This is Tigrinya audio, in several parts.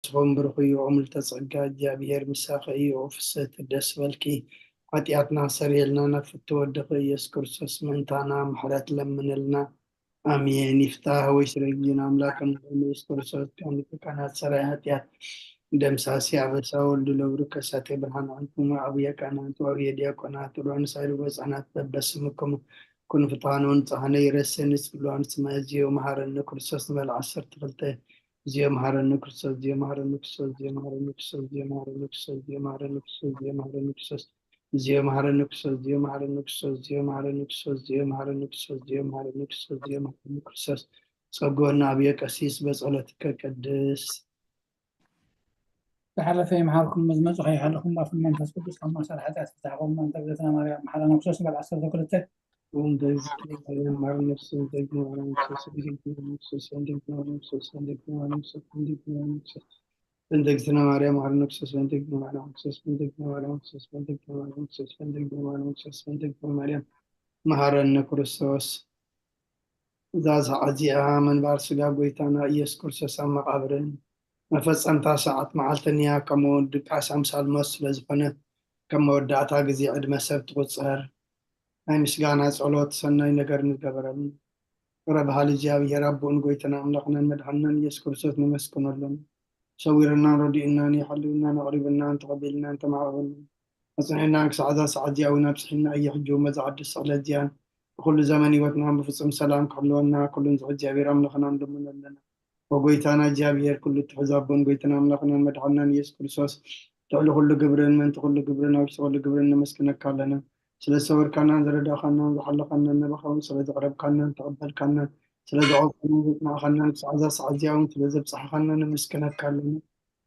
ንስኹም ብሩኽ እዩ፣ ምልተ ጸጋ እግዚኣብሔር ምሳኺ እዩ። ፍስሕቲ ደስ በልኪ፣ ሓጢኣትና ሰሪየልና ናብ ፍትወ ወድኺ ኢየሱስ ክርስቶስ ምእንታና ምሕረት ለምንልና። ኣሜን። ይፍታህ ወይ ስረጊን ኣምላክ ንጉሆ ኢየሱስ ክርስቶስ ከም ሊቀ ካህናት ሰራይ ሓጢኣት ደምሳሲ ኣበሳ ወልዱ ለብሩ ከሳቴ ብርሃን ኣንቱም ኣብየ ካህናት ወኣብየ ዲያቆናት ሩን ሳይሉ በጻናት በበስምኩም ኩን ፍትሃን ወንጽሃነ ይረሰኒ ስብሉ ኣንስመ እዚዮ መሃረኒ ክርስቶስ ንበል ዓሰርተ ክልተ እዚዮ መሃረኒ ክርስቶስ እዚዮ መሃረኒ ክርስቶስ እዚዮ መሃረኒ ክርስቶስ እዚዮ መሃረኒ ክርስቶስ እዚዮ መሃረኒ ክርስቶስ እዚዮ መሃረኒ ክርስቶስ እዚዮ መሃረኒ ክርስቶስ እዚዮ መሃረኒ ክርስቶስ እዚዮ መሃረኒ ክርስቶስ እዚዮ መሃረኒ ክርስቶስ እዚዮ መሃረኒ ክርስቶስ ጸጎና ኣብየ ቀሲስ በጸሎትከ ቅድስ ዝሓለፈ ይምሓርኩም፣ መዝመጹ ከይሓለኹም፣ ባፍን መንፈስ ቅዱስ ካብ ማእሰር ሓጢኣት ፍታሕኹም፣ መንተ እግዝእትነ ማርያም መሓረነ ክርስቶስ ንበል ዓሰርተ ክልተ። በእንተ እግዝእትነ ማርያም መሓረነ ክርስቶስ በእንተ እግዝእትነ ማርያም ክርስቶስ በእንተ እግዝእትነ ማርያም ክርስቶስ በእንተ እግዝእትነ ማርያም ክርስቶስ በእንተ እግዝእትነ ማርያም መሓረነ ክርስቶስ። እዛ ሰዓት እዚኣ ምንባር ስጋ ጎይታና ኢየሱስ ክርስቶስ ኣብ መቓብርን መፈጸምታ ሰዓት መዓልትን እያ። ከም መወድእ ቃስ ኣምሳል ሞት ስለ ዝኾነ ከም መወዳእታ ግዜ ዕድመ ሰብ ትቑጸር። ናይ ምስጋና ጸሎት ሰናይ ነገር ንገበረልና። ክብረ በሃሊ እግዚኣብሔር ኣቦን ጎይታና ኣምላኽናን መድሓንናን ኢየሱስ ክርስቶስ ነመስግነሎም። ሰዊርናን ረዲኡናን የሓልውናን ኣቕሪብናን ተቐቢልናን ተማዕበሉን ኣጽኒዕናን ክሳዕ እዛ ሰዓት እዚኣ እውን ኣብጽሒና እየ። ሕጂ እውን በዛ ዓዲ ስቕለት እዚኣን ብኹሉ ዘመን ህይወትናን ብፍጹም ሰላም ክሕልወና ኩሉን ዝኽእል እግዚኣብሔር ኣምላኽና ንልምኖ ኣለና። ወጎይታና እግዚኣብሔር ኩሉ እትሕዝ ኣቦን ጎይታና ኣምላኽናን መድሓንናን ኢየሱስ ክርስቶስ ልዕሊ ኩሉ ግብርን ምእንቲ ኩሉ ግብርን ኣብ ውሽጢ ኩሉ ግብርን ነመስግነካ ኣለና። ስለ ዝሰወርካናን ዝረዳእካናን ዝሓለኻናን ናባኻ እውን ስለ ዘቕረብካናን ተቐበልካናን ስለ ዘቐብካናን ዘጽናዕካናን ክሳዕ እዛ ሰዓት እዚኣ እውን ስለ ዘብጽሓኻና ነመስግነካ ኣለና።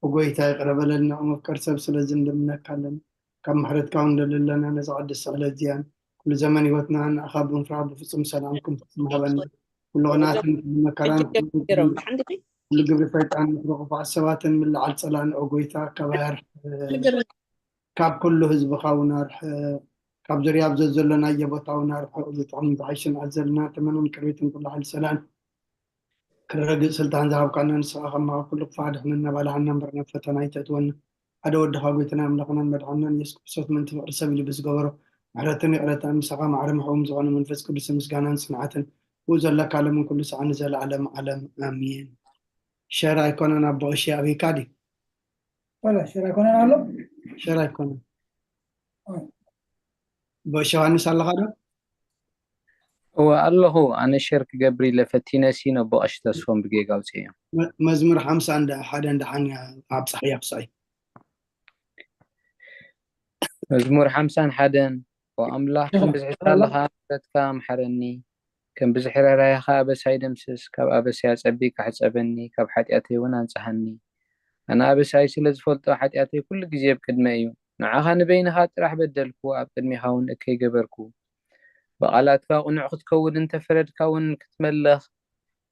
ወጎይታ ይቕረ በለልና። መፍቀር ሰብ ስለዚ ንልምነካ ኣለና። ካብ ምሕረትካ እውን ንደሊ ኣለና። ነዛ ቅድስቲ ዕለት እዚኣን ኩሉ ዘመን ህይወትና ንኣኻ ብምፍራህ ብፍጹም ሰላም ክንፍጽም ሃበና። ኩሉ ቅንኣትን ኩሉ መከራን ኩሉ ግብሪ ሰይጣን ምክሪ ክፉዓት ሰባትን ምልዓል ጸላእን ኦ ጎይታ ካባይ ኣርሕቕ። ካብ ኩሉ ህዝብኻ እውን ኣርሕቕ። ካብ ዙርያ ኣብ ዘዘሎናዮ ቦታ እውን ኣርሕቕ። ዝጥዕምን ዝሓይሽን ኣዘልና ተመንን ቅርቢትን ኩሉ ሓይሊ ሰላም ክረግእ ስልጣን ዝሃብካና ንስኻ ከማኻ ኩሉ ክፋ ድሕነና ባልዓና እምበር ናብ ፈተና ኣይተእትወና። ሓደ ወድኻ ጎይታና ኣምላኽናን መድሓንናን ኢየሱስ ክርስቶስ ምእንቲ ፍቕሪ ሰብ ኢሉ ብዝገበሮ ምሕረትን ይቕረታን ምሳኻ ማዕረ ምሕዎም ዝኾነ መንፈስ ቅዱስ ምስጋናን ጽንዓትን ብኡ ዘለካ ዓለምን ኩሉ ሰዓት ንዘለዓለም ዓለም ኣሜን። ሸር ኣይኮነን ኣቦ ቀሺ ኣበይካ ድዩ? ወላ ሸር ኣይኮነን ኣሎ ሸር ኣይኮነን። ኣቦ ዮሃንስ ኣለኻ ዶ? እወ ኣለኹ። ኣነ ሸር ክገብር ኢለ ፈቲነሲ ነቦ ቀሺ ተስፎም ብጌጋ ኣውፅኤ እዮም። መዝሙር ሓምሳ እንዳ ሓደ እንዳሓን ኣብፀሓያ ክሳይ መዝሙር ሓምሳን ሓደን ኦ ኣምላኽ ከም ብዝሒ ሳልኻ ምሕረትካ ምሓረኒ፣ ከም ብዝሒ ራህራህኻ ኣበሳይ ደምስስ፣ ካብ ኣበሳይ ኣጸቢቕካ ሕጸበኒ፣ ካብ ሓጢኣተይ እውን ኣንጽሃኒ። ኣነ ኣበሳይ ስለ ዝፈልጦ፣ ሓጢኣተይ ኩሉ ግዜ ኣብ ቅድመይ እዩ። ንዓኻ ንበይንኻ ጥራሕ በደልኩ፣ ኣብ ቅድሜኻ እውን እከይ ገበርኩ። ብቓላትካ ቅኑዕ ክትከውን እንተ ፈረድካ እውን ክትመለኽ፣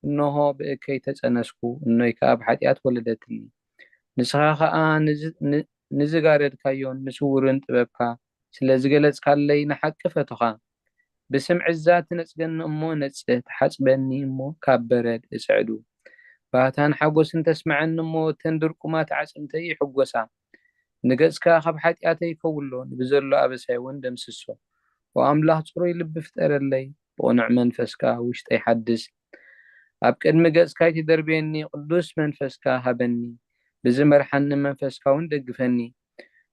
እንሆ ብእከይ ተጸነስኩ፣ እኖይ ከኣ ብሓጢኣት ወለደትኒ። ንስኻ ኸኣ ንዝጋረድካዮን ንስዉርን ጥበብካ ስለ ዝገለጽካለይ ንሓቂ ፈቶኻ። ብስም ዕዛ ትነጽገኒ እሞ ነጽህ፣ ትሓጽበኒ እሞ ካብ በረድ እጽዕዱ። ባህታን ሓጎስን ተስምዐኒ እሞ እተን ድርቁማት ኣዕጽምተይ ይሕጎሳ። ንገጽካ ካብ ሓጢኣተይ ከውሎ፣ ንብዘሎ ኣበሳይ እውን ደምስሶ። ኦ ኣምላኽ ጽሩይ ልቢ ፍጠረለይ፣ ብቕኑዕ መንፈስ ከኣ ውሽጠይ ሓድስ። ኣብ ቅድሚ ገጽካ ኣይትደርብየኒ፣ ቅዱስ መንፈስካ ሃበኒ። ብዝመርሓኒ መንፈስካ እውን ደግፈኒ።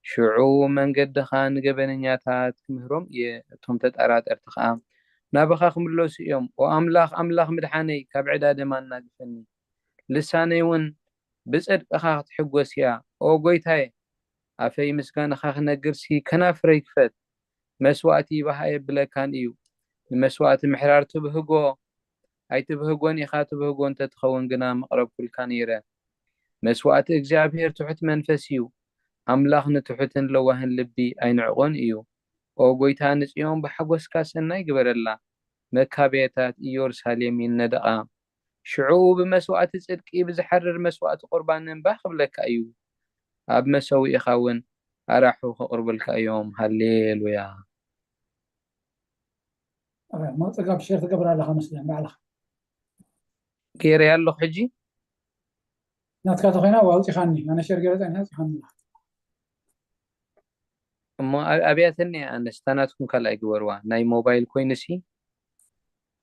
ሽዑ መንገድኻ ንገበነኛታት ክምህሮም እየ፣ እቶም ተጠራጠርቲ ኸኣ ናባኻ ክምለሱ እዮም። ኦ ኣምላኽ፣ ኣምላኽ ምድሓነይ፣ ካብ ዕዳ ደም ኣናግፈኒ። ልሳነይ እውን ብጽድቅኻ ክትሕጎስ እያ። ኦ ጐይታየ፣ ኣፈይ ምስጋናኻ ክነግርሲ ከናፍረይ ክፈት። መስዋእቲ ይባህ ኣየብለካን እዩ። ንመስዋእቲ ምሕራር ትብህጎ ኣይትብህጎን ኢኻ፣ ትብህጎ እንተትኸውን ግና ምቕረብኩልካ ነይረ። መስዋእቲ እግዚኣብሔር ትሑት መንፈስ እዩ። ኣምላኽ ንትሑትን ለዋህን ልቢ ኣይንዕቖን እዩ። ኦ ጐይታ፣ ንጽዮን ብሓጎስካ ሰናይ ግበረላ። መካብያታት ኢዮርሳሌም ይነደቓ። ሽዑ ብመስዋእቲ ጽድቂ፣ ብዝሓርር መስዋእቲ ቁርባን እንባ ክብለካ እዩ። ኣብ መሰውኢኻ እውን ኣራሑ ከቕርቡልካ እዮም። ሃሌሉያ። ሞት ጸጋብ ሸር ትገብር ኣለኻ መስለኝ ባዕልኻ። ገይረያ ኣለኹ ሕጂ። ናትካ ተኾይና ኣውፂኻኒ፣ ኣነ ሸር ገይረ ፃኒሓ ኣውፂኻኒ። እሞ ኣብ- ኣብያተኒ ኣነስታ ናትኩም ካልኣይ ግበርዋ። ናይ ሞባይል ኮይኑሲ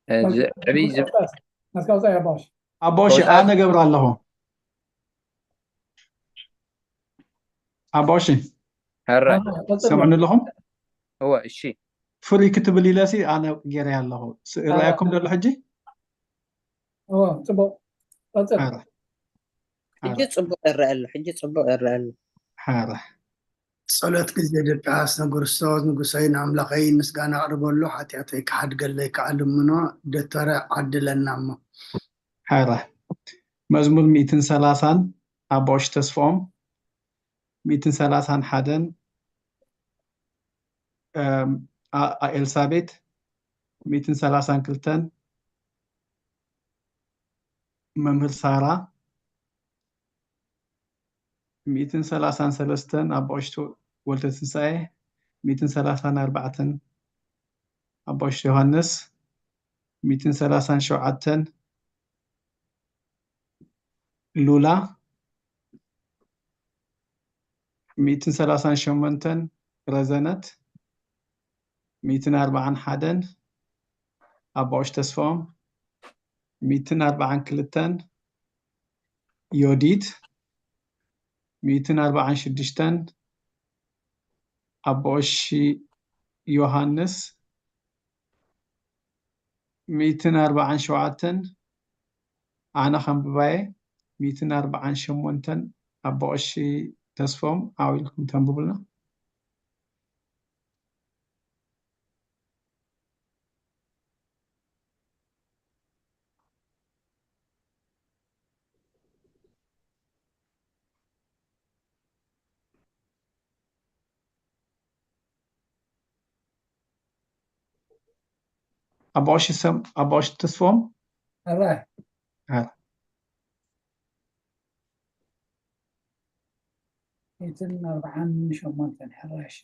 እ፣ ዝ- ዕብይ ዝ- ናትካ ውፃእ ኣባሽ። ኣቦሺ ቦታ- ኣነ ገብር ኣለኹ። ኣቦሺ ሐራ ሰምዑኒ ኣለኹም? እወ እሺ ፍሪ ክትብል ኢለሲ ኣነ ገይረ ኣለኹ። ስ- ርኣየኩም ደሎ ሕጂ? እዎ፣ ፅቡቅ። ቀፅል። ሐራ ሕጂ ፅቡቅ ይረአ ኣሎ። ሕጂ ፅቡቅ ይረአ ኣሎ። ሐራ ጸሎት ግዜ ድቃስ ንክርስቶስ ንጉሰይ ንኣምላኸይ ምስጋና ኣቕርበሉ፣ ሓጢኣተይ ክሓድገለይ ከዓ ልምኖ። ደተረ ዓድለና እሞ። ሐራ መዝሙር ሚእትን ሰላሳን ኣቦሽ ተስፍኦም፣ ሚእትን ሰላሳን ሓደን እም፣ ኣ- ኣ- ኤልሳቤት፣ ሚእትን ሰላሳን ክልተን መምህር ሳራ፣ ሚእትን ሰላሳን ሰለስተን ኣቦሽ ወልደ ትንሳኤ፣ ሚእትን ሰላሳን ኣርባዕተን ኣቦሽ ዮሃንስ፣ ሚእትን ሰላሳን ሸውዓተን ሉላ፣ ሚእትን ሰላሳን ሸሞንተን ረዘነት፣ ሚእትን ኣርባዓን ሓደን ኣቦሽ ተስፋኦም፣ ሚእትን ኣርባዓን ክልተን ዮዲት፣ ሚእትን ኣርባዓን ሽዱሽተን ኣቦሽ ዮሃንስ፣ ሚእትን ኣርባዓን ሸውዓተን ኣነ ከንብባየ፣ ሚእትን ኣርባዓን ሸሞንተን ኣቦ ቀሺ ተስፎም ዓው ኢልኩም ተንብቡልና። ኣቦ ቀሺ ሰም ኣቦ ቀሺ ተስፎም ሕራይ ሕራይ። ሚእትን ኣርባዓን ሸሞንተን ሕራይ። እሺ።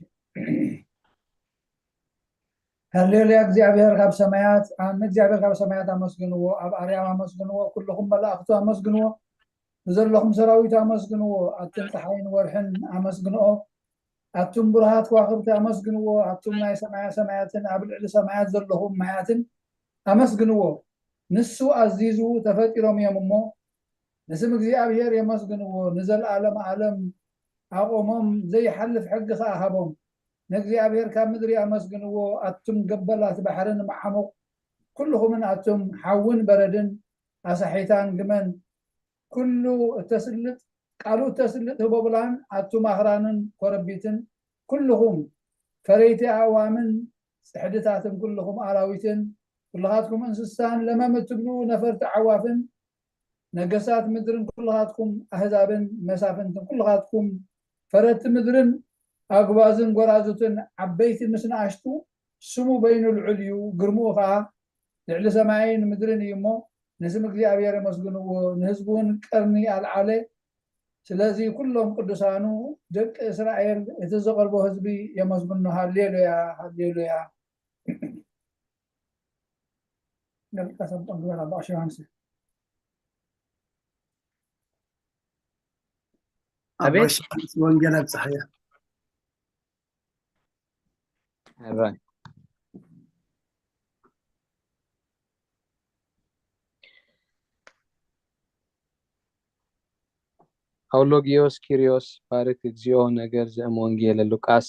ሃሌሉያ። እግዚኣብሔር ካብ ሰማያት ኣ- ንእግዚኣብሔር ካብ ሰማያት ኣመስግንዎ፣ ኣብ ኣርያም ኣመስግንዎ፣ ኩልኹም መላእኽቱ ኣመስግንዎ፣ ብዘለኹም ሰራዊት ኣመስግንዎ፣ ኣቱም ፀሓይን ወርሕን ኣመስግንኦ፣ ኣቱም ብሩሃት ከዋኽብቲ ኣመስግንዎ፣ ኣቱም ናይ ሰማያ ሰማያትን ኣብ ልዕሊ ሰማያት ዘለኹም ማያትን ኣመስግንዎ። ንሱ ኣዚዙ ተፈጢሮም እዮም እሞ ንስም እግዚኣብሔር የመስግንዎ። ንዘለኣለም ኣለም ኣቆሞም፣ ዘይሓልፍ ሕጊ ከኣ ሃቦም። ንእግዚኣብሔር ካብ ምድሪ ኣመስግንዎ፣ ኣቱም ገበላት ባሕርን መዓሙቕ ኩልኹምን ኣቱም ሓውን በረድን ኣሳሒታን ግመን ኩሉ እተስልጥ ቃሉ እተስልጥ ህቦብላን ኣቱም ኣኽራንን ኮረቢትን ኩልኹም ፈረይቲ ኣእዋምን ጽሕድታትን ኩልኹም ኣራዊትን ኩልኻትኩም እንስሳን ለመም እትብሉ ነፈርቲ ዓዋፍን ነገሳት ምድርን ኩልኻትኩም ኣህዛብን መሳፍንትን ኩልኻትኩም ፈረቲ ምድርን ኣጉባዝን ጎራዙትን ዓበይቲ ምስ ንኣሽቱ ስሙ በይኑ ልዑል እዩ፣ ግርምኡ ኸዓ ልዕሊ ሰማይን ምድርን እዩ እሞ ንስም እግዚኣብሔር የመስግንዎ። ንህዝቡ እውን ቀርኒ ኣልዓለ። ስለዚ ኩሎም ቅዱሳኑ ደቂ እስራኤል እቲ ዝቐርቦ ህዝቢ የመስግኑ። ሃሌሉያ ሃሌሉያ። ገልቀ ሰብ ግበር ኣባ ዮሃንስ። ኣቤት። ኣባ ዮሃንስ ወንጌል ኣብጽሓያ። ሕራይ። ኣውሎጊዮስ ኪርዮስ ባርክ እግዚኦ ነገር ዘእም ወንጌለ ሉቃስ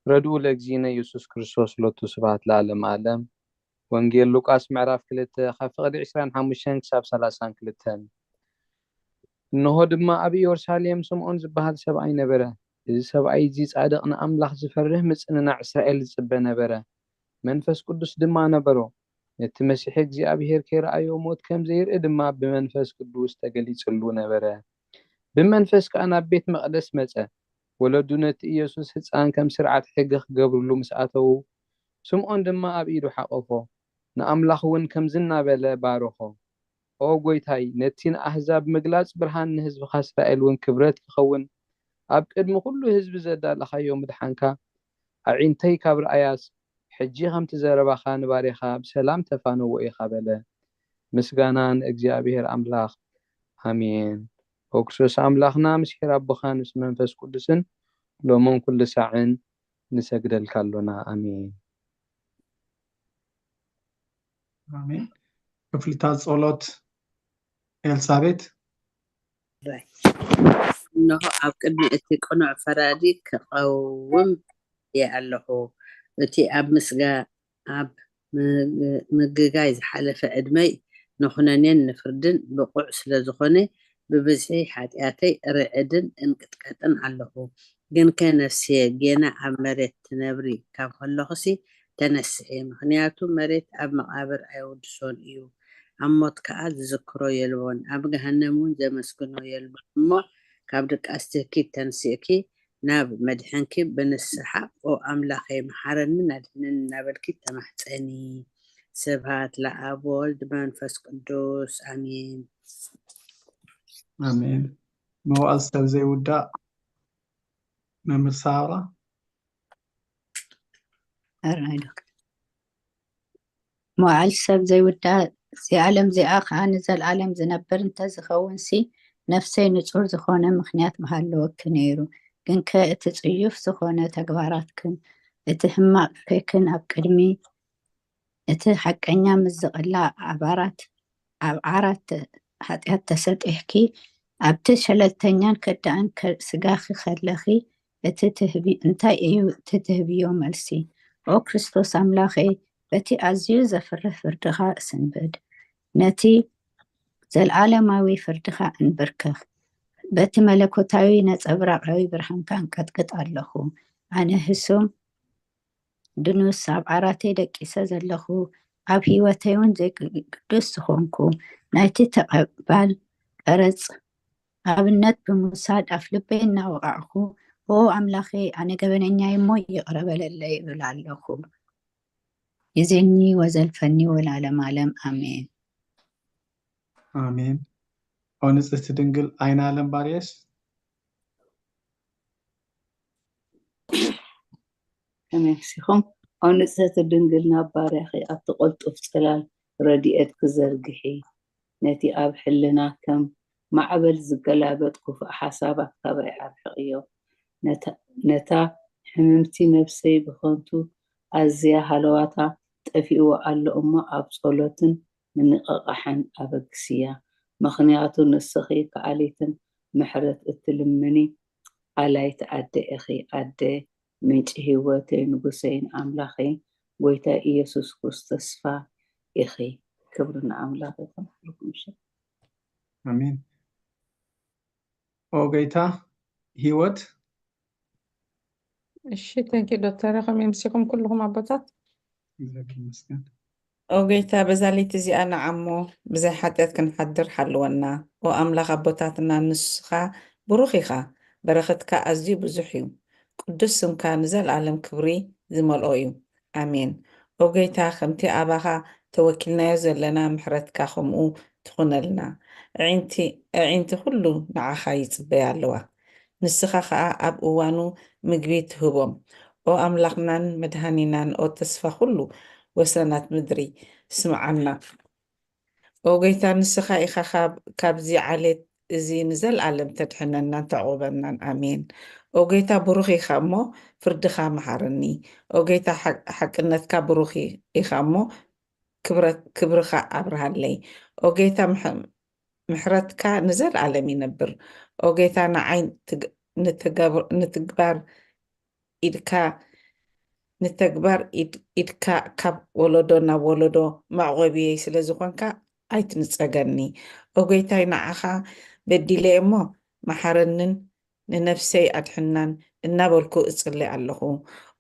ረድኡ ለእግዚእነ ኢየሱስ ክርስቶስ ሎቱ ስብሐት ለዓለመ ዓለም። ወንጌል ሉቃስ ምዕራፍ ክልተ ካብ ፍቕዲ ዕስራን ሓሙሽተን ክሳብ ሰላሳን ክልተን። እንሆ ድማ ኣብ ኢየሩሳሌም ስምዖን ዝበሃል ሰብኣይ ነበረ። እዚ ሰብኣይ እዚ ጻድቕ ንኣምላኽ ዝፈርህ ምጽንናዕ እስራኤል ዝጽበ ነበረ። መንፈስ ቅዱስ ድማ ነበሮ። ነቲ መሲሕ እግዚኣብሔር ከይረኣዮ ሞት ከም ዘይርኢ ድማ ብመንፈስ ቅዱስ ተገሊጽሉ ነበረ። ብመንፈስ ከኣ ናብ ቤት መቕደስ መጸ። ወለዱ ነቲ ኢየሱስ ህጻን ከም ስርዓት ሕጊ ክገብርሉ ምስ ኣተዉ፣ ስምዖን ድማ ኣብ ኢዱ ሓቆፎ። ንኣምላኽ እውን ከምዚ እናበለ ባረኾ። ኦ ጐይታይ፣ ነቲ ንኣህዛብ ምግላጽ ብርሃን ንህዝብኻ እስራኤል እውን ክብረት ክኸውን ኣብ ቅድሚ ኩሉ ህዝቢ ዘዳለኻዮ ምድሓንካ ኣዒንተይ ካብ ረኣያስ ሕጂ ከምቲ ዘረባኻ ንባርያኻ ብሰላም ተፋነዎ ኢኻ በለ። ምስጋና ንእግዚኣብሔር ኣምላኽ። ኣሜን። ኦ ክርስቶስ ኣምላኽና፣ ምስ ሄር ኣቦኻ፣ ምስ መንፈስ ቅዱስን፣ ሎምን ኩሉ ሳዕን ንሰግደልካ ኣሎና። ኣሜን። ኣሜን። ክፍልታት ጸሎት ኤልሳቤት። እነሆ ኣብ ቅድሚ እቲ ቅኑዕ ፈራዲ ክቐውም እየ ኣለኹ። እቲ ኣብ ምስጋ-፣ ኣብ ምግ-፣ ምግጋይ ዝሓለፈ ዕድመይ ንኹነኔን ንፍርድን ብቑዕ ስለ ዝኾነ፣ ብብዝሒ ሓጢኣተይ ርዕድን እንቅጥቀጥን ኣለኹ። ግንከ ነፍስየ፣ ጌና ኣብ መሬት ትነብሪ ካብ ከለኹሲ ተነስሒ፣ ምኽንያቱ መሬት ኣብ መቓብር ኣይውድሶን እዩ። ኣብ ሞት ከኣ ዝዝክሮ የልቦን፣ ኣብ ገሃነም እውን ዘመስግኖ የልቦን። እሞ ካብ ድቃስትኪ ተንሲእኪ ናብ መድሕንኪ ብንስሓ፣ ኦ ኣምላኸይ፣ መሓረንን ኣድሕነን እናበልኪ ተማሕጸኒ። ስብሃት ለኣብ ወወልድ መንፈስ ቅዱስ፣ ኣሜን። ኣሜን። መዋዕል ሰብ ዘይውዳእ መምህር ሳራ። ኣራይ ዶክተር። መዋዕል ሰብ ዘይውዳእ፣ እዚኣ ዓለም እዚኣ ኸዓ ንዘለዓለም ዝነብር እንተዝኸውንሲ፣ ነፍሰይ ንጹር ዝኾነ ምኽንያት ምሃለወኪ ነይሩ። ግንከ እቲ ጽዩፍ ዝኾነ ተግባራትክን እቲ ሕማቕ ፌክን ኣብ ቅድሚ እቲ ሓቀኛ ምስ ዝቕላዕ ኣብ ዓራት፣ ኣብ ዓራት ሓጢኣት ተሰጢሕኪ፣ ኣብቲ ሸለልተኛን ከዳእን ከ-፣ ስጋኺ ከለኺ፣ እቲ ትህቢ-፣ እንታይ እዩ እቲ ትህብዮ መልሲ? ኦ ክርስቶስ ኣምላኸይ፣ በቲ ኣዝዩ ዘፍርህ ፍርድኻ እስንብድ፣ ነቲ ዘለዓለማዊ ፍርድኻ እንብርከኽ፣ በቲ መለኮታዊ ነጸብራቓዊ ብርሃንካ እንቀጥቅጥ ኣለኹ። ኣነ ህሱም ድኑስ ኣብ ዓራተይ ደቂሰ ዘለኹ፣ ኣብ ህይወተይ እውን ዘይግዱስ ዝኾንኩ፣ ናይቲ ተቐባል ቀረጽ ኣብነት ብምውሳድ ኣፍ ልበይ እናወቓዕኹ፣ ኦ ኣምላኸይ፣ ኣነ ገበነኛይ እሞ ይቕረ በለለይ እብል ኣለኹ። ይዜኒ ወዘልፈኒ ወላለም ኣለም ኣሜን። ኣሜን። ኦ ንጽህቲ ድንግል ኣይናለም ባርየስ። ተመሲኹም። ኦ ንጽህቲ ድንግል ናብ ባርያኺ ኣብቲ ቅልጡፍ ጽላል ረድኤትኪ ዘርግሒ። ነቲ ኣብ ሕልና ከም ማዕበል ዝገላበጥ ክፉእ ሓሳባት ካባይ ኣርሕቕዮ። ነታ፣ ነታ ሕምምቲ ነፍሰይ ብኸንቱ ኣዝያ ሃለዋታ ጠፊእዎ ኣሎ እሞ ኣብ ጸሎትን ምንቕቓሕን ኣበግስያ። ምኽንያቱ ንስኺ ከኣሊትን ምሕረት እትልምኒ ኣላይቲ ኣደ ኢኺ። ኣደ ምንጪ ህይወተይ፣ ንጉሰይን ኣምላኸይን፣ ጎይታ ኢየሱስ ክርስቶስ ተስፋ ኢኺ። ክብሪ ንኣምላኽ ይኹን። ብሩኽ ምሸት። ኣሜን። ኦ ጎይታ ህይወት። እሺ፣ thank you ዶክተር። ከመይ ኣምሲኹም ኩልኹም ኣቦታት? እግዚኣብሔር ይመስገን። ኦ ጎይታ፣ በዛ ለይቲ እዚኣ ንዓሞ ብዘይ ሓጢኣት ክንሓድር ሓልወና። ኦ ኣምላኽ ኣቦታትና፣ ንስኻ ብሩኽ ኢኻ፣ በረኸትካ ኣዝዩ ብዙሕ እዩ። ቅዱስ ስምካ ንዘለኣለም ክብሪ ዝመልኦ እዩ። ኣሜን። ኦ ጎይታ፣ ከምቲ ኣባኻ ተወኪልናዮ ዘለና፣ ምሕረትካ ከምኡ ትኹነልና። ኣዒንቲ፣ ኣዒንቲ ኩሉ ንዓኻ ይጽበያ ኣለዋ። ንስኻ ኸኣ ኣብ እዋኑ ምግቢ ትህቦም። ኦ ኣምላኽናን መድሃኒናን፣ ኦ ተስፋ ኩሉ ወሰናት ምድሪ፣ ስምዓና። ኦ ጎይታ፣ ንስኻ ኢኻ ካብ፣ ካብዚ ዓሌት እዚ ንዘለኣለም ተድሕነናን ተዕቑበናን። ኣሜን። ኦ ጎይታ፣ ብሩኽ ኢኻ እሞ ፍርድኻ መሓረኒ። ኦ ጎይታ፣ ሓቅ-፣ ሓቅነትካ ብሩኽ ኢኻ እሞ ክብረት-፣ ክብርኻ ኣብርሃለይ። ኦ ጎይታ፣ ምሕ-፣ ምሕረትካ ንዘለኣለም ይነብር። ኦ ጎይታ፣ ንዓይ ትግ-፣ ንትገብ-፣ ንትግባር ኢድካ፣ ንተግባር ኢድ-፣ ኢድካ ካብ ወለዶ ናብ ወለዶ መዕቆብየይ ስለ ዝኾንካ ኣይትንጸገኒ። ኦ ጎይታይ፣ ንዓኻ በዲለ እሞ መሓረንን ንነፍሰይ ኣድሕናን እናበልኩ እጽሊ ኣለኹ።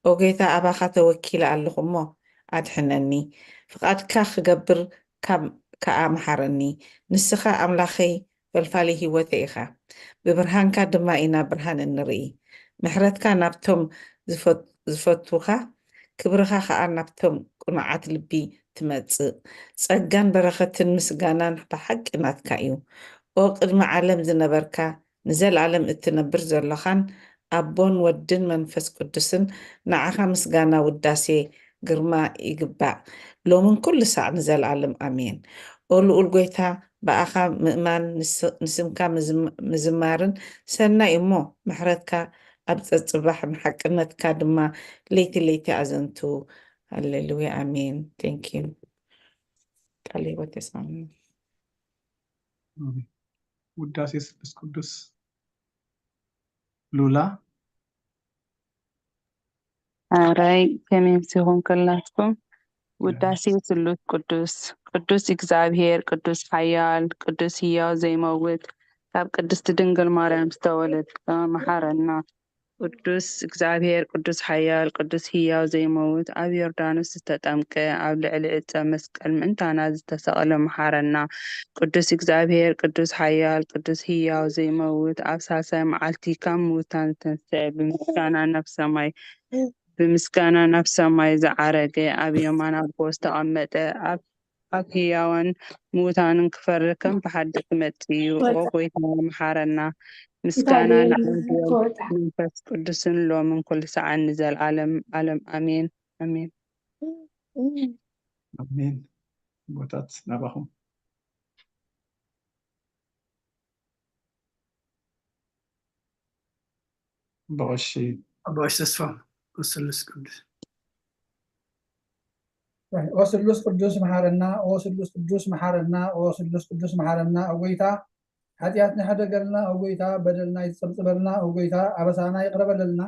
ኦ ጎይታ፣ ኣባኻ ተወኪለ ኣለኹ እሞ ኣድሕነኒ። ፍቓድካ ክገብር ካብ፣ ከኣ መሓረኒ። ንስኻ ኣምላኸይ ፈልፋሊ ህይወተይ ኢኻ። ብብርሃንካ ድማ ኢና ብርሃን እንርኢ። ምሕረትካ ናብቶም ዝፈት-፣ ዝፈትዉኻ፣ ክብርኻ ኸኣ ናብቶም ቅኑዓት ልቢ ትመጽእ። ጸጋን በረኸትን ምስጋናን ብሓቂ ናትካ እዩ። ኦ ቅድሚ ዓለም ዝነበርካ፣ ንዘለኣለም እትነብር ዘሎኻን፣ ኣቦን ወድን መንፈስ ቅዱስን፣ ንዓኻ ምስጋና ውዳሴ ግርማ ይግባእ፣ ሎምን ኩሉ ሳዕ ንዘለኣለም ኣሜን። ኦ ልኡል ጎይታ፣ ብኣኻ ምእማን፣ ንስ-፣ ንስምካ ምዝም-፣ ምዝማርን ሰናይ እሞ፣ ምሕረትካ ኣብ ጸጽባሕ፣ ንሓቅነትካ ድማ ለይቲ ለይቲ ኣዘንቱ። ሃሌሉያ፣ ኣሜን። Thank you። ቃለ ህይወት የስማዕና። ኣሜን። ውዳሴ ስሉስ ቅዱስ። ሉላ። ኣራይ ከመይ ምሲኹም ከላትኩም? ውዳሴ ስሉስ ቅዱስ። ቅዱስ እግዚኣብሔር፣ ቅዱስ ሓያል፣ ቅዱስ ህያው ዘይመውት፣ ካብ ቅድስቲ ድንግል ማርያም ዝተወለድካ መሓረና። ቅዱስ እግዚኣብሔር፣ ቅዱስ ሓያል፣ ቅዱስ ህያው ዘይመውት፣ ኣብ ዮርዳኖስ ዝተጠምቀ፣ ኣብ ልዕሊ ዕፀ መስቀል ምእንታና ዝተሰቕለ መሓረና። ቅዱስ እግዚኣብሔር፣ ቅዱስ ሓያል፣ ቅዱስ ህያው ዘይመውት፣ ኣብ ሳልሳይ መዓልቲ ካብ ምውታን ዝተንስአ፣ ብምስጋና ናብ ሰማይ፣ ብምስጋና ናብ ሰማይ ዝዓረገ፣ ኣብ የማን ኣቦ ዝተቐመጠ፣ ኣብ ኣብ ህያዋን ምውታንን ክፈርድ ከም ብሓደ ክመጽእ እዩ። ኦ ጎይታ መሓረና። ምስጋና ንዓብ መንፈስ ቅዱስን ሎምን ኩሉ ሰዓን ንዘለዓለም ዓለም ኣሜን። ኣሜን። ኣሜን። ኣቦታት ናባኹም። በቐሺ ኣቦሽ ተስፋ ስሉስ ቅዱስ ኦ ስሉስ ቅዱስ መሓረና፣ ኦ ስሉስ ቅዱስ መሓረና፣ ኦ ስሉስ ቅዱስ መሓረና። ኦ ጎይታ ሓጢኣትና ሕደገልና፣ ኦ ጎይታ በደልና ይትጸብጽበልና፣ ኦ ጎይታ ኣበሳና ይቕረበለልና።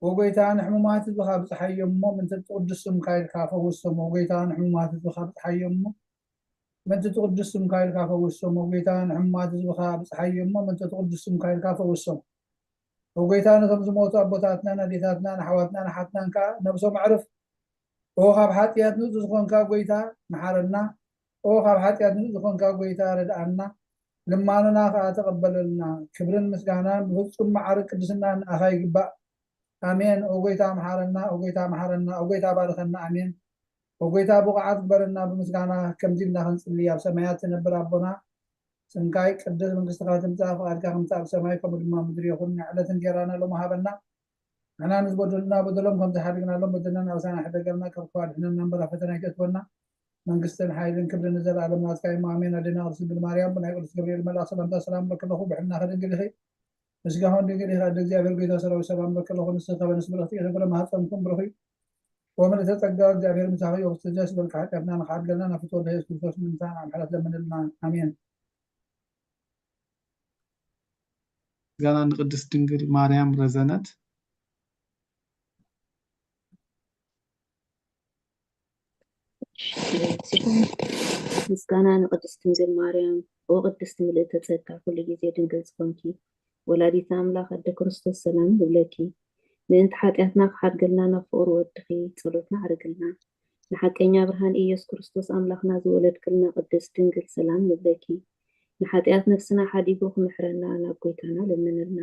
ኦ ጎይታ ንሕሙማት ህዝብኻ ብጽሓዮም እሞ ምንተ ትቕዱስ ስምካ ኢልካ ፈውሶም። ኦ ጎይታ ንሕሙማት ህዝብኻ ብጽሓዮም እሞ ምንተ ትቕዱስ ስምካ ኢልካ ፈውሶም። ኦ ጎይታ ንሕሙማት ህዝብኻ ብጽሓዮም እሞ ምንተ ትቕዱስ ስምካ ኢልካ ፈውሶም። ኦ ጎይታ ነቶም ዝሞቱ ኣቦታትናን ኣዴታትናን ኣሕዋትናን ኣሓትናን ከኣ ነብሶም ኣዕርፍ። ኦ ካብ ሓጢኣት ንጹህ ዝኾንካ ጎይታ መሓረና። ኦ ካብ ሓጢኣት ንጹህ ዝኾንካ ጎይታ ረድኣና። ልማኖና ከኣ ተቐበለልና። ክብርን ምስጋናን ብፍጹም ማዕርግ ቅድስና ንኣኻ ይግባእ። ኣሜን። ኦ ጎይታ መሓረና፣ ኦ ጎይታ መሓረና፣ ኦ ጎይታ ባርኸና። ኣሜን። ኦ ጎይታ ብቑዓት ግበረና ብምስጋና ከምዚ ኢልና ክንጽሊ። ኣብ ሰማያት ትነብር ኣቦና ስምካ ይቀደስ፣ መንግስትኻ ትምጻእ፣ ፍቓድካ ከምቲ ኣብ ሰማይ ከምኡ ድማ ኣብ ምድሪ ይኹን። ናይ ዕለት እንጌራና ሎሚ ሃበና። ንሕና ንዝበደሉና በደሎም ከም ዝሓደግናሎም በደልናን ኣበሳና ሕደገልና፣ ካብ ክፉእ ኣድሕነና እምበር ኣብ ፈተና ኣይተእትወና። መንግስትን ሓይልን ክብርን ንዘለኣለም ናትካ እዩ። ኣሜን። ኣዴና ቅድስት ድንግል ማርያም ብናይ ቅዱስ ገብርኤል መልኣኽ ሰላምታ ሰላም እብለኪ ኣለኹ፣ ብሕልና ከድንግል ኢኺ፣ ብስጋኹን ድንግል ኢኺ። ኣደ እግዚኣብሔር ጎይታ ሰራዊት ሰላም እብለኪ ኣለኹ፣ ንስኺ ካብ ኣንስቲ ብርኽቲ ኢኺ፣ ፍረ ማህፀንኩም ብሩኽ እዩ። ወምልእተ ጸጋ እግዚኣብሔር ምሳኺ እዩ። ክስቲ ደስ ዝበልኪ፣ ሓጢኣትና ንኽሓድገልና ናብ ፍትወት የሱስ ክርስቶስ ምእንታና ምሕረት ለምንልና። ኣሜን። ምስጋና ንቅድስት ድንግል ማርያም ረዘነት። ምስጋና ንቅድስት ድንግል ማርያም። ኦ ቅድስት ምልእተ ጸጋ፣ ኩሉ ግዜ ድንግል ዝኾንኪ ወላዲተ ኣምላኽ ኣደ ክርስቶስ ሰላም ንብለኪ። ምእንቲ ሓጢኣትና ክሓድገልና ናብ ፍቕሩ ወድኺ ጸሎትና ኣዕርግልና። ንሓቀኛ ብርሃን ኢየሱስ ክርስቶስ ኣምላኽና ዝወለድክልና ቅድስት ድንግል ሰላም ንብለኪ። ንሓጢኣት ነፍስና ሓዲጉ ክምሕረና ናብ ጎይታና ለምንልና።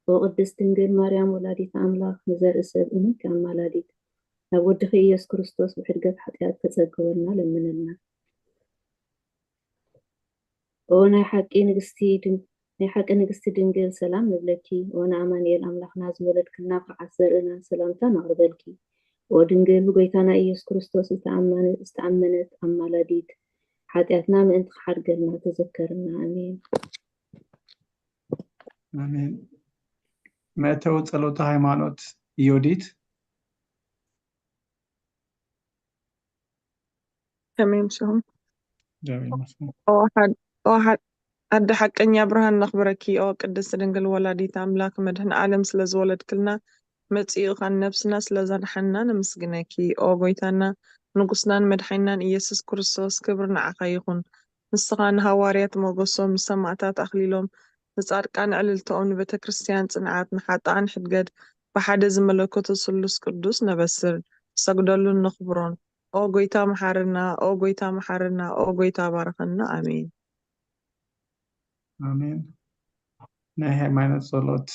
ኦ ቅድስት ድንግል ማርያም ወላዲተ ኣምላኽ ንዘርኢ ሰብ እምንኪ ኣማላዲት። ናብ ወድኺ ኢየሱስ ክርስቶስ ብሕድገት ሓጢኣት ከጸግወልና ለምንልና። ኦ ናይ ሓቂ ንግስቲ ድን-፣ ናይ ሓቂ ንግስቲ ድንግል ሰላም ንብለኪ። ኦ ንኣማኑኤል ኣምላኽና ዝወለድክልና ኩርዓት ዘርእና ሰላምታ ነቕርበልኪ። ኦ ድንግል ብጎይታና ኢየሱስ ክርስቶስ ዝተኣመነ-፣ ዝተኣመነት ኣማላዲት ሓጢኣትና ምእንቲ ክሓድገልና ተዘከርና። ኣሜን። ኣሜን። መእተዊ ጸሎተ ሃይማኖት ዮዲት። ከመይ ምሽኹም? እግዚኣቢሔር ይመስገን። ኦ ሓድ-፣ ኦ ሓድ-፣ ኣደ ሓቀኛ ብርሃን ነኽብረኪ። ኦ ቅድስት ድንግል ወላዲት ኣምላኽ መድህን ዓለም ስለ ዝወለድክልና መጺኡ ኻን ነብስና ስለ ዘድሓንና ነመስግነኪ። ኦ ጎይታና ንጉስናን መድሓኒናን ኢየሱስ ክርስቶስ ክብሪ ንዓኻ ይኹን። ንስኻ ንሃዋርያት ሞገሶም፣ ንሰማዕታት ኣኽሊሎም፣ ንጻድቃን ዕልልታኦም፣ ንቤተ ክርስቲያን ጽንዓት፣ ንሓጥኣን ሕድገት ብሓደ ዝመለከቱ ስሉስ ቅዱስ ነበስር፣ ንሰግደሉን ነኽብሮን። ኦ ጎይታ መሓረና፣ ኦ ጎይታ መሓረና፣ ኦ ጎይታ ባርኸና። ኣሜን። ኣሜን። ናይ ሃይማኖት ጸሎት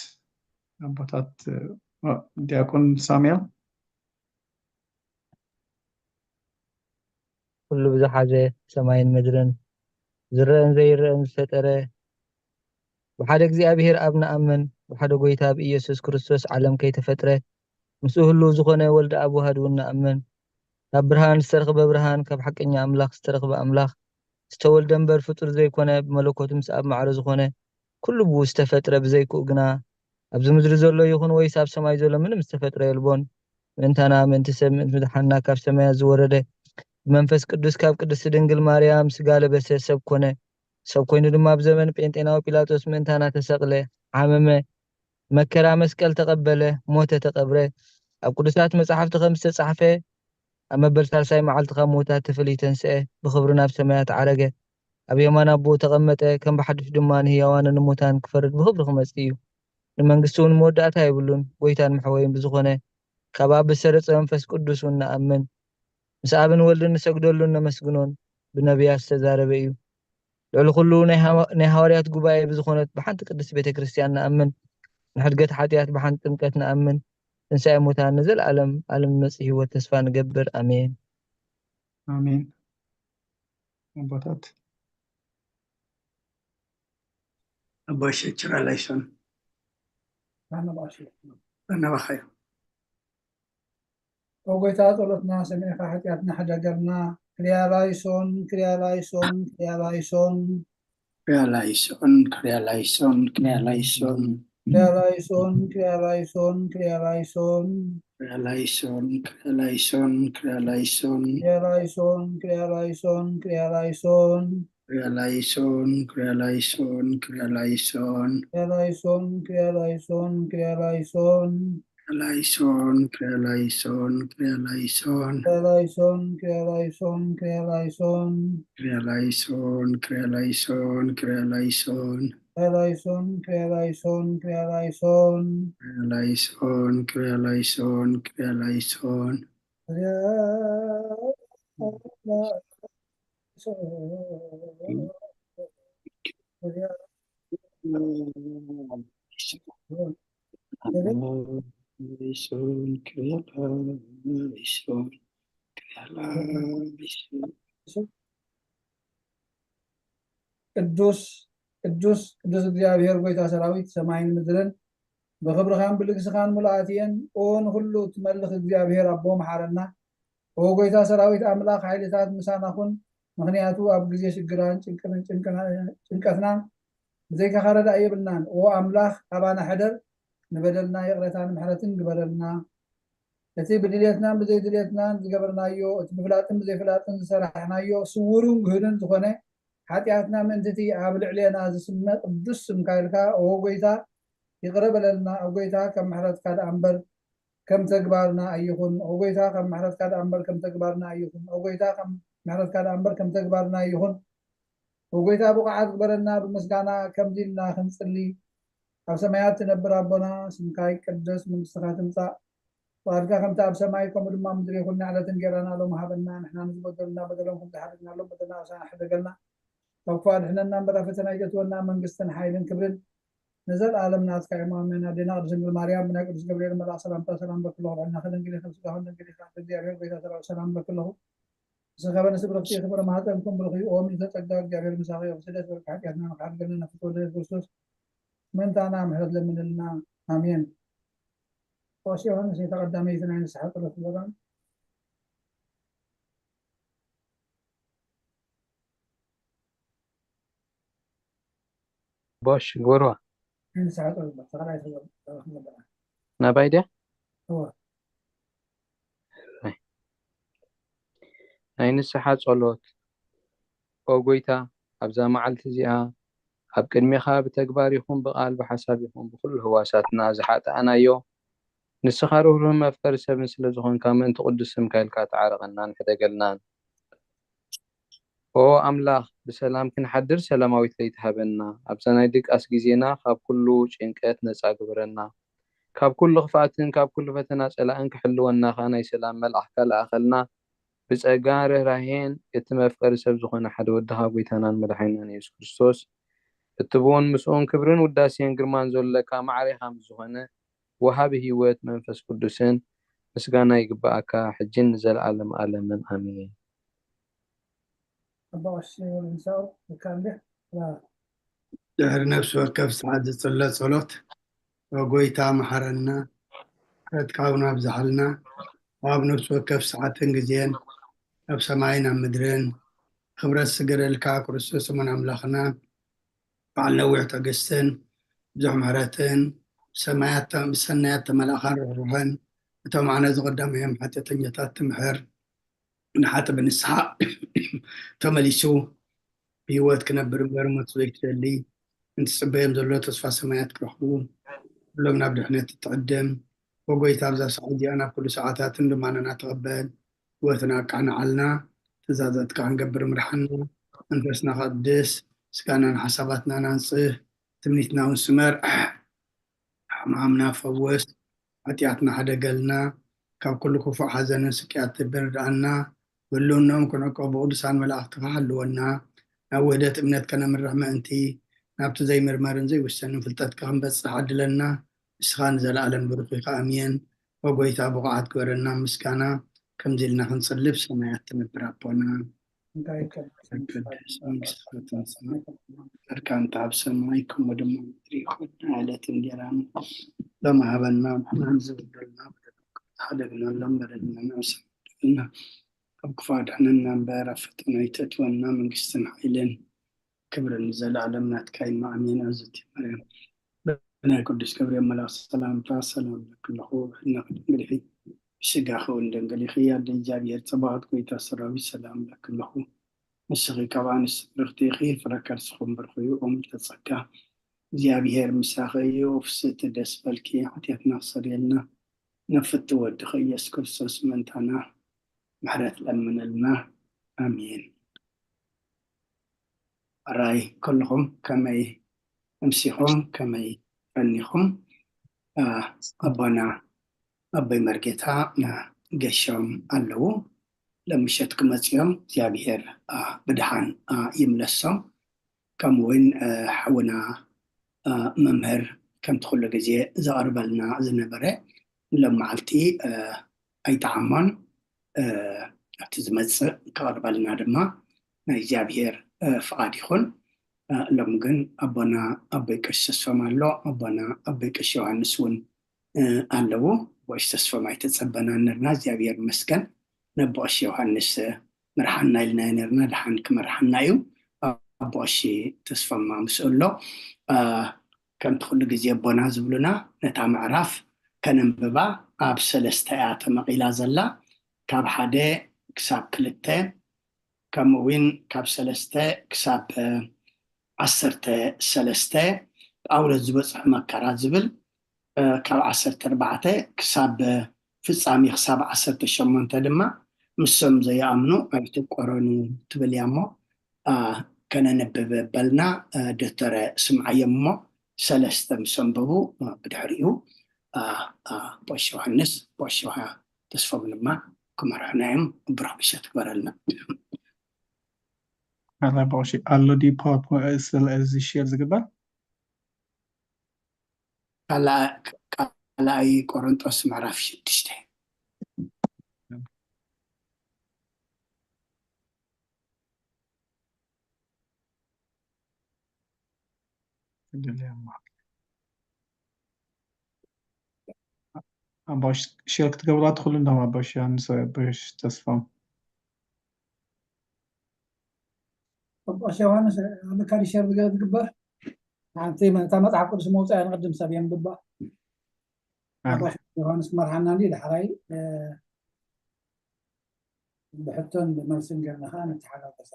ኣቦታት፣ እ፣ ዲያቆን ሳሙኤል። ኩሉ ብዝሓዘ ሰማይን ምድርን ዝረአን ዘይረአን ዝፈጠረ ብሓደ እግዚኣብሔር ኣብ ንኣምን፣ ብሓደ ጎይታ ብኢየሱስ ክርስቶስ ዓለም ከይተፈጥረ ምስኡ ህልው ዝኾነ ወልደ ኣብ ዋህድ እውን ንኣምን። ካብ ብርሃን ዝተረኽበ ብርሃን፣ ካብ ሓቀኛ ኣምላኽ ዝተረኽበ ኣምላኽ፣ ዝተወልደ እምበር ፍጡር ዘይኮነ፣ ብመለኮቱ ምስ ኣብ ማዕረ ዝኾነ፣ ኩሉ ብኡ ዝተፈጥረ፣ ብዘይክኡ ግና ኣብዚ ምድሪ ዘሎ ይኹን ወይስ ኣብ ሰማይ ዘሎ ምንም ዝተፈጥረ የልቦን። ምእንታና፣ ምእንቲ ሰብ፣ ምእንቲ ምድሓንና ካብ ሰማያት ዝወረደ፣ ብመንፈስ ቅዱስ ካብ ቅድስቲ ድንግል ማርያም ስጋ ለበሰ፣ ሰብ ኮነ። ሰብ ኮይኑ ድማ ኣብ ዘመን ጴንጤናዊ ጲላጦስ ምእንታና ተሰቕለ፣ ሓመመ፣ መከራ መስቀል ተቐበለ፣ ሞተ፣ ተቐብረ። ኣብ ቅዱሳት መጻሕፍቲ ከም ዝተጻሕፈ፣ ኣብ መበል ሳልሳይ መዓልቲ ካብ ምዉታት ተፈልዩ ተንስአ፣ ብኽብሪ ናብ ሰማያት ዓረገ። ኣብ የማን ኣቦኡ ተቐመጠ፣ ከም ብሓድሽ ድማ ንህያዋንን ንሙታን ክፈርድ ብኽብሪ ክመጽእ እዩ። ንመንግስቲ እውን መወዳእታ የብሉን። ጎይታን መሕወይን ብዝኾነ ካብ ኣብ ዝተሰረጸ መንፈስ ቅዱስ እውን ንኣምን። ምስ ኣብን ወልድን ንሰግደሉን ነመስግኖን፣ ብነቢያት ዝተዛረበ እዩ። ልዕሊ ኩሉ ናይ ሃዋ-፣ ናይ ሃዋርያት ጉባኤ ብዝኾነት ብሓንቲ ቅድስት ቤተ ክርስቲያን ንኣምን። ንሕድገት ሓጢኣት ብሓንቲ ጥምቀት ንኣምን። ትንሳኤ ሙታን ንዘለኣለም ዓለም ንመጽእ ህይወት ተስፋ ንገብር። ኣሜን። ኣሜን። ኣቦታት። ኣቦ ሸችራ ላይሶን። ኣናባኻዮ። ኦ ጎይታ፣ ጸሎትና ሰሚዕካ ሓጢኣትና ሕደገልና። ክሪያ ላይሶን፣ ክሪያ ላይሶን፣ ክሪያ ላይሶን። ክሪያ ላይሶን፣ ክሪያ ላይሶን፣ ክሪያ ላይሶን። ክሪያ ላይሶን፣ ክሪያ ላይሶን፣ ክሪያ ላይሶን። ክሪያ ላይሶን፣ ክሪያ ላይሶን፣ ክሪያ ላይሶን። ክሪያ ላይሶን፣ ክሪያ ላይሶን፣ ክሪያ ላይሶን። ክሪያ ላይሶን፣ ክሪያ ላይሶን፣ ክሪያ ላይሶን። ክሪያ ላይሶን፣ ክሪያ ላይሶን፣ ክሪያ ላይሶን። ክሪያ ላይሶን፣ ክሪያ ላይሶን፣ ክሪያ ላይሶን። ክሪያ ላይሶን፣ ክሪያ ላይሶን፣ ክሪያ ላይሶን። ክሪያ ላይሶን፣ ክሪያ ላይሶን፣ ክሪያ ላይሶን። ክሪያ ላይሶን፣ ክሪያ ላይሶን፣ ክሪያ ላይሶን። ክሪያ ላይሶን፣ ክሪያ ላይሶን፣ ክሪያ ላይሶን። ክሪያ ላይሶን። ክሪያ ላይሶን፣ ክሪያ ላይሶን፣ ክሪያ ላይሶን። ቅዱስ፣ ቅዱስ፣ ቅዱስ እግዚኣብሔር ጎይታ ሰራዊት ሰማይን ምድርን ብኽብርኻን ብልግስኻን ምሉኣት እየን። ኦ ንኹሉ እትመልኽ እግዚኣብሔር ኣቦ መሓረና። ኦ ጎይታ ሰራዊት ኣምላኽ ሓይልታት ምሳና ኩን። ምኽንያቱ ኣብ ግዜ ሽግራን ጭንቅን-፣ ጭንቅና-፣ ጭንቀትናን ብዘይካኻ ረዳኢ የብልናን። ኦ ኣምላኽ ኣባና ሕደር፣ ንበደልና ይቕረታን ምሕረትን ግበረልና። እቲ ብድልየትናን ብዘይድልየትናን ዝገበርናዮ፣ እቲ ብፍላጥን ብዘይፍላጥን ዝሰራሕናዮ ስውርን ግህዱን ዝኾነ ሓጢኣትና ምእንቲ እቲ ኣብ ልዕሌና ዝስመ ቅዱስ ስምካ ኢልካ፣ ኦ ጎይታ፣ ይቕረ በለልና። ኦ ጎይታ፣ ከም ምሕረትካ ደኣ እምበር ከም ተግባርና ኣይኹን። ኦ ጎይታ፣ ከም ምሕረትካ ደኣ እምበር ከም ተግባርና ኣይኹን። ኦ ጎይታ፣ ከም ምሕረትካ ደኣ እምበር ከም ተግባርና ኣይኹን። ኦ ጎይታ፣ ብቑዓት ግበረና፣ ብምስጋና ከምዚ ኢልና ክንጽሊ። ኣብ ሰማያት ትነብር ኣቦና፣ ስምካ ይቀደስ፣ መንግስትኻ ትምጻእ፣ ፍቓድካ ከምቲ ኣብ ሰማይ ከምኡ ድማ ኣብ ምድሪ ይኹን። ንዕለት እንጌራና ሎሚ ሃበና፣ ንሕና ንዝበደሉና በደሎም ከም ዝሓደግናሎም በደልና ኣሳና ሕደገልና፣ ካብ ክፉእ ኣድሕነና እምበር ኣብ ፈተና ኣይተእትወና፣ መንግስትን ሓይልን ክብርን ንዘለኣለም ናትካ እዮም። ኣሜን። ኣዴና ቅድስት ድንግል ማርያም ብናይ ቅዱስ ገብርኤል መልኣኽ ሰላምታ ሰላም እብለኪ ኣለኹ። ብሕና ከደንግል ኢኺ፣ ኣብ ስጋ ከደንግል ኢኻ። ኣደ እግዚኣብሔር ጎይታ ሰራዊት ሰላም እብለኪ ኣለኹ። ንስኻ በንስብረትኪ ክብረ ማህፀንኩም ብሩኽ እዩ። ኦ ምልዕተ ጸጋ እግዚኣብሔር ምሳኺ እዩ። ስደት በርቂ ሓጢኣትና ንኽሓድገልና ናብ ፍትወልደ ክርስቶስ ምእንታና ምሕረት ለምንልና። ኣሜን። ኦስ ዮሃንስ፣ እታ ቀዳመይቲ ናይ ንስሓ ጸሎት ንበላ። ቦሽ፣ ግበርዋ። ናይ ንስሓ ጸሎት፣ እታ ካልኣይቲ ጸሎት ንበላ። ናባይ ድያ? እወ። ናይ ንስሓ ጸሎት። ኦ ጎይታ፣ ኣብዛ መዓልቲ እዚኣ ኣብ ቅድሜኻ ብተግባር ይኹን ብቓል ብሓሳብ ይኹን ብኹሉ ህዋሳትና ዝሓጠኣናዮ፣ ንስኻ ርህሩህን መፍቀሪ ሰብን ስለ ዝኾንካ ምእንቲ ቅዱስ ስምካ ኢልካ ተዓረቐናን ሕደገልናን። ኦ ኣምላኽ፣ ብሰላም ክንሓድር ሰላማዊት ለይቲ ሃበና። ኣብዛ ናይ ድቃስ ግዜና ካብ ኩሉ ጭንቀት ነጻ ግበረና። ካብ ኩሉ ክፍኣትን ካብ ኩሉ ፈተና ጸላእን ክሕልወና ከኣ ናይ ሰላም መልኣኽካ ለኣኸልና። ብጸጋ ርህራሄን እቲ መፍቀሪ ሰብ ዝኾነ ሓደ ወድኻ ጎይታናን መድሓኒናን የሱስ ክርስቶስ እትብውን ምስኡን ክብርን ውዳሴን ግርማን ዘለካ ማዕሬኻ ምስ ዝኾነ ወሃቢ ህይወት መንፈስ ቅዱስን ምስጋና ይግብኣካ ሕጅን ንዘለኣለም ኣለምን ኣሜን። ኣባ ቀሺ ወልደሚካኤል ይካል እንዴ? ድሕሪ ነፍሲ ወከፍ ሰዓት ዝጽለ ጸሎት፣ ኦ ጎይታ መሓረና፣ ምሕረትካ እውን ኣብዝሓልና፣ ኣብ ነፍሲ ወከፍ ሰዓትን ግዜን፣ ኣብ ሰማይን ኣብ ምድርን፣ ክብረት ስግደልካ ክርስቶስ እሙን ኣምላኽና፣ በዓል ነዊሕ ትዕግስትን ብዙሕ ምሕረትን፣ ብሰማያት ተ- ብሰናያት ተመላእኻን ርሕሩሕን፣ እቶም ኣነ ዝቐዳማዮም ሓጢኣተኛታት ትምሕር፣ ንሓጢ ብንስሓ ተመሊሱ ብህይወት ክነብር እምበር ሞት ዘይትደሊ፣ እንትጽበዮም ዘሎ ተስፋ ሰማያት ክረኽቡ፣ ኩሎም ናብ ድሕነት እትዕድም። ወጎይታ ኣብዛ ሰዓት እዚኣ ናብ ኩሉ ሰዓታትን ልማኖና ተቐበል። ህይወትና ኣቃንዓልና፣ ትእዛዛትካ ክንገብር ምርሓና፣ መንፈስና ቀድስ፣ ስጋናን ሓሳባትናን ኣንጽህ፣ ትምኒትና እውን ስመር፣ ሕማምና ፈውስ፣ ሓጢኣትና ሕደገልና፣ ካብ ኩሉ ክፉእ ሓዘንን ስቅያት ተበርድኣና፣ ብህልውናኦም ክንዕቆ ብቅዱሳን መላእኽትኻ ሓልወና፣ ናብ ውህደት እምነት ከነምርሕ ምእንቲ፣ ናብቲ ዘይምርመርን ዘይውሰንን ፍልጠትካ ክንበጽሕ ዓድለና፣ ንስኻ ንዘለኣለም ብሩኽ ኢኻ፣ ኣሜን። ኦ ጎይታ፣ ብቑዓት ግበረና ምስጋና፣ ከምዚ ኢልና ክንጽሊ ብሰማያት ትነብር ኣቦና። እንታይ ከም ቅድስ መንግስትኻ ትምጻእ፣ ፈቃድካ እንተ ኣብ ሰማይ ከምኡ ድማ ምድሪ ይኹን። ዕለት እንጀራና ሎሚ ሃበና፣ ንሕና ንዝበደሉና በደልና ሓደግናሎም፣ በደልና ንዕሰብ፣ በደልና ካብ ክፉእ ኣድሕነና እምበር፣ ኣብ ፈተና ኣይተእትወና፣ መንግስትን ሓይልን ክብርን ንዘለኣለም ናትካ እዩ፣ ኣሜን። ኣዝቲ ማርያም ብናይ ቅዱስ ገብርኤል መልኣኽ ሰላምታ ሰላም እብለኪ ኣለኹ፣ ብሕልናኺ ድንግል ኢኺ፣ ብስጋኺ እውን ድንግል ኢኺ። ኣደ እግዚኣብሔር ጸባኦት፣ ጎይታ ሰራዊት፣ ሰላም እብለኪ ኣለኹ። ንስኺ ካብ ኣንስቲ ብርኽቲ ኢኺ፣ ፍረ ከርስኺ እውን ብሩኽ እዩ። ኦም ተጸጋ እግዚኣብሔር ምሳኺ እዩ፣ ፍስሕቲ ደስ በልኪ፣ ሓጢኣትና ክሰርየልና፣ ነፍቲ ወድኺ ኢየሱስ ክርስቶስ ምእንታና ምሕረት ለምነልና። ኣሜን። ኣራይ ከለኹም ከመይ ኣምሲኹም፣ ከመይ ቀኒኹም? አ፣ ኣቦና ኣቦይ መርጌታ፣ አ፣ ገሾም ኣለዉ። ለምሸት ክመጽኦም እግዚኣብሔር፣ አ፣ ብድሓን፣ አ፣ ይምለሶም። ከምኡ እውን፣ አ፣ ሓውና፣ አ፣ መምህር ከምቲ ኩሉ ግዜ ዘቕርበልና ዝነበረ ሎም መዓልቲ፣ አ፣ ኣይጠዓሞን። እ፣ ኣብቲ ዝመጽእ ክቐርበልና ድማ ናይ እግዚኣብሔር፣ እ፣ ፍቓድ ይኹን። እ፣ ሎም ግን ኣቦና ኣቦይ ቀሺ ተስፎም ኣሎ፣ ኣቦና ኣቦይ ቀሺ ዮሃንስ እውን፣ እ፣ ኣለዉ። ኣቦ ቀሺ ተስፎም ኣይተጸበናን ነርና፣ እግዚኣብሔር ይመስገን። ነቦ ቀሺ ዮሃንስ፣ እ፣ ምርሓና ኢልናዮ ነርና፣ ደሓን ክመርሓና እዩ። ኣቦ ቀሺ ተስፎም ምስኡ ኣሎ። እ፣ ከምቲ ኩሉ ግዜ ኣቦና ዝብሉና፣ ነታ ምዕራፍ ከነንብባ ኣብ ሰለስተ እያ ተመቒላ ዘላ። ካብ ሓደ ክሳብ ክልተ፣ ከምኡ እውን ካብ ሰለስተ ክሳብ፣ እ፣ ዓሰርተ ሰለስተ፣ ጳውሎስ ዝበጽሖ መከራ ዝብል፣ እ፣ ካብ ዓሰርተ ኣርባዕተ ክሳብ፣ እ፣ ፍጻሜ፣ ክሳብ ዓሰርተ ሸሞንተ ድማ፣ "ምሶም ዘይኣምኑ ኣይትቆረኑ" ትብል እያ እሞ፣ እ፣ ከነንብብ በልና። እ፣ ዶክተረ ስምዓዮም እሞ፣ ሰለስተ ምስ ኣንበቡ፣ እ፣ ብድሕሪኡ፣ እ፣ እ፣ ቦሽ ዮሃንስ፣ ቦሽ ዮሃ-፣ ተስፎም ድማ ክመርሑና እዮም። ብሩኽ ምሸት ግበረልና። ኣላ ቦሽ ኣሎ ድዩ ፓወርፖ-፣ ስለ እዚ ሼር ዝግበር? ካልኣ-፣ ካልኣይ ቆሮንጦስ ምዕራፍ ሽዱሽተ። ኣባሽ ሼር ክትገብራ ትኽእሉ እንዲኹም ኣባሽ ዮሃንስ፣ ኣባሽ ተስፋም። ኣባሽ ዮሃንስ፣ ኣለካ ድዩ ሼር ዝገ-፣ ዝግበር? ሓንቲ መ-፣ እታ መጽሓፍ ቅዱስ መውጽኣ ንቕድም ሰብ የንብባ። ኣለ። ኣባሽ ዮሃንስ ክመርሓና እንዲ፣ ዳሕራይ፣ እ፣ ብሕቶን ብመልስን ጌርና ኸዓ ንተሓጋገዝ።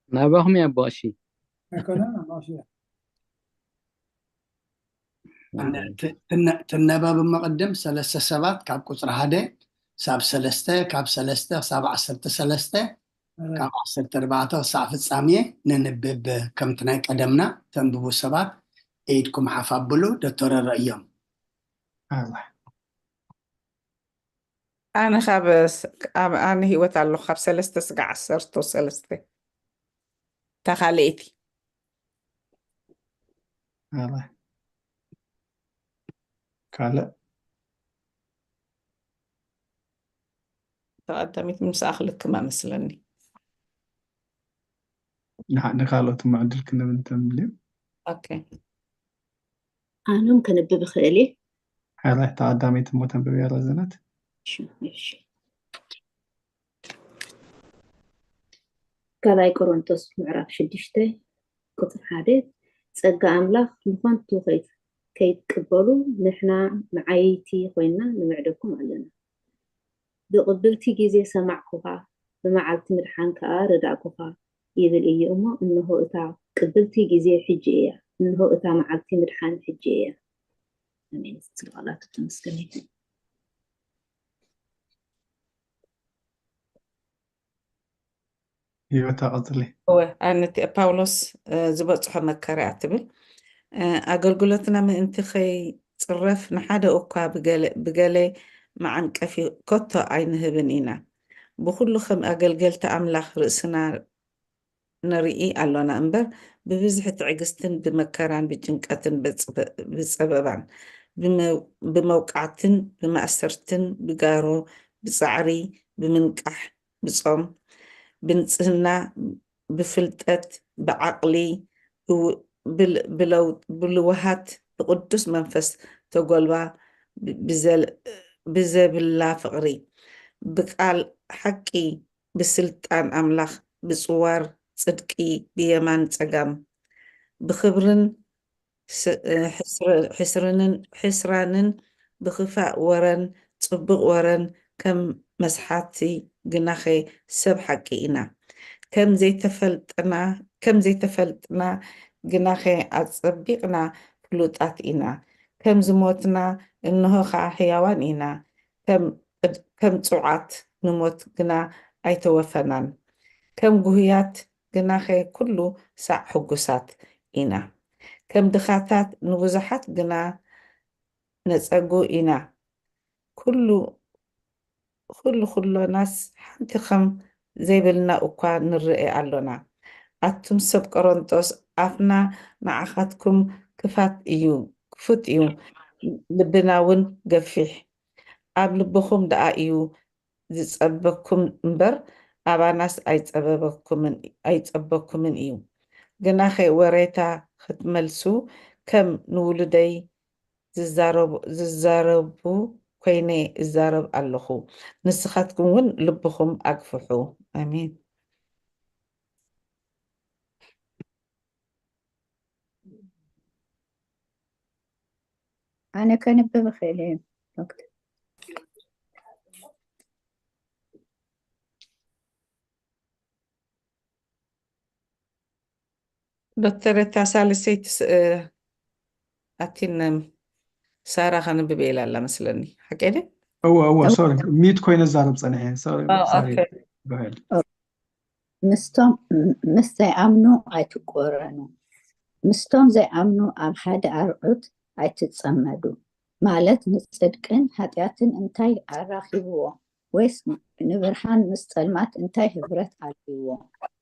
ናባኹም እያ ኣቦ ቀሺ። ኣይኮነን፣ ኣቦ ቀሺ እያ። እነ-፣ ት-፣ ትነ-፣ ትነበብ እሞ ቅድም ሰለስተ ሰባት ካብ ቁጽሪ ሓደ ክሳብ ሰለስተ፣ ካብ ሰለስተ ክሳብ ዓሰርተ ሰለስተ፣ ኣረ። ካብ ዓሰርተ ኣርባዕተ ክሳብ ፍጻሜ ነንብብ። ከምቲ ናይ ቀደምና ተንብቡ ሰባት ኢድኩም ሓፍ ኣብሉ፣ ደተረረ እዮም። ኣላ። ኣነ ካብ ስ-፣ ኣብ ኣነ ህይወት ኣለኹ፣ ካብ ሰለስተ ስጋዕ ዓሰርተ ሰለስተ። እታ ካልኣይቲ። ኣላ። ካልእ? ተቐዳሚት ምስኣ ክልክማ መስለኒ። ንሓ-፣ ንኻልኦት እሞ ዕድል ክንህብ እንተምልዩ። ኦኬ። ኣነም ከነብብ እኽእል እየ። ሓራይ ተቐዳሚት እሞ ተንብብያ ረዘነት። እሺ፣ እሺ። ካልኣይ ቆሮንቶስ ምዕራፍ ሽዱሽተ ቁጽሪ ሓደ፣ ጸጋ ኣምላኽ ንኸንቱ ከይት-፣ ከይትቅበሉ ንሕና መዓይቲ ኮይንና ንምዕደኩም ኣለና። ብቅብልቲ ግዜ ሰማዕኩኻ፣ ብመዓልቲ ምድሓን ከኣ ረዳእኩኻ ይብል እዩ እሞ፣ እንሆ እታ ቅብልቲ ግዜ ሕጂ እያ፣ እንሆ እታ መዓልቲ ምድሓን ሕጂ እያ። ኣሜን። ስለ ቃላቱ ተመስገን ይሁን። ህይወታ ቀጽሊ። እወ፣ ኣነቲ ጳውሎስ፣ እ፣ ዝበጽሖ መከራ እያ ትብል። እ፣ ኣገልግሎትና ምእንቲ ከይጽረፍ ንሓደ እኳ ብገለ፣ ብገለ መዓንቀፊ ከቶ ኣይንህብን ኢና። ብኹሉ ከም ኣገልገልቲ ኣምላኽ ርእስና ንርኢ ኣሎና እምበር፣ ብብዝሒ ትዕግስትን ብመከራን ብጭንቀትን ብጽበ-፣ ብጸበባን፣ ብመ-፣ ብመውቃዕትን ብማእሰርትን ብጋሮ ብጻዕሪ ብምንቃሕ ብጾም ብንጽህና ብፍልጠት ብዓቕሊ ብው-፣ ብል-፣ ብለው-፣ ብልውሃት ብቅዱስ መንፈስ ተጎልባ ብ-፣ ብዘል-፣ ብዘብላ ፍቕሪ ብቃል ሓቂ ብስልጣን ኣምላኽ ብጽዋር ጽድቂ ብየማን ጸጋም ብኽብርን ስ-፣ እ፣ ሕስር-፣ ሕስርንን፣ ሕስራንን ብኽፋእ ወረን ጽቡቕ ወረን ከም መስሓቲ ግናኸ ሰብ ሓቂ ኢና። ከም ዘይተፈልጥና፣ ከም ዘይተፈልጥና ግናኸ ኣጸቢቕና ፍሉጣት ኢና። ከም ዝሞትና እንሆ ኸዓ ሕያዋን ኢና። ከም ቅድ-፣ ከም ጽውዓት ንሞት ግና ኣይተወፈናን። ከም ጉህያት ግናኸ ኩሉ ሳዕ ሕጉሳት ኢና። ከም ድኻታት ንብዙሓት ግና ነጸጉ ኢና። ኩሉ፣ ኩሉ ኩሎናስ ሓንቲ ከም ዘይብልና እኳ ንርኤ ኣሎና። ኣቱም ሰብ ቆሮንጦስ፣ ኣፍና ንዓኻትኩም ክፋት እዩ፣ ክፉት እዩ፣ ልብና እውን ገፊሕ። ኣብ ልብኹም ደኣ እዩ ዝጸበኩም እምበር፣ ኣባናስ ኣይጸበበኩምን፣ ኣይጸበኩምን እዩ። ግናኸ ወሬታ ክትመልሱ ከም ንውሉደይ ዝዛረቡ፣ ዝዛረቡ ኮይነ እዛረብ ኣለኹ። ንስኻትኩም እውን ልብኹም ኣግፍሑ። ኣሜን። ኣነ ከንብብ እኽእል እየ ዶክተር። ዶክተር፣ እታ ሳልሰይቲ ስ-፣ እ፣ ኣቲን ሳራ ከንብብ ኢላ ኣላ መስለኒ። ሓቀይ ድየ? እወ እወ፣ እወ። ሶሪ፣ ሚት ኮይነ ዛረብ ጸኒሐ። ሶሪ፣ ኦ፣ ሶሪ። ኦኬ። Go ahead። ምስቶም ምስ ዘይኣምኑ ኣይትቆረኑ፣ ምስቶም ዘይኣምኑ ኣብ ሓደ ኣርዑት ኣይትጸመዱ። ማለት ንጽድቅን ሓጢኣትን እንታይ ኣራኺብዎ? ወይስ ንብርሃን ምስ ጸልማት እንታይ ህብረት ኣለዎ?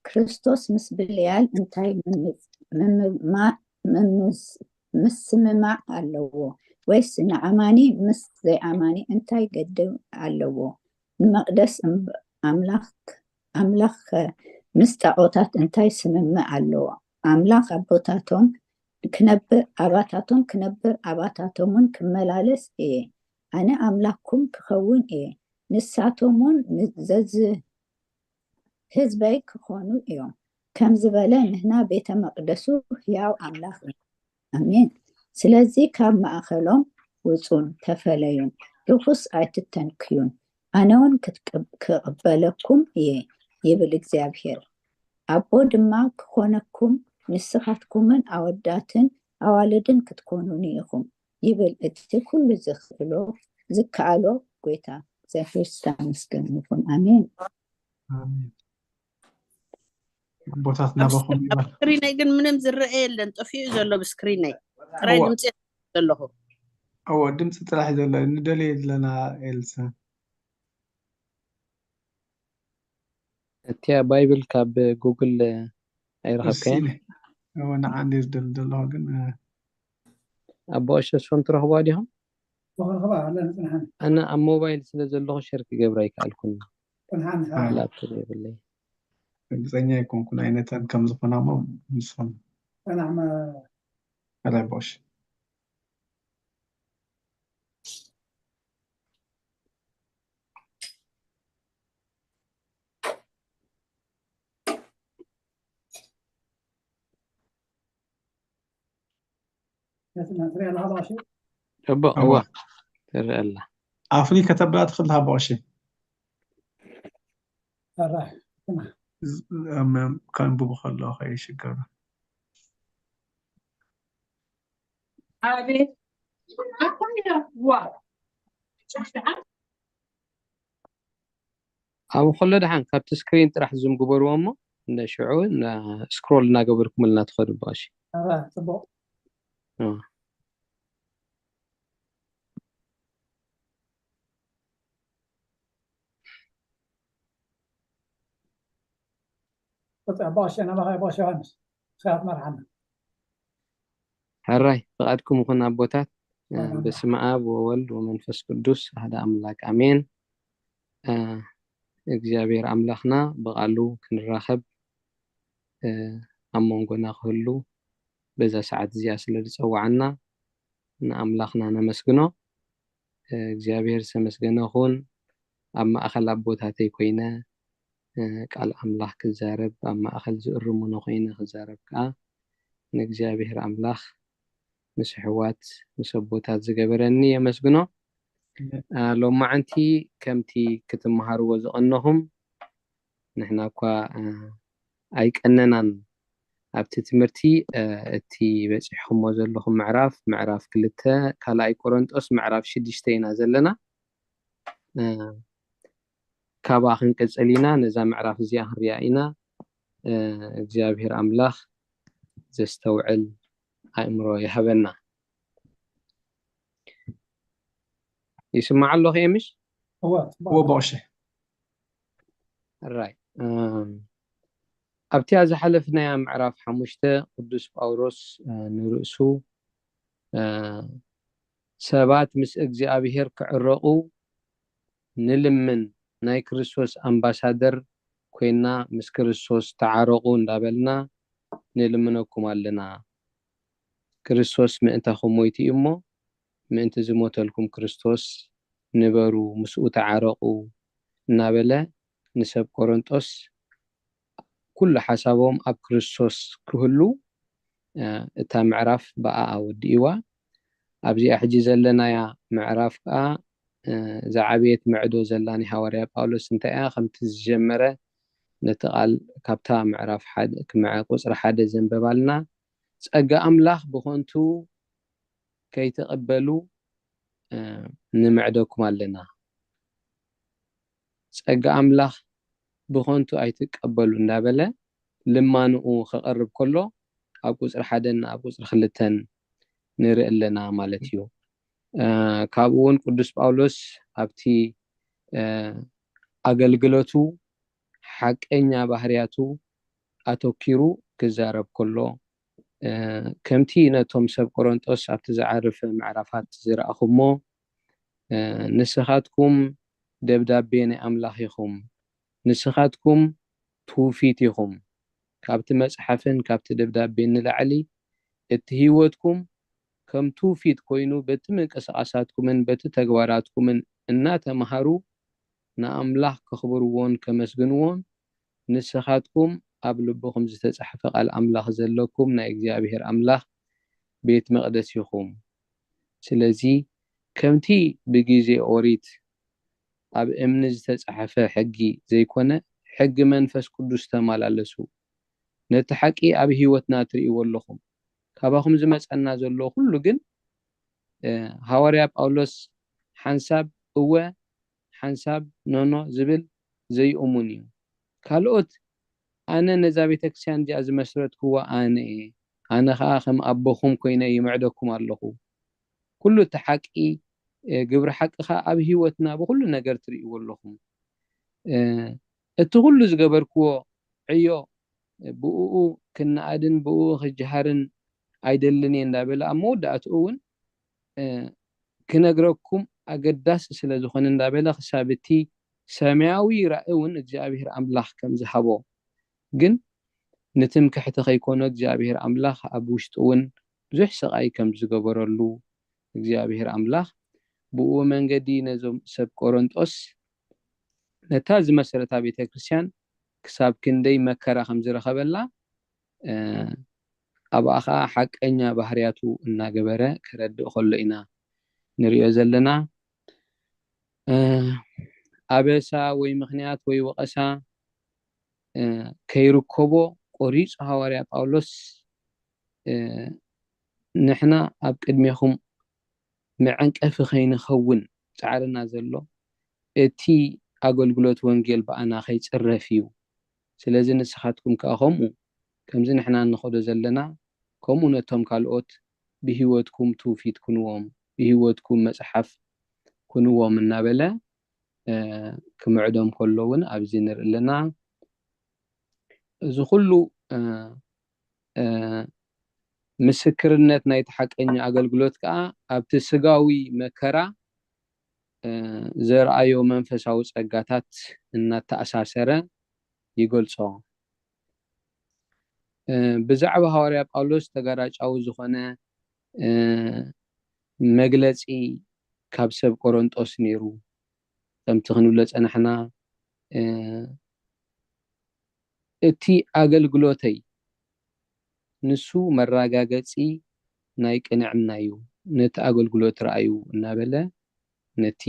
ክርስቶስ ምስ ብልያል እንታይ ምምጽ-፣ ምምማ-፣ ምምስ-፣ ምስምማዕ ኣለዎ? ወይስ ንኣማኒ ምስ ዘይኣማኒ እንታይ ገድብ ኣለዎ? ንመቕደስ እም-፣ ኣምላኽ፣ ኣምላኽ ከ ምስ ጣዖታት እንታይ ስምምዕ ኣለዎ? ኣምላኽ ኣቦታቶም ክነብር፣ ኣባታቶም ክነብር፣ ኣባታቶምን ክመላለስ እየ። ኣነ ኣምላኽኩም ክኸውን እየ፣ ንሳቶም እውን ን-፣ ዘዝ-፣ ህዝበይ ክኾኑ እዮም። ከም ዝበለ ንሕና ቤተ መቕደሱ ህያው ኣምላኽ ኢና። ኣሜን። ስለዚ ካብ ማእኸሎም ውጹን ተፈለዩን፣ ርኹስ ኣይትተንክዩን፣ ኣነ እውን ክትቅብ-፣ ክቕበለኩም እየ ይብል እግዚኣብሔር። ኣቦ ድማ ክኾነኩም፣ ንስኻትኩምን ኣወዳትን ኣዋልድን ክትኮኑኒ ኢኹም ይብል እቲ ኩሉ ዝኽእሎ፣ ዝከኣሎ ጎይታ። እግዚኣብሔር ዝተመስገነ ይኹን። ኣሜን። ኣሜን። ኣቦታት ኣብ ናባኹም ይበል። ስክሪነይ ግን ምንም ዝረአ የለን፣ ጠፊኡ ዘሎ ብስክሪነይ ጥራይ እወ። ድምፂ ዘለኹ። እወ፣ ድምፂ ጥራሕ እዩ ዘሎ። ንደልየ ዘለና ኤልሳ። እቲያ ባይብል ካብ ጉግል ኣይረኸብካያን? እወ፣ ንዓ እንደ ዝደሊ ዘለኹ ግን፣ እ፣ ኣቦ ኣሸሶን ትረኽቧ ዲኹም? ኣነ ኣብ ሞባይል ስለ ዘለኹ ሸር ክገብር ኣይከኣልኩን። ኣይ፣ ላፕቶፕ የብለይ። ርግፀኛ ኣይኮንኩን ኣይነተን ከም ዝኾና እሞ ንስኹም። ኣላይ ቦሽ። ነቲ መትሪያ ኣለኻ ባሽ እቦ እዋ። እዋ ትረአ ኣላ። ኣፍሊ ከተብላ ትኽእል ሃቦ ቀሺ ሰራሕ ከንብቡ ከለኹ ከይሽገሩ። ኣቤት ኣኮያ ዋ ኣብ ከሎ ደሓን ካብቲ ስክሪን ጥራሕ ዙም ግበርዎ እሞ እንደ ሽዑ ስክሮል እናገበርኩምልና ትኸዱ እቦ ቀሺ። ሰራሕ ጽቡቕ እዋ። ቁጥዕ ባሽ ናባኻ ባሽ ዮሃንስ ስራት መርሓና ሕራይ ፍቓድኩም ይኹን ኣቦታት። ኣሜን። በስመ ኣብ ወወልድ ወመንፈስ ቅዱስ ኣሐደ ኣምላክ ኣሜን። እግዚኣብሔር ኣምላኽና ብቓሉ ክንራኸብ ኣብ መንጎና ክህሉ በዛ ሰዓት እዚኣ ስለ ዝጸዋዓና ንኣምላኽና ነመስግኖ። እግዚኣብሔር ዝተመስገነ ይኹን። ኣብ ማእኸል ኣቦታተይ ኮይነ ቃል ኣምላኽ ክዛረብ ኣብ ማእኸል ዝእርሙኒ ኮይነ ክዛረብ ከዓ ንእግዚኣብሔር ኣምላኽ ምስ ኣሕዋት ምስ ኣቦታት ዝገበረኒ የመስግኖ። ሎማዓንቲ ከምቲ ክትመሃርዎ ዝቐነኹም ንሕና እኳ ኣይቀነናን ኣብቲ ትምህርቲ እቲ በፂሕኹሞ ዘለኹም ምዕራፍ ምዕራፍ ክልተ ካልኣይ ቆሮንጦስ ምዕራፍ ሽዱሽተ ኢና ዘለና። ካብኣ ክንቅፅል ኢና። ነዛ ምዕራፍ እዚኣ ክንሪኣ ኢና። እግዚኣብሔር ኣምላኽ ዘስተውዕል ኣእምሮ ይሃበና። ይስማዕ ኣለኹ ኤምሽ? እወ እወ ቦሽ ራይ ኣብቲኣ ዝሓለፍናያ ምዕራፍ ሓሙሽተ ቅዱስ ጳውሎስ ንርእሱ ሰባት ምስ እግዚኣብሔር ክዕረቑ ንልምን ናይ ክርስቶስ ኣምባሳደር ኮይና ምስ ክርስቶስ ተዓረቑ እንዳበልና ንልምነኩም ኣለና። ክርስቶስ ምእንታኹም ሞይቱ እዩ እሞ ምእንቲ ዝሞተልኩም ክርስቶስ ንበሩ ምስኡ ተዓረቑ እናበለ ንሰብ ቆሮንጦስ ኩሉ ሓሳቦም ኣብ ክርስቶስ ክህሉ እታ ምዕራፍ ብኣኣ ወዲእዋ። ኣብዚኣ ሕጂ ዘለናያ ምዕራፍ ከዓ ዝዓበየት ምዕዶ ዘላ ናይ ሃዋርያ ጳውሎስ እንታይ እያ ከምቲ ዝጀመረ ነቲ ቃል ካብታ ምዕራፍ ቁፅሪ ሓደ ዘንበባልና ጸጋ ኣምላኽ ብኾንቱ ከይትቕበሉ ንምዕደኩም ኣለና። ጸጋ ኣምላኽ ብኾንቱ ኣይትቀበሉ እንዳበለ ልማንኡ ከቐርብ ከሎ ኣብ ቁፅሪ ሓደን ኣብ ቁፅሪ ክልተን ንርኢ ኣለና ማለት እዩ። ካብኡ እውን ቅዱስ ጳውሎስ ኣብቲ ኣገልግሎቱ ሓቀኛ ባህርያቱ ኣተኪሩ ክዛረብ ከሎ ከምቲ ነቶም ሰብ ቆሮንጦስ ኣብቲ ዝዓርፍ ምዕራፋት ዝረኣኹሞ ንስኻትኩም ደብዳቤ ናይ ኣምላኽ ኢኹም፣ ንስኻትኩም ትውፊት ኢኹም። ካብቲ መጽሓፍን ካብቲ ደብዳቤን ንላዕሊ እቲ ህይወትኩም ከም ትውፊት ኮይኑ በቲ ምንቅስቓሳትኩምን በቲ ተግባራትኩምን እናተምሃሩ ንኣምላኽ ከኽብርዎን ከመስግንዎን ንስኻትኩም ኣብ ልብኹም ዝተጻሕፈ ቃል ኣምላኽ ዘለኩም ናይ እግዚኣብሔር ኣምላኽ ቤት መቕደስ ኢኹም። ስለዚ ከምቲ ብግዜ ኦሪት ኣብ እምኒ ዝተጻሕፈ ሕጊ ዘይኮነ ሕጊ መንፈስ ቅዱስ ተመላለሱ። ነቲ ሓቂ ኣብ ህይወትና ትርእይዎ ኣለኹም። ካባኹም ዝመጸና ዘሎ ኩሉ ግን ሃዋርያ ጳውሎስ ሓንሳብ እወ ሓንሳብ ኖኖ ዝብል ዘይእሙን እዩ። ካልኦት ኣነ ነዛ ቤተክርስትያን እዚኣ ዝመስረትክዋ ኣነ እየ፣ ኣነ ኸዓ ከም ኣቦኹም ኮይነ ይምዕደኩም ኣለኹ። ኩሉ እቲ ሓቂ ግብሪ ሓቂ ኸዓ ኣብ ህይወትና ብኩሉ ነገር ትርእይዎ ኣለኹም። እቲ ኩሉ ዝገበርክዎ ዕዮ ብእኡ ክነኣድን ብእኡ ክጀሃርን ኣይደልን እየ እንዳበለ ኣብ መወዳእትኡ እውን ክነግረኩም ኣገዳሲ ስለ ዝኾነ እንዳበለ ክሳብ እቲ ሰማያዊ ራእይ እውን እግዚኣብሔር ኣምላኽ ከም ዝሃቦ ግን ንትምክሕቲ ከይኮኖ እግዚኣብሔር ኣምላኽ ኣብ ውሽጡ እውን ብዙሕ ስቓይ ከም ዝገበረሉ እግዚኣብሔር ኣምላኽ ብኡ መንገዲ ነዞም ሰብ ቆሮንጦስ ነታ ዝመሰረታ ቤተ ክርስቲያን ክሳብ ክንደይ መከራ ከም ዝረኸበላ ኣብኣ ኸዓ ሓቀኛ ባህርያቱ እናገበረ ከረድእ ከሎ ኢና ንሪኦ ዘለና። ኣበሳ ወይ ምኽንያት ወይ ወቐሳ ከይርከቦ ቆሪፁ ሃዋርያ ጳውሎስ፣ ንሕና ኣብ ቅድሜኹም መዐንቀፊ ከይንኸውን ፃዕርና ዘሎ እቲ ኣገልግሎት ወንጌል ብኣና ከይፅረፍ እዩ። ስለዚ ንስኻትኩም ከዓ ከምኡ፣ ከምዚ ንሕና እንኸዶ ዘለና፣ ከምኡ ነቶም ካልኦት ብህይወትኩም ትውፊት ኩንዎም፣ ብህይወትኩም መፅሓፍ ኩንዎም እናበለ ክምዕዶም ከሎ እውን ኣብዚ ንርኢ ኣለና። እዚ ኩሉ ምስክርነት ናይቲ ሓቀኛ ኣገልግሎት ከዓ ኣብቲ ስጋዊ መከራ ዘርኣዮ መንፈሳዊ ጸጋታት እናተኣሳሰረ ይገልጾ። ብዛዕባ ሃዋርያ ጳውሎስ ተጋራጫዊ ዝኾነ መግለጺ ካብ ሰብ ቆሮንጦስ ነይሩ። ከምቲ ክንብሎ ጸናሕና፣ እቲ ኣገልግሎተይ ንሱ መራጋገጺ ናይ ቅንዕና እዩ፣ ነቲ ኣገልግሎት ረኣዩ እናበለ ነቲ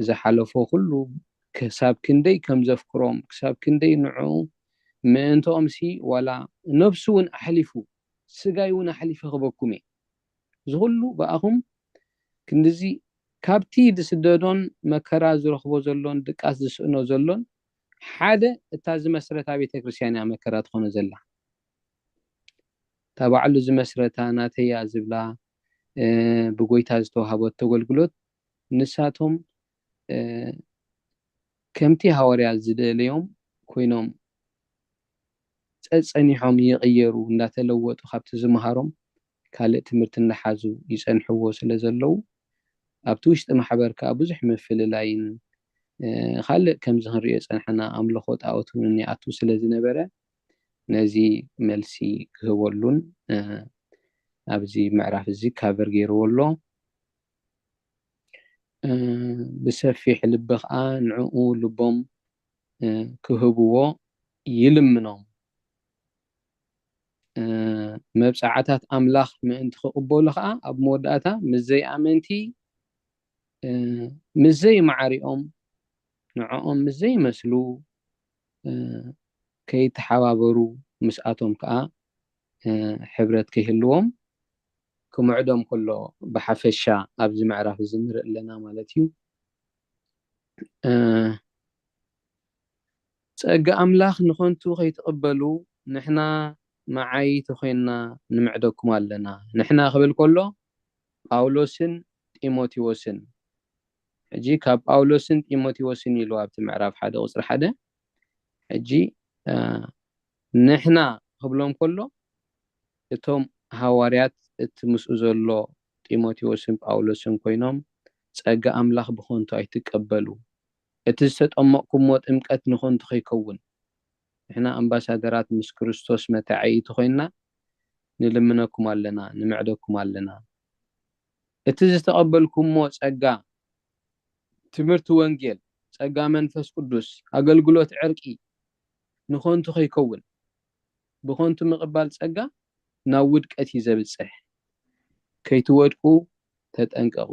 ዝሓለፎ ኩሉ ክሳብ ክንደይ ከም ዘፍቅሮም፣ ክሳብ ክንደይ ንዕኡ ምእንትኦምሲ ዋላ ነብሱ እውን ኣሕሊፉ፣ ስጋይ እውን ኣሕሊፈ ክበኩም እየ፣ እዚ ኩሉ ብኣኹም ክንድዚ ካብቲ ዝስደዶን መከራ ዝረኽቦ ዘሎን ድቃስ ዝስእኖ ዘሎን ሓደ እታ ዝመስረታ ቤተ ክርስቲያን እያ መከራ ትኾኖ ዘላ። እታ ባዕሉ ዝመስረታ ናተያ ዝብላ ብጎይታ ዝተዋሃበት ተገልግሎት ንሳቶም ከምቲ ሃዋርያ ዝደለዮም ኮይኖም ጸጸኒሖም ይቕየሩ እንዳተለወጡ ካብቲ ዝመሃሮም ካልእ ትምህርቲ እንዳሓዙ ይጸንሕዎ ስለ ዘለዉ ኣብቲ ውሽጢ ማሕበር ከዓ ብዙሕ ምፍልላይን ካልእ ከምዚ ክንሪኦ ጸንሐና ኣምልኾ ጣዖት እውን ይኣቱ ስለ ዝነበረ ነዚ መልሲ ክህበሉን ኣብዚ ምዕራፍ እዚ ካቨር ገይርዎ ኣሎ። ብሰፊሕ ልቢ ከዓ ንዕኡ ልቦም ክህብዎ ይልምኖም። መብፃዕታት ኣምላኽ ምእንቲ ክቕበሉ ከዓ ኣብ መወዳእታ ምስ ዘይኣመንቲ ምስ ዘይማዕሪኦም ንዕኦም ምስ ዘይመስሉ ከይተሓባበሩ ምስኣቶም ከዓ ሕብረት ከይህልዎም ክምዕዶም ከሎ ብሓፈሻ ኣብዚ ምዕራፍ እዚ ንርኢ ኣለና ማለት እዩ። ጸጋ ኣምላኽ ንኸንቱ ከይትቕበሉ ንሕና መዓይቲ ኮይንና ንምዕደኩም ኣለና። ንሕና ክብል ከሎ ጳውሎስን ጢሞቴዎስን። ሕጂ ካብ ጳውሎስን ጢሞቴዎስን ኢሉ ኣብቲ ምዕራፍ ሓደ ቁፅሪ ሓደ። ሕጂ ንሕና ክብሎም ከሎ እቶም ሃዋርያት እቲ ምስኡ ዘሎ ጢሞቴዎስን ጳውሎስን ኮይኖም ጸጋ ኣምላኽ ብኸንቱ ኣይትቀበሉ። እቲ ዝተጠመቕኩሞ ጥምቀት ንኸንቱ ከይከውን ንሕና ኣምባሳደራት ምስ ክርስቶስ መተዓይይቲ ኮይንና ንልምነኩም ኣለና፣ ንምዕደኩም ኣለና። እቲ ዝተቐበልኩሞ ጸጋ ትምህርቲ ወንጌል፣ ጸጋ መንፈስ ቅዱስ፣ ኣገልግሎት ዕርቂ ንኸንቱ ከይከውን ብኸንቱ ምቕባል ጸጋ ናብ ውድቀት እዩ ዘብጽሕ። ከይትወድቁ ተጠንቀቑ።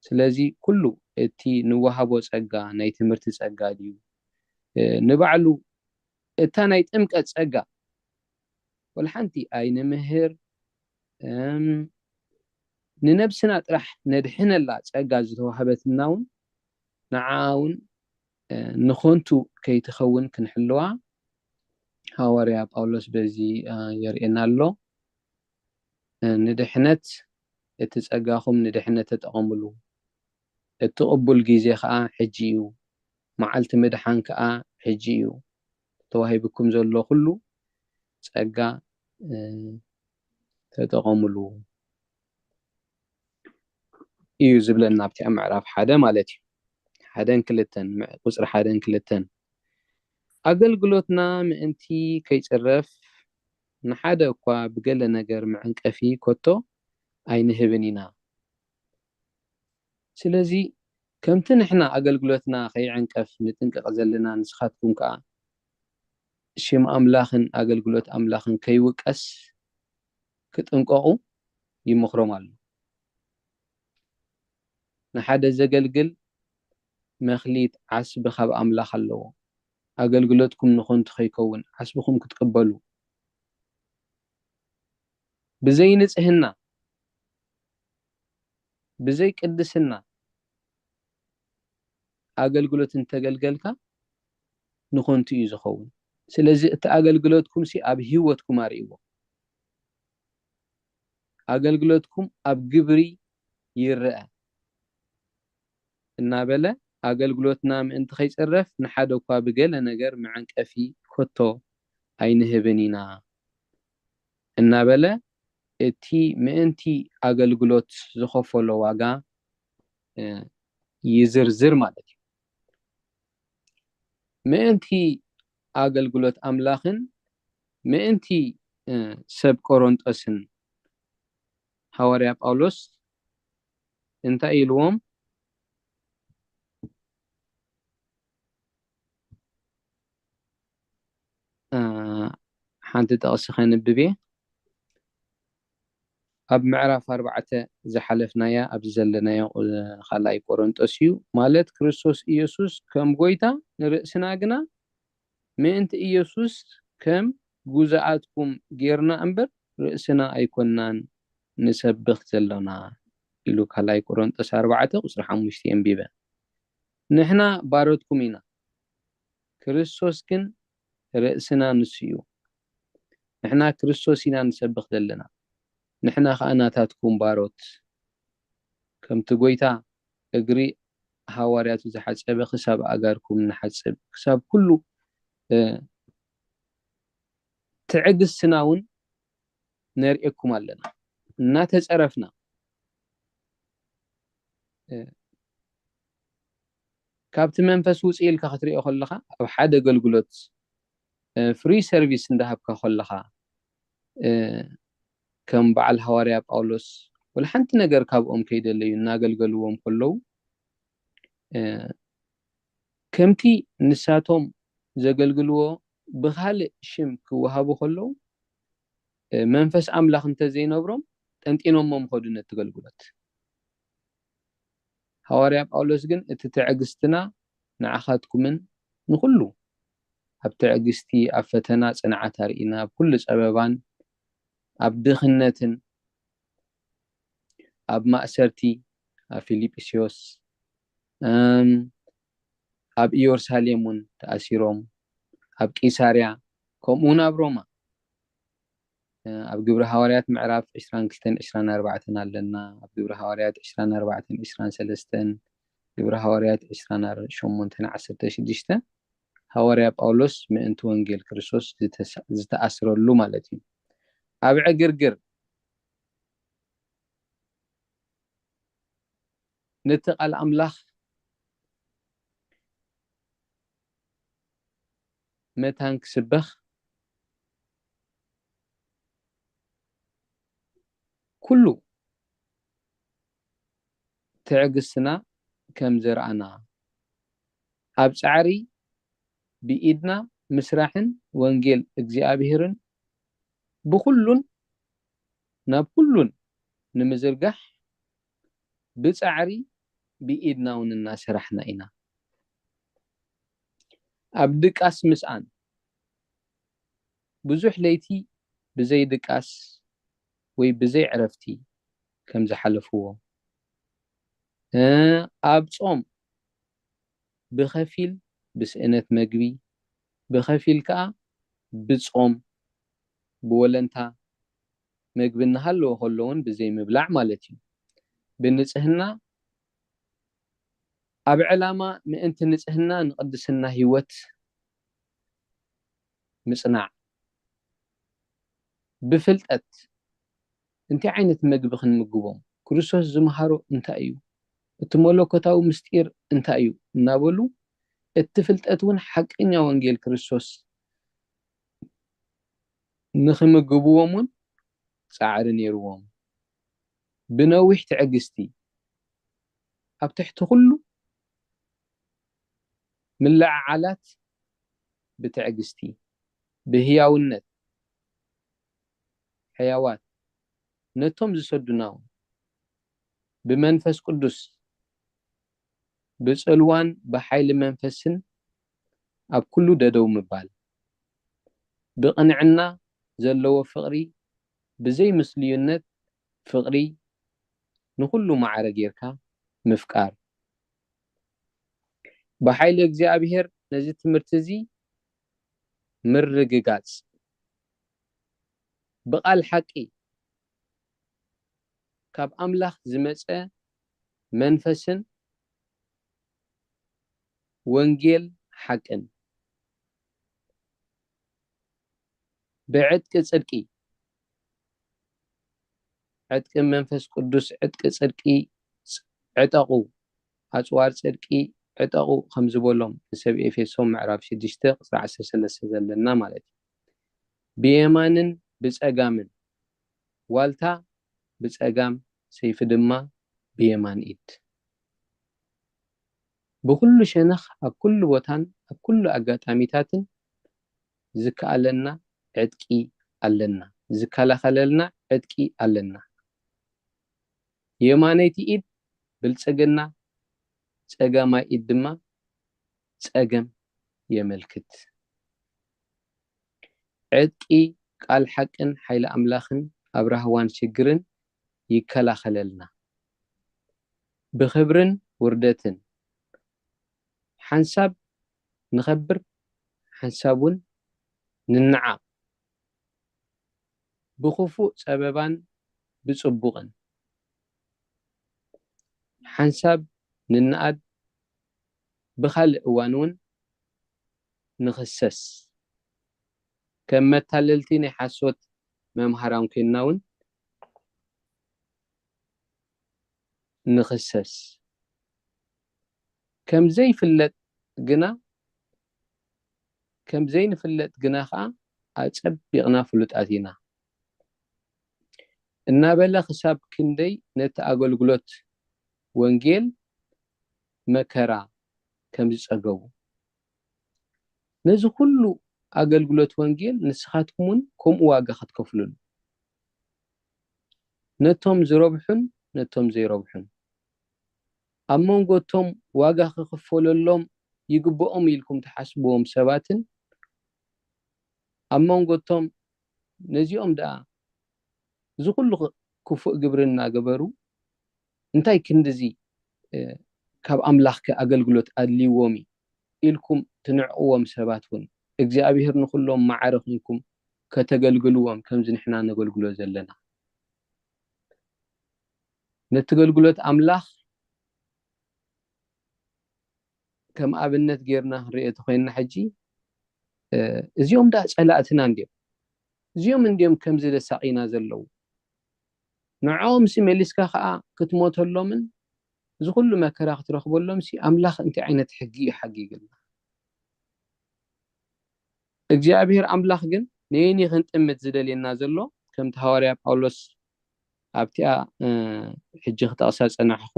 ስለዚ ኩሉ እቲ ንወሃቦ ጸጋ ናይ ትምህርቲ ጸጋ ድዩ ንባዕሉ እታ ናይ ጥምቀት ጸጋ ወላ ሓንቲ ኣይንምህር። ንነብስና ጥራሕ ነድሕነላ ጸጋ ዝተዋህበትና እውን ንዓ እውን ንኾንቱ ከይትኸውን ክንሕልዋ ሃዋርያ ጳውሎስ በዚ የርእየና ኣሎ። ንድሕነት እቲ ጸጋኹም ንድሕነት ተጠቐምሉ። እቲ ቅቡል ግዜ ኸኣ ሕጂ እዩ። መዓልቲ ምድሓን ከኣ ሕጂ እዩ። ተዋሂብኩም ዘሎ ኩሉ ጸጋ ተጠቐምሉ እዩ ዝብለና ኣብቲ ኣብ ምዕራፍ ሓደ ማለት እዩ። ሓደን ክልተን ቁፅሪ ሓደን ክልተን ኣገልግሎትና ምእንቲ ከይፅረፍ ንሓደ እኳ ብገለ ነገር መዐንቀፊ ኮቶ ኣይንህብን ኢና። ስለዚ ከምቲ ንሕና ኣገልግሎትና ከይዕንቀፍ ንጥንቀቕ ዘለና ንስኻትኩም ከኣ ሽም ኣምላኽን ኣገልግሎት ኣምላኽን ከይውቀስ ክጥንቀቑ ይመኽሮም ኣሎ። ንሓደ ዘገልግል መኽሊት ዓስቢ ካብ ኣምላኽ ኣለዎ። ኣገልግሎትኩም ንኾንቱ ከይከውን ዓስብኹም ክትቅበሉ። ብዘይ ንጽህና፣ ብዘይ ቅድስና ኣገልግሎት እንተገልገልካ ንኾንቱ እዩ ዝኸውን። ስለዚ እቲ ኣገልግሎትኩም ሲ ኣብ ህይወትኩም ኣርእይዎ። ኣገልግሎትኩም ኣብ ግብሪ ይረአ እናበለ ኣገልግሎትና ምእንቲ ከይጽረፍ ንሓደ እኳ ብገለ ነገር መዐንቀፊ ከቶ ኣይንህብን ኢና እናበለ እቲ ምእንቲ ኣገልግሎት ዝኸፈሎ ዋጋ ይዝርዝር ማለት እዩ። ምእንቲ ኣገልግሎት ኣምላኽን ምእንቲ ሰብ ቆሮንጦስን ሃዋርያ ጳውሎስ እንታይ ኢልዎም? ሓንቲ ጠቕሲ ከንብብ እየ። ኣብ ምዕራፍ ኣርባዕተ ዝሓለፍናያ ኣብዚ ዘለናዮ ካልኣይ ቆሮንጦስ እዩ። ማለት ክርስቶስ ኢየሱስ ከም ጎይታ ንርእስና ግና ምእንቲ ኢየሱስ ከም ጉዛኣትኩም ጌርና እምበር ርእስና ኣይኮናን ንሰብኽ ዘሎና ኢሉ ካልኣይ ቆሮንጦስ ኣርባዕተ ቁጽሪ ሓሙሽተ የንቢበ። ንሕና ባሮትኩም ኢና፣ ክርስቶስ ግን ርእስና ንሱ እዩ። ንሕና ክርስቶስ ኢና ንሰብኽ ዘለና፣ ንሕና ኸኣ ናታትኩም ባሮት። ከምቲ ጎይታ እግሪ ሃዋርያቱ ዝሓጸበ ክሳብ ኣእጋርኩም ንሓጽብ፣ ክሳብ ኩሉ ትዕግስትና እውን ነርእየኩም ኣለና። እናተጸረፍና ካብቲ መንፈስ ውጽእ ኢልካ ክትሪኦ ከለኻ ኣብ ሓደ ኣገልግሎት ፍሪ ሰርቪስ እንዳሃብካ ከለኻ ከም በዓል ሃዋርያ ጳውሎስ ወላ ሓንቲ ነገር ካብኦም ከይደለዩ እናገልገልዎም ከለዉ ከምቲ ንሳቶም ዘገልግልዎ ብኻልእ ሽም ክወሃቡ ከለዉ መንፈስ ኣምላኽ እንተዘይነብሮም ጠንጢኖሞም ኸዱ ነቲ ኣገልግሎት። ሃዋርያ ጳውሎስ ግን እቲ ትዕግስትና ንዓኻትኩምን ንኹሉ ኣብ ትዕግስቲ ኣብ ፈተና ጽንዓት ኣርኢና ኣብ ኩሉ ጸበባን ኣብ ድኽነትን ኣብ ማእሰርቲ ኣብ ፊልጵስዮስ ኣብ ኢየሩሳሌም እውን ተኣሲሮም ኣብ ቂሳርያ ከምኡ እውን ኣብ ሮማ ኣብ ግብሪ ሃዋርያት ምዕራፍ ዕስራን ክልተን ዕስራን ኣርባዕተን ኣለና። ኣብ ግብሪ ሃዋርያት ዕስራን ኣርባዕተን ዕስራን ሰለስተን ግብሪ ሃዋርያት ዕስራን ሸሞንተን ዓሰርተ ሽዱሽተ ሃዋርያ ጳውሎስ ምእንቲ ወንጌል ክርስቶስ ዝተኣስረሉ ማለት እዩ። ኣብ ዕግርግር ነቲ ቃል ኣምላኽ መታን ክስበኽ ኩሉ ትዕግስትና ከም ዘርኣና ኣብ ጻዕሪ ብኢድና ምስራሕን ወንጌል እግዚኣብሔርን ብኹሉን ናብ ኩሉን ንምዝርጋሕ ብጻዕሪ ብኢድና እውን እናሰራሕና ኢና። ኣብ ድቃስ ምስኣን ብዙሕ ለይቲ ብዘይ ድቃስ ወይ ብዘይ ዕረፍቲ ከም ዝሓለፍዎ ኣብ ጾም ብኸፊል ብስእነት መግቢ ብኸፊል ከኣ ብጾም ብወለንታ መግቢ እናሃለወ ከሎ እውን ብዘይ ምብላዕ ማለት እዩ። ብንጽህና ኣብ ዕላማ ምእንቲ ንጽህና ንቅድስና ህይወት ምጽናዕ ብፍልጠት እንታይ ዓይነት መግቢ ክንምግቦም፣ ክርስቶስ ዝመሃሮ እንታይ እዩ፣ እቲ መለኮታዊ ምስጢር እንታይ እዩ እናበሉ እቲ ፍልጠት እውን ሓቀኛ ወንጌል ክርስቶስ ንኽምግብዎም እውን ጻዕሪ ነይርዎም። ብነዊሕ ትዕግስቲ ኣብ ትሕቲ ኩሉ ምልዕዓላት ብትዕግስቲ ብህያውነት ሕያዋት ነቶም ዝሰዱና እውን ብመንፈስ ቅዱስ ብጽልዋን ብሓይሊ መንፈስን ኣብ ኩሉ ደደው ምባል፣ ብቕንዕና ዘለዎ ፍቕሪ፣ ብዘይ ምስልዩነት ፍቕሪ ንኹሉ ማዕረ ጌርካ ምፍቃር። ብሓይሊ እግዚኣብሔር ነዚ ትምህርቲ እዚ ምርግጋጽ፣ ብቓል ሓቂ ካብ ኣምላኽ ዝመጸ መንፈስን ወንጌል ሓቅን ብዕጥቂ ጽድቂ፣ ዕጥቂ መንፈስ ቅዱስ፣ ዕጥቂ ጽድቂ ዕጠቑ፣ ኣጽዋር ጽድቂ ዕጠቑ ከም ዝበሎም ንሰብ ኤፌሶን ምዕራፍ ሽዱሽተ ቁጽሪ ዓሰርተ ሰለስተ ዘለና ማለት እዩ። ብየማንን ብጸጋምን፣ ዋልታ ብጸጋም ሰይፊ ድማ ብየማን ኢድ። ብኹሉ ሸነኽ ኣብ ኩሉ ቦታን ኣብ ኩሉ ኣጋጣሚታትን ዝከኣለና ዕጥቂ ኣለና፣ ዝከላኸለልና ዕጥቂ ኣለና። የማነይቲ ኢድ ብልጽግና፣ ጸጋማይ ኢድ ድማ ጸገም የመልክት። ዕጥቂ ቃል ሓቅን ሓይሊ ኣምላኽን ኣብ ራህዋን ሽግርን ይከላኸለልና። ብኽብርን ውርደትን ሓንሳብ ንኸብር ሓንሳብ እውን ንነዓቕ። ብኽፉእ ጸበባን ብጽቡቕን ሓንሳብ ንነኣድ፣ ብኻልእ እዋን እውን ንኽሰስ። ከም መታለልቲ ናይ ሓሶት መምሃራን ኮይንና እውን ንኽሰስ። ከም ዘይፍለጥ ግና፣ ከም ዘይንፍለጥ ግና ኸዓ ኣጸቢቕና ፍሉጣት ኢና። እናበለ ክሳብ ክንደይ ነቲ ኣገልግሎት ወንጌል መከራ ከም ዝጸገቡ፣ ነዚ ኩሉ ኣገልግሎት ወንጌል ንስኻትኩም እውን ከምኡ ዋጋ ክትከፍሉሉ፣ ነቶም ዝረብሑን ነቶም ዘይረብሑን፣ ኣብ መንጎ እቶም ዋጋ ክኽፈለሎም ይግብኦም ኢልኩም ትሓስብዎም ሰባትን ኣብ መንጎ እቶም ነዚኦም ደኣ እዚ ኩሉ ክ-፣ ክፉእ ግብሪ እናገበሩ እንታይ ክንድዚ፣ እ፣ ካብ ኣምላኽከ ኣገልግሎት ኣድልይዎም እዩ ኢልኩም ትንዕቕዎም ሰባት እውን እግዚኣብሔር ንኹሎም ማዕረ ኹንኩም ከተገልግልዎም ከምዚ ንሕና ነገልግሎ ዘለና። ነቲ ኣገልግሎት ኣምላኽ ከም ኣብነት ጌርና ክንሪኦ ተኾይንና ሕጂ፣ እ፣ እዚኦም ደኣ ጸላእትና እንድዮም። እዚኦም እንድዮም ከምዚ ዘሳቕዩና ዘለዉ። ንዕኦምሲ መሊስካ ኸኣ ክትሞተሎምን እዚ ኩሉ መከራ ክትረኽበሎምሲ ኣምላኽ እንታይ ዓይነት ሕጊ እዩ ሓጊግልና? እግዚኣብሔር ኣምላኽ ግን ነየኒ ክንጥምት ዝደልየና ዘሎ? ከምቲ ሃዋርያ ጳውሎስ ኣብቲኣ፣ እ፣ ሕጂ ክጠቕሳ ዝጸናሕኹ፣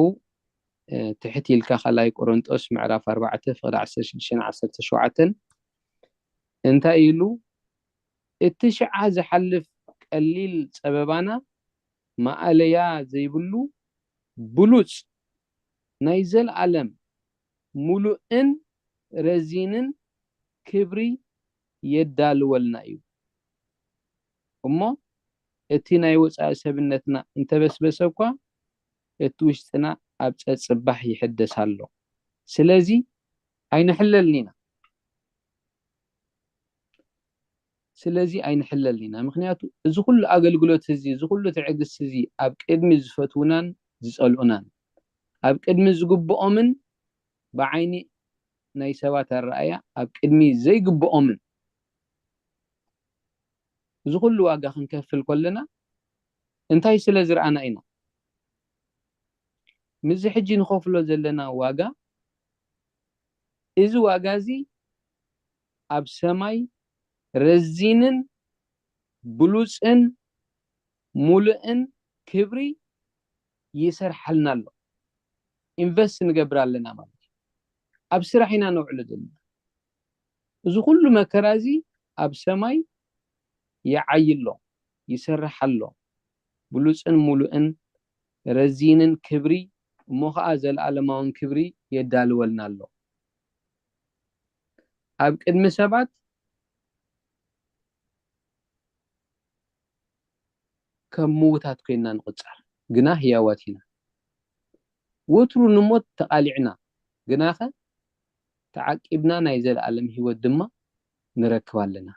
እ፣ ትሕት ኢልካ ካልኣይ ቆሮንጦስ ምዕራፍ ኣርባዕተ ፍቕዲ ዓሰርተ ሽዱሽተን ዓሰርተ ሸውዓተን እንታይ ኢሉ? "እቲ ሽዓ ዝሓልፍ ቀሊል ጸበባና ማእለያ ዘይብሉ ብሉጽ ናይ ዘለኣለም ሙሉእን ረዚንን ክብሪ የዳልወልና እዩ። እሞ እቲ ናይ ወጻኢ ሰብነትና እንተበስበሰ እኳ፣ እቲ ውሽጥና ኣብ ጸጽባሕ ይሕደስ ኣሎ። ስለዚ ኣይንሕለልን ኢና። ስለዚ ኣይንሕለልን ኢና። ምኽንያቱ እዚ ኩሉ ኣገልግሎት እዚ፣ እዚ ኩሉ ትዕግስቲ እዚ ኣብ ቅድሚ ዝፈትውናን ዝጸልኡናን፣ ኣብ ቅድሚ ዝግብኦምን ብዓይኒ ናይ ሰባት ኣረኣእያ ኣብ ቅድሚ ዘይግብኦምን እዚ ኩሉ ዋጋ ክንከፍል ከለና እንታይ ስለ ዝረኣና ኢና? ምስዚ ሕጂ ንኸፍሎ ዘለና ዋጋ፣ እዚ ዋጋ እዚ ኣብ ሰማይ ረዚንን ብሉጽን ሙሉእን ክብሪ ይሰርሓልና ኣሎ። ኢንቨስት ንገብር ኣለና ማለት እዩ። ኣብ ስራሕ ኢና ነውዕሎ ዘለና። እዚ ኩሉ መከራ እዚ ኣብ ሰማይ ይዓዪ ኣሎ፣ ይሰርሕ ኣሎ። ብሉጽን ምሉእን ረዚንን ክብሪ፣ እሞ ኸኣ ዘለኣለማውን ክብሪ የዳልወልና ኣሎ። ኣብ ቅድሚ ሰባት ከም ምዉታት ኮይንና ንቑጸር፣ ግና ህያዋት ኢና። ወትሩ ንሞት ተቓሊዕና፣ ግናኸ ተዓቂብና ናይ ዘለኣለም ህይወት ድማ ንረክብ ኣለና።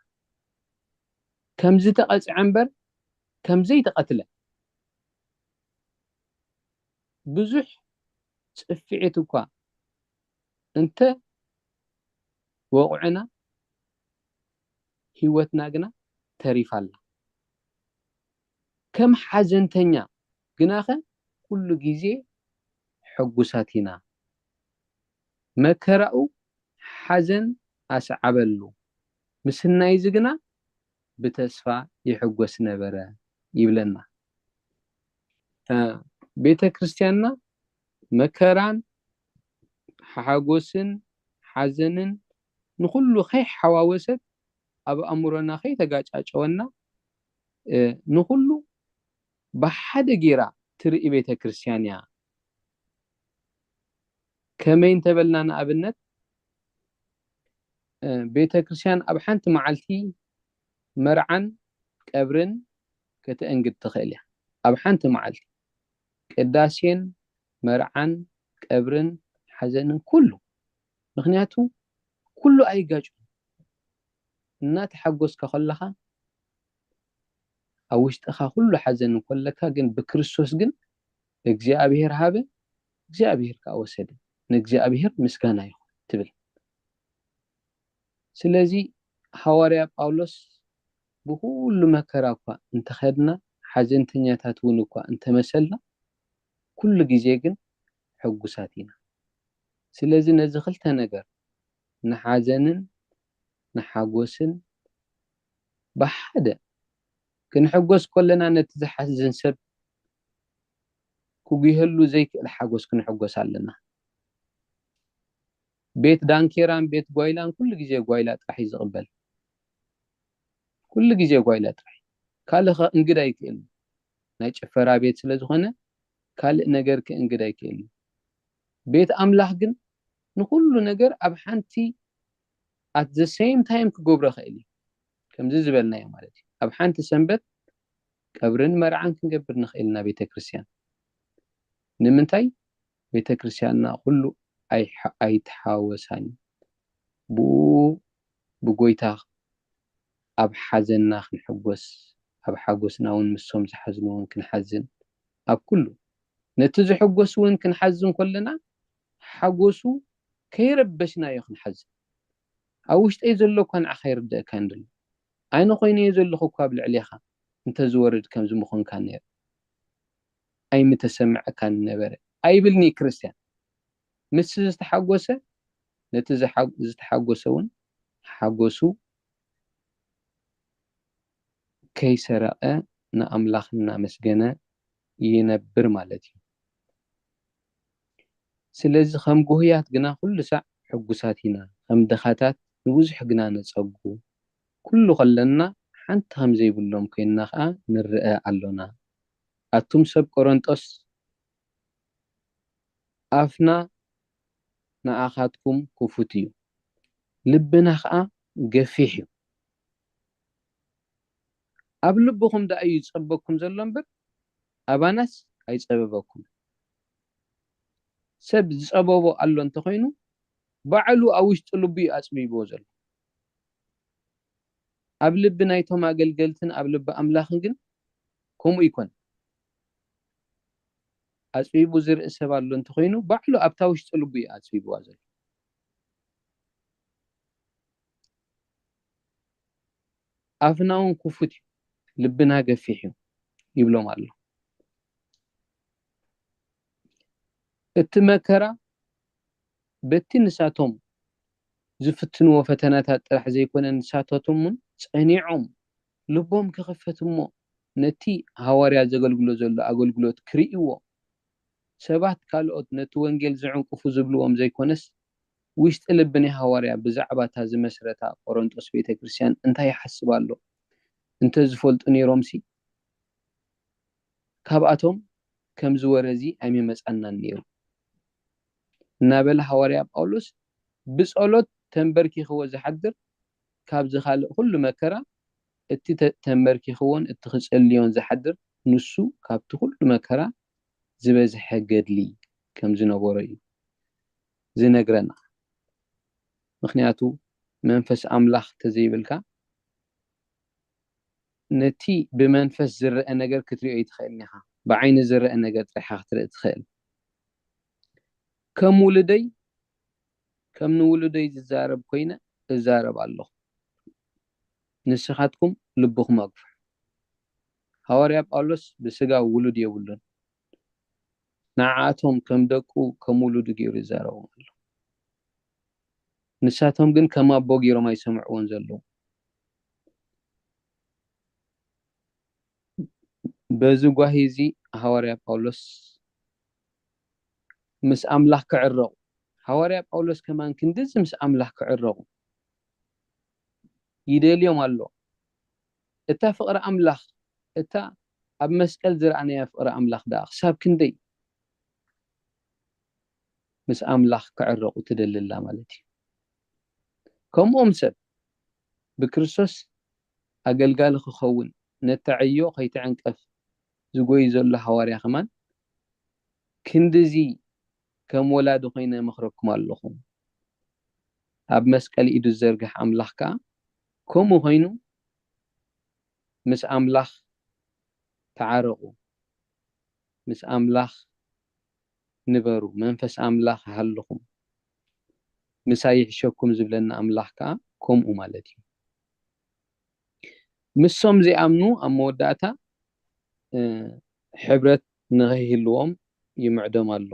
ከም ዝተቐጽዐ እምበር ከም ዘይተቐትለ፣ ብዙሕ ጽፍዒት እኳ እንተ ወቕዑና፣ ህይወትና ግና ተሪፋ ኣላ። ከም ሓዘንተኛ ግናኸ ኩሉ ግዜ ሕጉሳት ኢና። መከራኡ ሓዘን ኣስዓበሉ፣ ምስናይዚ ግና ብተስፋ ይሕጎስ ነበረ ይብለና። እ፣ ቤተ ክርስቲያንና መከራን ሓጎስን ሓዘንን ንኹሉ ከይሓዋወሰት፣ ኣብ ኣእምሮና ከይተጋጫጨወና፣ እ፣ ንኹሉ ብሓደ ጌራ ትርኢ ቤተ ክርስቲያን እያ። ከመይ እንተበልና፣ ንኣብነት፣ እ፣ ቤተ ክርስቲያን ኣብ ሓንቲ መዓልቲ መርዓን ቀብርን ከተእንግድ ትኽእል እያ። ኣብ ሓንቲ መዓልቲ ቅዳሴን መርዓን ቀብርን ሓዘንን ኩሉ። ምኽንያቱ ኩሉ ኣይጋጭን። እናተሓጎስካ ከለኻ ኣብ ውሽጥኻ ኩሉ ሓዘን እንኮለካ ግን ብክርስቶስ ግን እግዚኣብሔር ሃበ፣ እግዚኣብሔር ከኣ ወሰደ፣ ንእግዚኣብሔር ምስጋና ይኹን ትብል። ስለዚ ሃዋርያ ጳውሎስ ብኹሉ መከራ እኳ እንተኸድና፣ ሓዘንተኛታት እውን እኳ እንተመሰልና፣ ኩሉ ግዜ ግን ሕጉሳት ኢና። ስለዚ ነዚ ክልተ ነገር፣ ንሓዘንን ንሓጎስን ብሓደ ክንሕጎስ ከለና፣ ነቲ ዝሓዝን ሰብ ክጉህየሉ ዘይክእል ሓጎስ ክንሕጎስ ኣለና። ቤት ዳንኬራን ቤት ጓይላን ኩሉ ግዜ ጓይላ ጥራሕ እዩ ዝቕበል። ኩሉ ግዜ ጓይላ ጥራሕ። ካልእ ከእንግድ ኣይክእልን። ናይ ጭፈራ ቤት ስለ ዝኾነ ካልእ ነገር ከእንግድ ኣይክእልን። ቤት ኣምላኽ ግን ንኹሉ ነገር ኣብ ሓንቲ at the same time ክገብሮ ይኽእል እዩ። ከምዚ ዝበልናዮ ማለት እዩ። ኣብ ሓንቲ ሰንበት ቀብርን መርዓን ክንገብር ንኽእል ኢና ቤተ ክርስቲያን። ንምንታይ? ቤተ ክርስቲያንና ኩሉ ኣይሓ-፣ ኣይተሓወሳን እዩ። ብኡ ብጎይታ ኣብ ሓዘንና ክንሕጎስ፣ ኣብ ሓጎስና እውን ምሶም ዝሓዝኑ እውን ክንሓዝን፣ ኣብ ኩሉ ነቲ ዝሕጎስ እውን ክንሓዝን ከለና፣ ሓጎሱ ከይረበሽናዮ ክንሓዝን። ኣብ ውሽጠይ ዘሎ እኳ ንዓኻ ይርደእካ እንድሎ። ኣነ ኮይነ እየ ዘለኹ እኳ ኣብ ልዕሌኻ እንተዝወርድ ከምዚ ምኾንካ ነይሩ። ኣይምተሰምዐካን ነበረ ኣይብልኒ ክርስቲያን። ምስ ዝተሓጎሰ፣ ነቲ ዝሓ-፣ ዝተሓጎሰ እውን ሓጎሱ ከይሰረቐ ንኣምላኽ እናመስገነ ይነብር ማለት እዩ። ስለዚ ከም ጉህያት ግና ኩሉ ሳዕ ሕጉሳት ኢና፣ ከም ድኻታት ንብዙሕ ግና ነጸጉ። ኩሉ ከለና ሓንቲ ከም ዘይብሎም ኮይንና ከኣ ንርአ ኣሎና። ኣቱም ሰብ ቆሮንጦስ፣ ኣፍና ንኣኻትኩም ክፉት እዩ፣ ልብና ከኣ ገፊሕ እዩ። ኣብ ልብኹም ደኣ እዩ ዝጸበኩም ዘሎ እምበር፣ ኣባናስ ኣይጸበበኩም። ሰብ ዝጸበቦ ኣሎ እንተኾይኑ፣ ባዕሉ ኣብ ውሽጢ ልቡ እዩ ኣጽቢብዎ ዘሎ። ኣብ ልቢ ናይቶም ኣገልገልትን ኣብ ልቢ ኣምላኽን ግን ከምኡ ይኮን። ኣጽቢቡ ዝርኢ ሰብ ኣሎ እንተኾይኑ፣ ባዕሉ ኣብታ ውሽጢ ልቡ እዩ ኣጽቢብዋ ዘሎ። ኣፍና እውን ክፉት እዩ፣ ልብና ገፊሕ እዩ ይብሎም ኣሎ። እቲ መከራ በቲ ንሳቶም ዝፍትንዎ ፈተናታት ጥራሕ ዘይኮነ፣ ንሳታቶም እውን ጸኒዖም ልቦም ክኽፈት እሞ ነቲ ሃዋርያ ዘገልግሎ ዘሎ ኣገልግሎት ክርእይዎ፣ ሰባት ካልኦት ነቲ ወንጌል ዝዕንቅፉ ዝብልዎም ዘይኮነስ፣ ውሽጢ ልቢ ናይ ሃዋርያ ብዛዕባ እታ ዝመስረታ ቆሮንጦስ ቤተ ክርስቲያን እንታይ ይሓስብ ኣሎ እንተዝፈልጡ ነይሮምሲ፣ ካብኣቶም ከምዚ ወረዚ ኣይምመጻናን ነይሩ እናበለ ሃዋርያ ጳውሎስ ብጸሎት ተንበርኪኽዎ ዝሓድር፣ ካብዚ ካልእ ኩሉ መከራ እቲ ተ- ተንበርኪኽዎን እቲ ክጽልዮን ዝሓድር ንሱ ካብቲ ኩሉ መከራ ዝበዝሐ ገድሊ ከም ዝነበሮ እዩ ዝነግረና። ምክንያቱ መንፈስ ኣምላኽ ተዘይብልካ ነቲ ብመንፈስ ዝረአ ነገር ክትሪኦ ይትኽእል ኢኻ። ብዓይኒ ዝረአ ነገር ጥራሕ ክትርኢ ትኽእል። ከም ውሉደይ ከም ንውሉደይ ዝዛረብ ኮይነ እዛረብ ኣለኹ፣ ንስኻትኩም ልብኹም ኣግፍሑ። ሃዋርያ ጳውሎስ ብስጋ ውሉድ የብሉን። ንዓኣቶም ከም ደቁ ከም ውሉዱ ገይሩ ይዛረቦም ኣሎ። ንሳቶም ግን ከም ኣቦ ገይሮም ኣይሰምዕዎን ዘለዉ። በዚ ጓሂ እዚ ሃዋርያ ጳውሎስ ምስ ኣምላኽ ክዕረቑ፣ ሃዋርያ ጳውሎስ ከማን ክንድዚ ምስ ኣምላኽ ክዕረቑ ይደልዮም ኣሎ። እታ ፍቕሪ ኣምላኽ፣ እታ ኣብ መስቀል ዝረኣናያ ፍቕሪ ኣምላኽ ደኣ ክሳብ ክንደይ ምስ ኣምላኽ ክዕረቑ ትደልላ ማለት እዩ። ከምኦም ሰብ ብክርስቶስ ኣገልጋሊ ክኸውን ነታ ዕዮ ከይትዕንቀፍ ዝጎይ ዘሎ ሃዋርያ ከማን ክንድዚ ከም ወላዲ ኮይነ መኽረኩም ኣለኹ። ኣብ መስቀል ኢዱ ዝዘርግሕ ኣምላኽ ከኣ ከምኡ ኮይኑ ምስ ኣምላኽ ተዓረቑ፣ ምስ ኣምላኽ ንበሩ፣ መንፈስ ኣምላኽ ይሃልኹም፣ ምሳይ ይሕሸኩም ዝብለና ኣምላኽ ከኣ ከምኡ ማለት እዩ። ምሶም ዘይኣምኑ ኣብ መወዳእታ ሕብረት ንኸይህልዎም ይምዕዶም ኣሎ።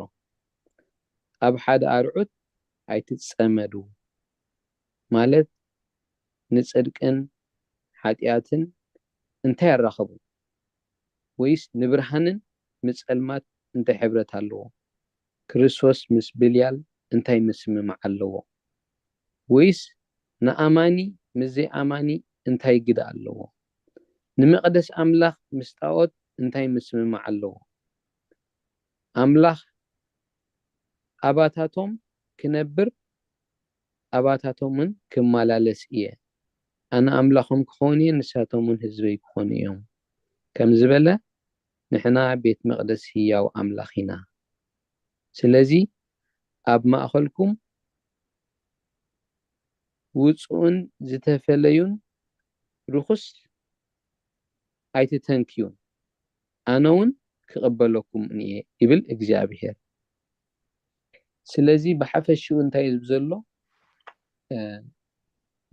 ኣብ ሓደ ኣርዑት ኣይትጸመዱ ማለት ንጽድቅን ሓጢኣትን እንታይ ኣራኸቦም? ወይስ ንብርሃንን ምጸልማት እንታይ ሕብረት ኣለዎ? ክርስቶስ ምስ ብልያል እንታይ ምስምማዕ ኣለዎ? ወይስ ንኣማኒ ምስ ዘይኣማኒ እንታይ ግደ ኣለዎ? ንመቕደስ ኣምላኽ ምስ ጣኦት እንታይ ምስምማዕ ኣለዎ? ኣምላኽ ኣባታቶም ክነብር ኣባታቶምን ክመላለስ እየ። ኣነ ኣምላኾም ክኾን እየ፣ ንሳቶምን ህዝበይ ክኾኑ እዮም ከም ዝበለ፣ ንሕና ቤት መቕደስ ህያው ኣምላኽ ኢና። ስለዚ ኣብ ማእኸልኩም ውጹእን ዝተፈለዩን ርኹስ ኣይትተንክዩን፣ ኣነ እውን ክቕበለኩም እየ ይብል እግዚኣብሔር። ስለዚ ብሓፈሽኡ እንታይ እዩ ዝብል ዘሎ?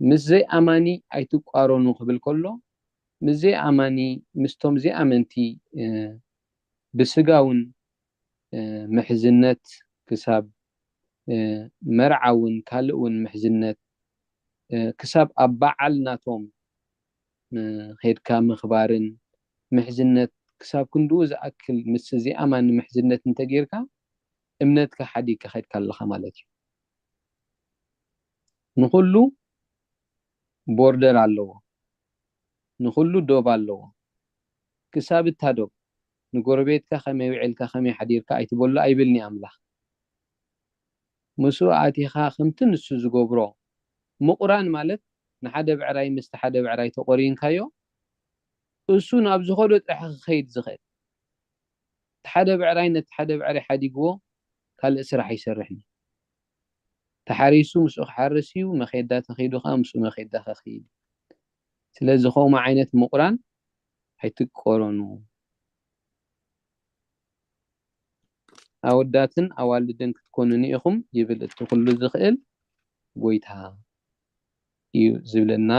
ምስ ዘይኣማኒ ኣይትቋረኑ ክብል ከሎ፣ ምስ ዘይኣማኒ ምስቶም ዘይኣመንቲ ብስጋ እውን ምሕዝነት ክሳብ መርዓ እውን ካልእ እውን ምሕዝነት ክሳብ ኣብ በዓል ናቶም ኬድካ ምኽባርን ምሕዝነት ክሳብ ክንድኡ ዝኣክል ምስ ዘይኣማኒ ምሕዝነት እንተጌርካ እምነትካ ሓዲግካ ኸድካ ኣለኻ ማለት እዩ። ንኹሉ ቦርደር ኣለዎ፣ ንኹሉ ዶብ ኣለዎ። ክሳብ እታ ዶብ ንጎረቤትካ ከመይ ውዒልካ ከመይ ሓዲርካ ኣይትበሎ ኣይብልኒ ኣምላኽ። ምስኡ ኣቲኻ ከምቲ ንሱ ዝገብሮ ምቑራን ማለት ንሓደ ብዕራይ ምስቲ ሓደ ብዕራይ ተቆሪንካዮ እሱ ናብ ዝኸዶ ጥራሕ ክኸይድ ዝኽእል። እቲ ሓደ ብዕራይ ነቲ ሓደ ብዕራይ ሓዲግዎ ካልእ ስራሕ ይሰርሕን እዩ። ተሓሪሱ ምስኡ ክሓርስ እዩ፣ መኼዳ ተኺዱ ከዓ ምስኡ መኼዳ ከኽይድ እዩ። ስለዚ ከምኡ ዓይነት ምቑራን ኣይትቆረኑ። ኣወዳትን ኣዋልድን ክትኮኑኒ ኢኹም ይብል እቲ ኩሉ ዝኽእል ጎይታ እዩ ዝብለና።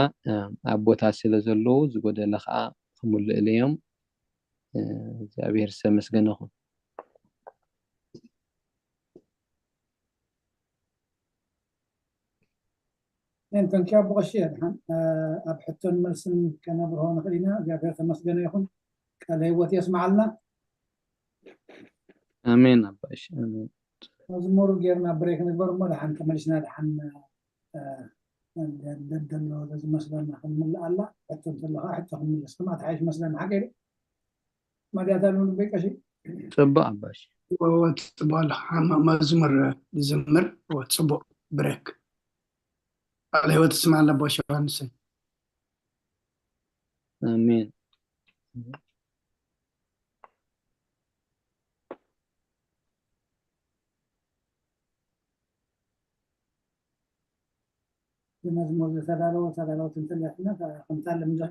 ኣቦታት ስለ ዘለዉ ዝጎደለ ከዓ ክምልእለዮም እግዚኣብሔር ዝተመስገነ ይኹን። ን ተንኪ ኣቦ ቀሺ ድሓን ኣብ ሕቶን መልስን ከነብርሆ ንኽእል ኢና። እግዚኣብሔር ተመስገነ ይኹን። ቃለ ህይወት የስምዓልና። ኣሜን ኣባሽ ኣሜን። መዝሙር ጌርና ብሬክ ንግበር እሞ ደሓን ተመሊስና ደሓን ደደሎ ዝመስለና ክንምልእ ኣላ። ሕቶ እንተሎ ከዓ ሕቶ ክንምልስ ክማ ተሓይሽ መስለና ሓቂ ዶ? ማድያታ ልምልበይ ቀሺ። ጽቡቅ ኣባሽ። ወወት ጽቡቅ ኣለካ መዝሙር ዝምር ወት ጽቡቅ ብሬክ። ቃለ ህይወት ትስማዕ ኣለቦ ዮሃንስን። ኣሜን። ብመዝሙር ዝተዳለወ ተዳለወት እንተለትና ከምታ ልምዳ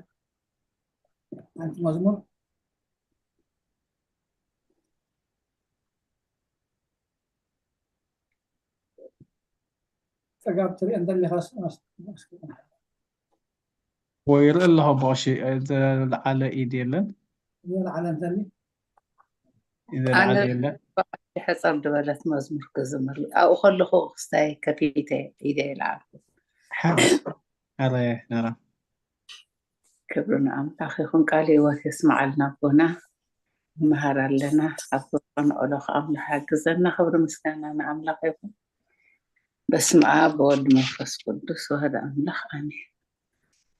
ሓንቲ መዝሙር ጸጋብ ትሪኦ እንተሊኻ ወይ ይርኢ ኣለኹ ቦሺ። ዝለዓለ ኢድ የለን። ዝለዓለ እንተሊ ዝለዓለ የለን። ሕፀር ዝበለት መዝሙር ክዝምር ኣብኡ ከለኹ ክስታይ ከፊተ ኢደ ይለዓልኩ። ኣረ ነራ ክብሪ ንኣምላኽ ይኹን። ቃል ህይወት የስምዓልና ኣቦና። ንመሃር ኣለና ኣብ ክንቀንዖ ከኣምላኽ ሓግዘና። ክብሪ ምስጋና ንኣምላኽ ይኹን። በስመ ኣብ ወወልድ መንፈስ ቅዱስ ወህደ ኣምላኽ ኣሜን።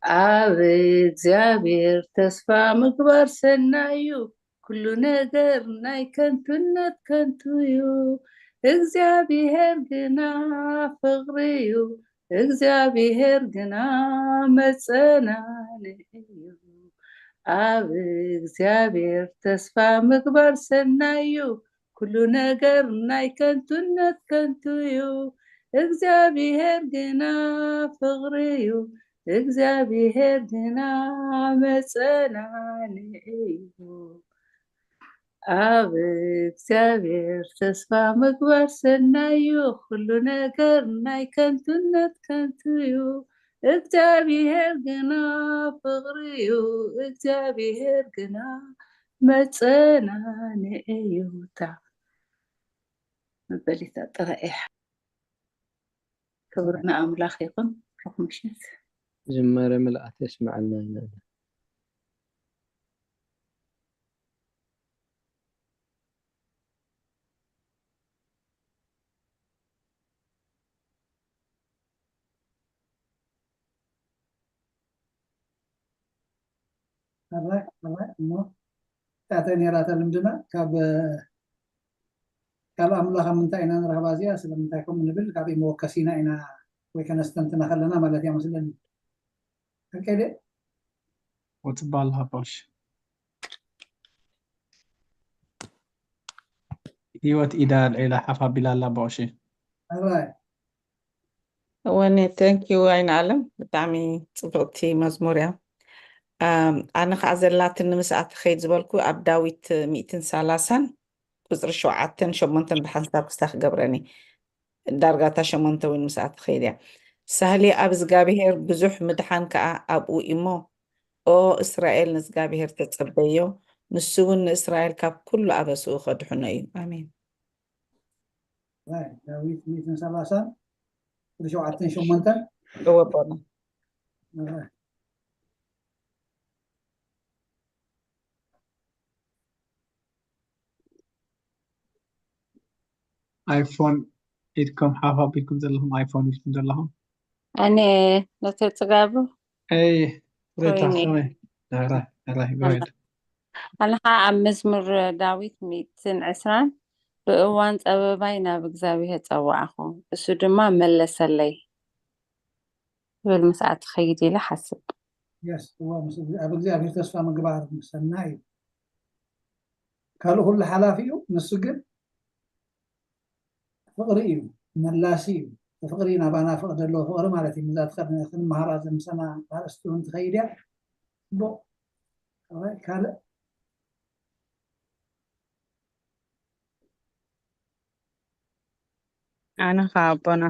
ኣብ እግዚኣብሔር ተስፋ ምግባር ሰናይ እዩ። ኩሉ ነገር ናይ ከንቱነት ከንቱ እዩ። እግዚኣብሔር ግና ፍቕሪ እዩ። እግዚኣብሔር ግና መጸናንዒ እዩ። ኣብ እግዚኣብሔር ተስፋ ምግባር ሰናይ እዩ። ኩሉ ነገር ናይ ከንቱነት ከንቱ እዩ። እግዚኣብሔር ግና ፍቕሪ እዩ። እግዚኣብሔር ግና መጸናንዒ እዩ። ኣብ እግዚኣብሔር ተስፋ ምግባር ሰናይ እዩ። ኩሉ ነገር ናይ ከንቱነት ከንቱ እዩ። እግዚኣብሔር ግና ፍቕሪ እዩ። እግዚኣብሔር ግና መጸናንዒ እዩ። እታ መበሊታ ጥራይ እያ። ክብሪ ንኣምላኽ ይኹን። ሩኽ ምሽት። ዝማሬ ምልኣት የስምዓልና ኢና። ኣራይ ኣራይ እሞ እታ ነራታ ልምድና ካብ ካብ ኣምላኽ ኣብ ምንታይ ኢና ንረኽባ እዚኣ ስለምንታይ ከምኡ ንብል ካብይ መወከሲና ኢና ወይ ከነስተንትና ከለና ማለት እያ መስለኒ። ሓቀይ ድየ? ወትባል ሃባሽ ህይወት ኢዳ ኣልዒላ ሓፍ ኣቢላ ኣላ ቦሺ። ኣራይ ወኒ thank you ኣይን ኣለም ብጣዕሚ ፅብቅቲ መዝሙር እያ። ኣነ ከዓ ዘላትኒ ምስኣ ትኸይድ ዝበልኩ ኣብ ዳዊት ሚእትን ሰላሳን ቁፅሪ ሸውዓተን ሸሞንተን ብሓንሳብ ክስታ ክገብረኒ ዳርጋታ ሸሞንተ እውን ምስኣ ትኸይድ እያ። ሳህሊ ኣብ እግዚኣብሄር ብዙሕ ምድሓን ከዓ ኣብኡ እሞ ኦ እስራኤል ንእግዚኣብሄር ተፀበዮ ንሱ እውን ንእስራኤል ካብ ኩሉ ኣበስኡ ከድሕኖ እዩ። ኣሜን። ዳዊት ሚእትን ሰላሳን ቁፅሪ ሸውዓተን ሸሞንተን እወ ኣቦና። ኣይፎን ኢድኩም ሓፍ ኣቢልኩም ዘለኹም ኣይፎን ኢልኩም ዘለኹም ኣነ ነቲ ጽጋቡ ኣይ ሬታ ኮይኒ። ከመይ ዳራ ዳራ ይባይድ ኣነ ኸዓ ኣብ መዝሙር ዳዊት ሚእትን ዕስራን ብእዋን ጸበባይ ናብ እግዚኣብሔር ጸዋዕኹ እሱ ድማ መለሰለይ። ክብል ምስኣ ትኸይድ ኢለ ሓስብ። የስ እዎ ኣብ እግዚኣብሔር ተስፋ ምግባር ሰናይ እዩ። ካልእ ኩሉ ሓላፊ እዩ። ንሱ ግን ፍቕሪ እዩ፣ መላሲ እዩ። ፍቕሪ ናባና ፍቕሪ ዘለዎ ፍቕሪ ማለት እዩ። ነዛ ክንመሃራ ዘምሰና ኣርእስቲ እውን ትኸይድ እያ። ጽቡቕ ካልእ ኣነ ኸዓ ኣቦና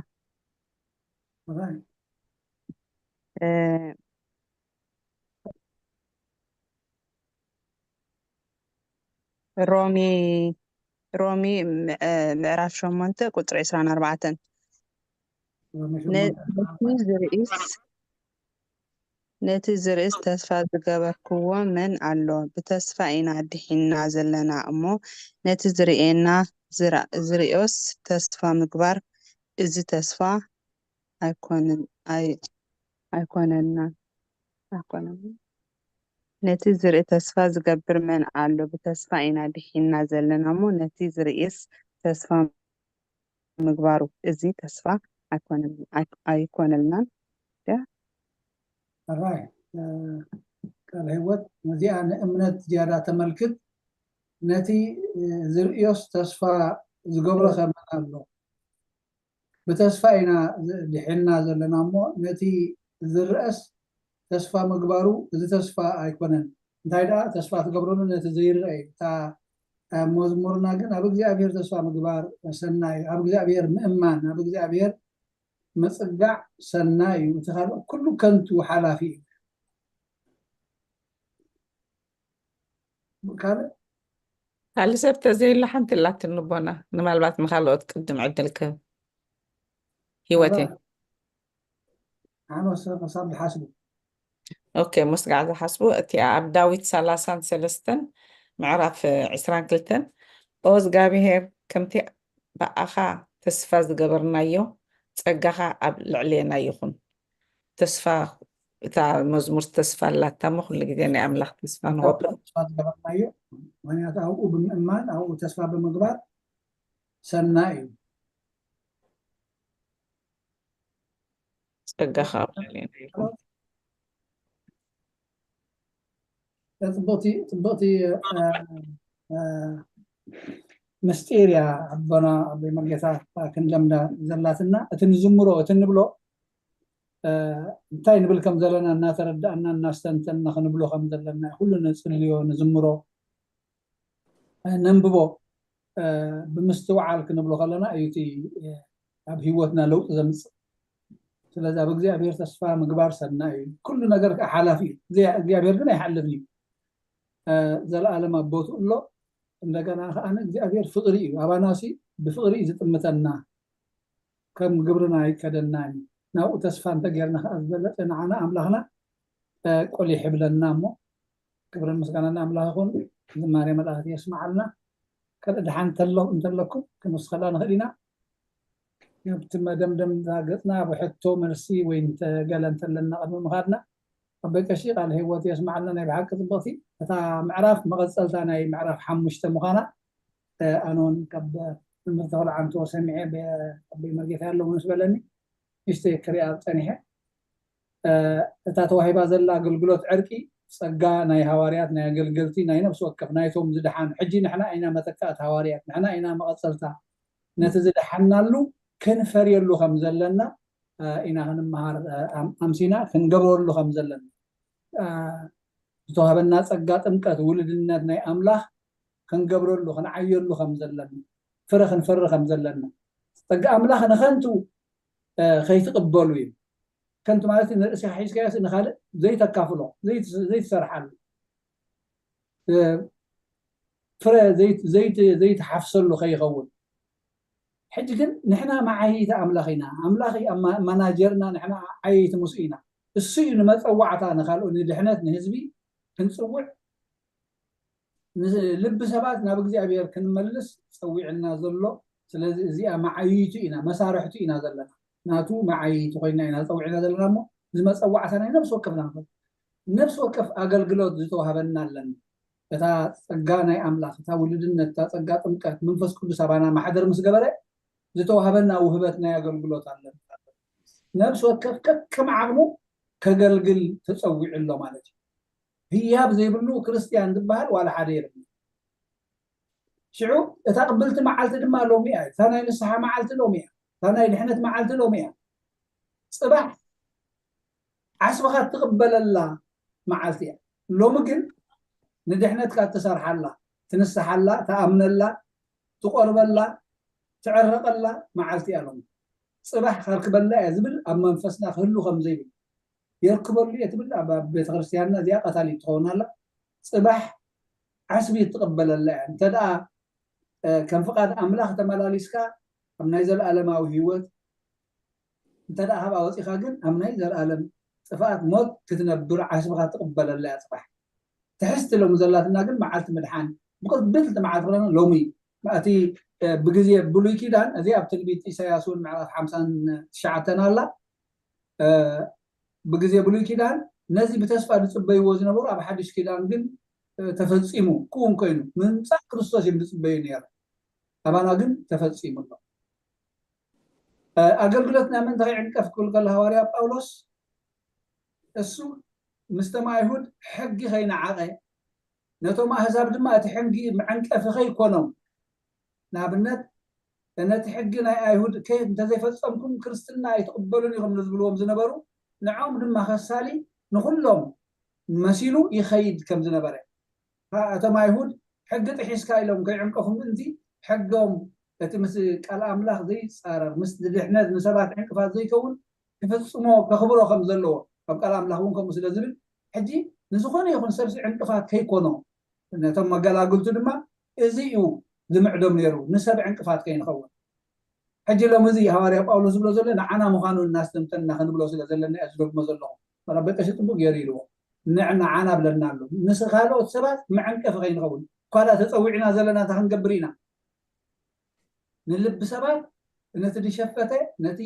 ሮሚ ሮሚ ምዕራፍ ሸሞንተ ቁፅሪ ዕስራን ኣርባዕተን ነቲ ዝርእስ ነቲ ዝርእስ ተስፋ ዝገበርክዎ መን ኣሎ? ብተስፋ ኢና ድሒንና ዘለና እሞ ነቲ ዝርእየና ዝራ- ዝርእዮስ ተስፋ ምግባር፣ እዚ ተስፋ ኣይኮነን ኣይ ኣይኮነና ኣይኮነን። ነቲ ዝርኢ ተስፋ ዝገብር መን ኣሎ? ብተስፋ ኢና ድሒና ዘለና እሞ፣ ነቲ ዝርእይስ ተስፋ ምግባሩ፣ እዚ ተስፋ ኣይኮነን- ኣይ- ኣይኮነልናን። ያ ራይ ቃል ህይወት ነዚኣ ንእምነት ዝያዳ ተመልክት። ነቲ ዝርእዮስ ተስፋ ዝገብሮ ከመን ኣሎ? ብተስፋ ኢና ድሒና ዘለና እሞ፣ ነቲ ዝረአስ ተስፋ ምግባሩ፣ እዚ ተስፋ ኣይኮነን። እንታይ ደኣ ተስፋ ትገብረሉ ነቲ ዘይረአ እዩ። እታ መዝሙርና ግን ኣብ እግዚኣብሔር ተስፋ ምግባር ሰናይ እዩ፣ ኣብ እግዚኣብሔር ምእማን፣ ኣብ እግዚኣብሔር ምጽጋዕ ሰናይ እዩ፣ እቲ ካልእ ኩሉ ከንቱ ሓላፊ እዩ። ካልእ ካልእ ሰብ ተዘይላ ሓንቲ ላትን ንቦና፣ ንማልባት ንካልኦት ቅድም ዕድል ክህብ። ህይወቴ ኣነ ሰብ መሳብ ዝሓስቡ ኦኬ፣ መስጋዕ ዝሓስቡ እቲኣ ኣብ ዳዊት ሰላሳን ሰለስተን ምዕራፍ ዕስራን ክልተን ኦ እግዚኣብሔር፣ ከምቲ ብኣኻ ተስፋ ዝገበርናዮ ጸጋኻ ኣብ ልዕሌና ይኹን። ተስፋ እታ መዝሙር ተስፋ ኣላታ እሞ ኩሉ ግዜ ናይ ኣምላኽ ተስፋ ንቆብሎ። ተስፋ ዝገበርናዮ፣ ምክንያቱ ኣብኡ ብምእማን ኣብኡ ተስፋ ብምግባር ሰናይ እዩ። ጸጋኻ ኣብ ልዕሌና ይኹን። ጽብቕቲ ጽብቕቲ እ፣ እ፣ ምስጢር እያ ኣቦና ኣቦይ መርጌታ ክንለምዳ ዘላትና። እቲ ንዝምሮ እቲ ንብሎ እ፣ እንታይ ንብል ከም ዘለና እናተረዳእና እናስተንተንና ክንብሎ ከም ዘለና ኩሉ ንጽልዮ ንዝምሮ እ፣ ነንብቦ እ፣ ብምስትውዓል ክንብሎ ከለና እዩ እቲ እ፣ ኣብ ህይወትና ለውጢ ዘምፅእ። ስለዚ ኣብ እግዚኣብሔር ተስፋ ምግባር ሰናይ እዩ። ኩሉ ነገር ከዓ ሓላፊ እዩ። እዚ እግዚኣብሔር ግን ኣይሓልፍን እዩ። እ፣ ዘለኣለም ኣብ ቦትኡ ኣሎ። እንደገና ከዓ እግዚኣብሔር ፍቕሪ እዩ። ኣባናሲ ብፍቕሪ እዩ ዝጥምተና። ከም ግብርና ኣይከደናን እዩ። ናብኡ ተስፋ እንተጌርና ከዓ ዝበለፀ ንዓና ኣምላኽና እ፣ ቆሊሕ ይብለና እሞ ክብርን ምስጋና ንኣምላኽ ይኹን። ዝማሬ መላእክት የስምዓልና። ካልእ ደሓን እንተሎ እንተለኩም ክንወስኸላ ንኽእል ኢና። ኣብቲ መደምደምታ ገፅና ብሕቶ መልሲ ወይ እንተገለ እንተለና ቅድሚ ምኻድና ኣቦይ ቀሺ ቃል ህይወት የስምዓልና። ናይ ብሓቂ ፅብቕቲ እታ ምዕራፍ መቐፀልታ ናይ ምዕራፍ ሓሙሽተ ምዃና እ፣ ኣነ እውን ካብ ትምህርቲ ክልዓንቶ ሰሚዐ ብ- ኣቦይ መርጌታ ኣለዎ ምስ በለኒ ንእሽተይ ክሪኣ ፀኒሐ። እ፣ እታ ተዋሂባ ዘላ ኣገልግሎት ዕርቂ ጸጋ ናይ ሃዋርያት ናይ ኣገልገልቲ ናይ ነፍሲ ወከፍ ናይቶም ዝደሓኑ ሕጂ ንሕና ኢና መተካእቲ ሃዋርያት ንሕና ኢና መቐጸልታ ነቲ ዝደሓናሉ ክንፈርየሉ ከም ዘለና እ፣ ኢና ክንመሃር እ፣ ኣም- ኣምሲና ክንገብረሉ ከም ዘለና እ፣ ዝተዋህበና ጸጋ ጥምቀት ውልድነት ናይ ኣምላኽ ክንገብረሉ ክንዓየሉ ከም ዘለና ፍረ ክንፈሪ ከም ዘለና ጸጋ ኣምላኽ ንኸንቱ እ፣ ከይትቕበሉ እዩ። ከንቱ ማለት ንርእስኻ ሒዝካዮስ ንኻልእ ዘይተካፍሎ ዘይት- ዘይትሰርሓሉ እ፣ ፍረ ዘይት- ዘይት- ዘይትሓፍሰሉ ከይኸውን። ሕጂ ግን ንሕና መዓይይቲ ኣምላኽ ኢና። ኣምላኽ እዩ ኣብ ማ- ማናጀርና፣ ንሕና ዓየይቲ ምስኡ ኢና። እሱ እዩ ንመጸዋዕታ ንኻልኦ ንድሕነት ንህዝቢ ክንጽውዕ ንልቢ ሰባት ናብ እግዚኣብሔር ክንመልስ ጸዊዕና ዘሎ። ስለዚ እዚኣ መዓይይቱ ኢና መሳርሕቱ ኢና ዘለና ናቱ መዓይይቱ ኮይና ኢና ጸዊዕና ዘለና እሞ እዚ መጸዋዕታ ናይ ነፍሲ ወከፍና ንኽእል ነፍሲ ወከፍ ኣገልግሎት ዝተዋህበና ኣለና። እታ ጸጋ ናይ ኣምላኽ እታ ውልድነት እታ ጸጋ ጥምቀት መንፈስ ቅዱስ ኣባና ማሕደር ምስ ገበረ ዝተዋህበና ውህበት ናይ ኣገልግሎት ኣለና። ነፍሲ ወከፍ ከከም ዓቕሙ ከገልግል ተጸዊዑ ኣሎ ማለት እዩ። ህያብ ዘይብሉ ክርስትያን ዝበሃል ዋላ ሓደ የለን። ሽዑ እታ ቅብልቲ መዓልቲ ድማ ሎሚ እያ። እታ ናይ ንስሓ መዓልቲ ሎሚ እያ። እታ ናይ ድሕነት መዓልቲ ሎሚ እያ። ጽባሕ ዓስብኻ እትቕበለላ መዓልቲ እያ። ሎሚ ግን ንድሕነትካ እትሰርሓላ፣ ትንስሓላ፣ ትኣምነላ፣ ትቆርበላ፣ ትዕረቐላ መዓልቲ እያ ሎሚ። ጽባሕ ከርክበላ እያ ዝብል ኣብ መንፈስና ክህሉ ከም ዘይብል የርክበሉ እየ ትብል ኣብ ቤተክርስትያንና እዚኣ ቀታሊት ትኸውን ኣላ። ጽባሕ ዓስቢ ትቕበለላ እያ። እንተ ደኣ ከም ፍቓድ ኣምላኽ ተመላሊስካ ኣብ ናይ ዘለኣለማዊ ህይወት እንተ ደኣ ካብኣ ወፂኻ ግን ኣብ ናይ ዘለኣለም ጥፍኣት ሞት ክትነብር ዓስብኻ ትቕበለላ እያ። ጽባሕ ትሕዝቲ ሎሚ ዘላትና ግን መዓልቲ ምድሓን ብቕብልቲ መዓልቲ ክለና ሎሚ እቲ ብግዜ ብሉይ ኪዳን፣ እዚ ኣብ ትንቢት ኢሳያስ እውን ምዕራፍ ሓምሳን ትሽዓተን ኣላ። ብግዜ ብሉይ ኪዳን ነዚ ብተስፋ ዝፅበይዎ ዝነበሩ ኣብ ሓድሽ ኪዳን ግን ተፈፂሙ ክውን ኮይኑ ምምፃእ ክርስቶስ እዮም ዝፅበዩ ነይሩ። ኣባና ግን ተፈፂሙ ኣሎ። ኣገልግሎትና ምንታይ ይዕንቀፍ ክብል ከሎ ሃዋርያ ጳውሎስ እሱ ምስቶም ኣይሁድ ሕጊ ከይነዓቐ ነቶም ኣህዛብ ድማ እቲ ሕጊ መዐንቀፊ ከይኮኖም፣ ንኣብነት ነቲ ሕጊ ናይ ኣይሁድ ከ እንተዘይፈጸምኩም ክርስትና ኣይትቕበሉን ኢኹም ንዝብልዎም ዝነበሩ ንዖም ድማ ከሳሊ ንኹሎም መሲሉ ይኸይድ ከም ዝነበረ፣ እቶም ኣይሁድ ሕጊ ጥሒስካ ኢሎም ከይዕንቀፉ ምእንቲ ሕጎም እቲ ምስ ቃል ኣምላኽ ዘይጻረር ምስ ድሕነት ንሰባት ዕንቅፋት ዘይከውን ክፍጽሞ ከኽብሮ ከም ዘለዎ ኣብ ቃል ኣምላኽ እውን ከምኡ ስለ ዝብል ሕጂ ንዝኾነ ይኹን ሰብሲ ዕንቅፋት ከይኮኖ ነቶም መገላግልቱ ድማ እዚ እዩ ዝምዕዶም ነይሩ ንሰብ ዕንቅፋት ከይንኸውን። ሕጂ ሎም እዚ ሃዋርያ ጳውሎስ ዝብሎ ዘሎ ንዓና ምዃኑ እናስተምተና ክንብሎ ስለ ዘለና እየ ዝደግሞ ዘለኹ። በቀሺ ጥቡቅ ገይሩ ኢልዎ ንዕ ንዓና ብለና ኣሎ ምስ ካልኦት ሰባት መዐንቀፊ ከይንኸውን ኳዳ ተፀዊዕና ዘለና እንታይ ክንገብር ኢና? ንልቢ ሰባት ነቲ ዝሸፈተ ነቲ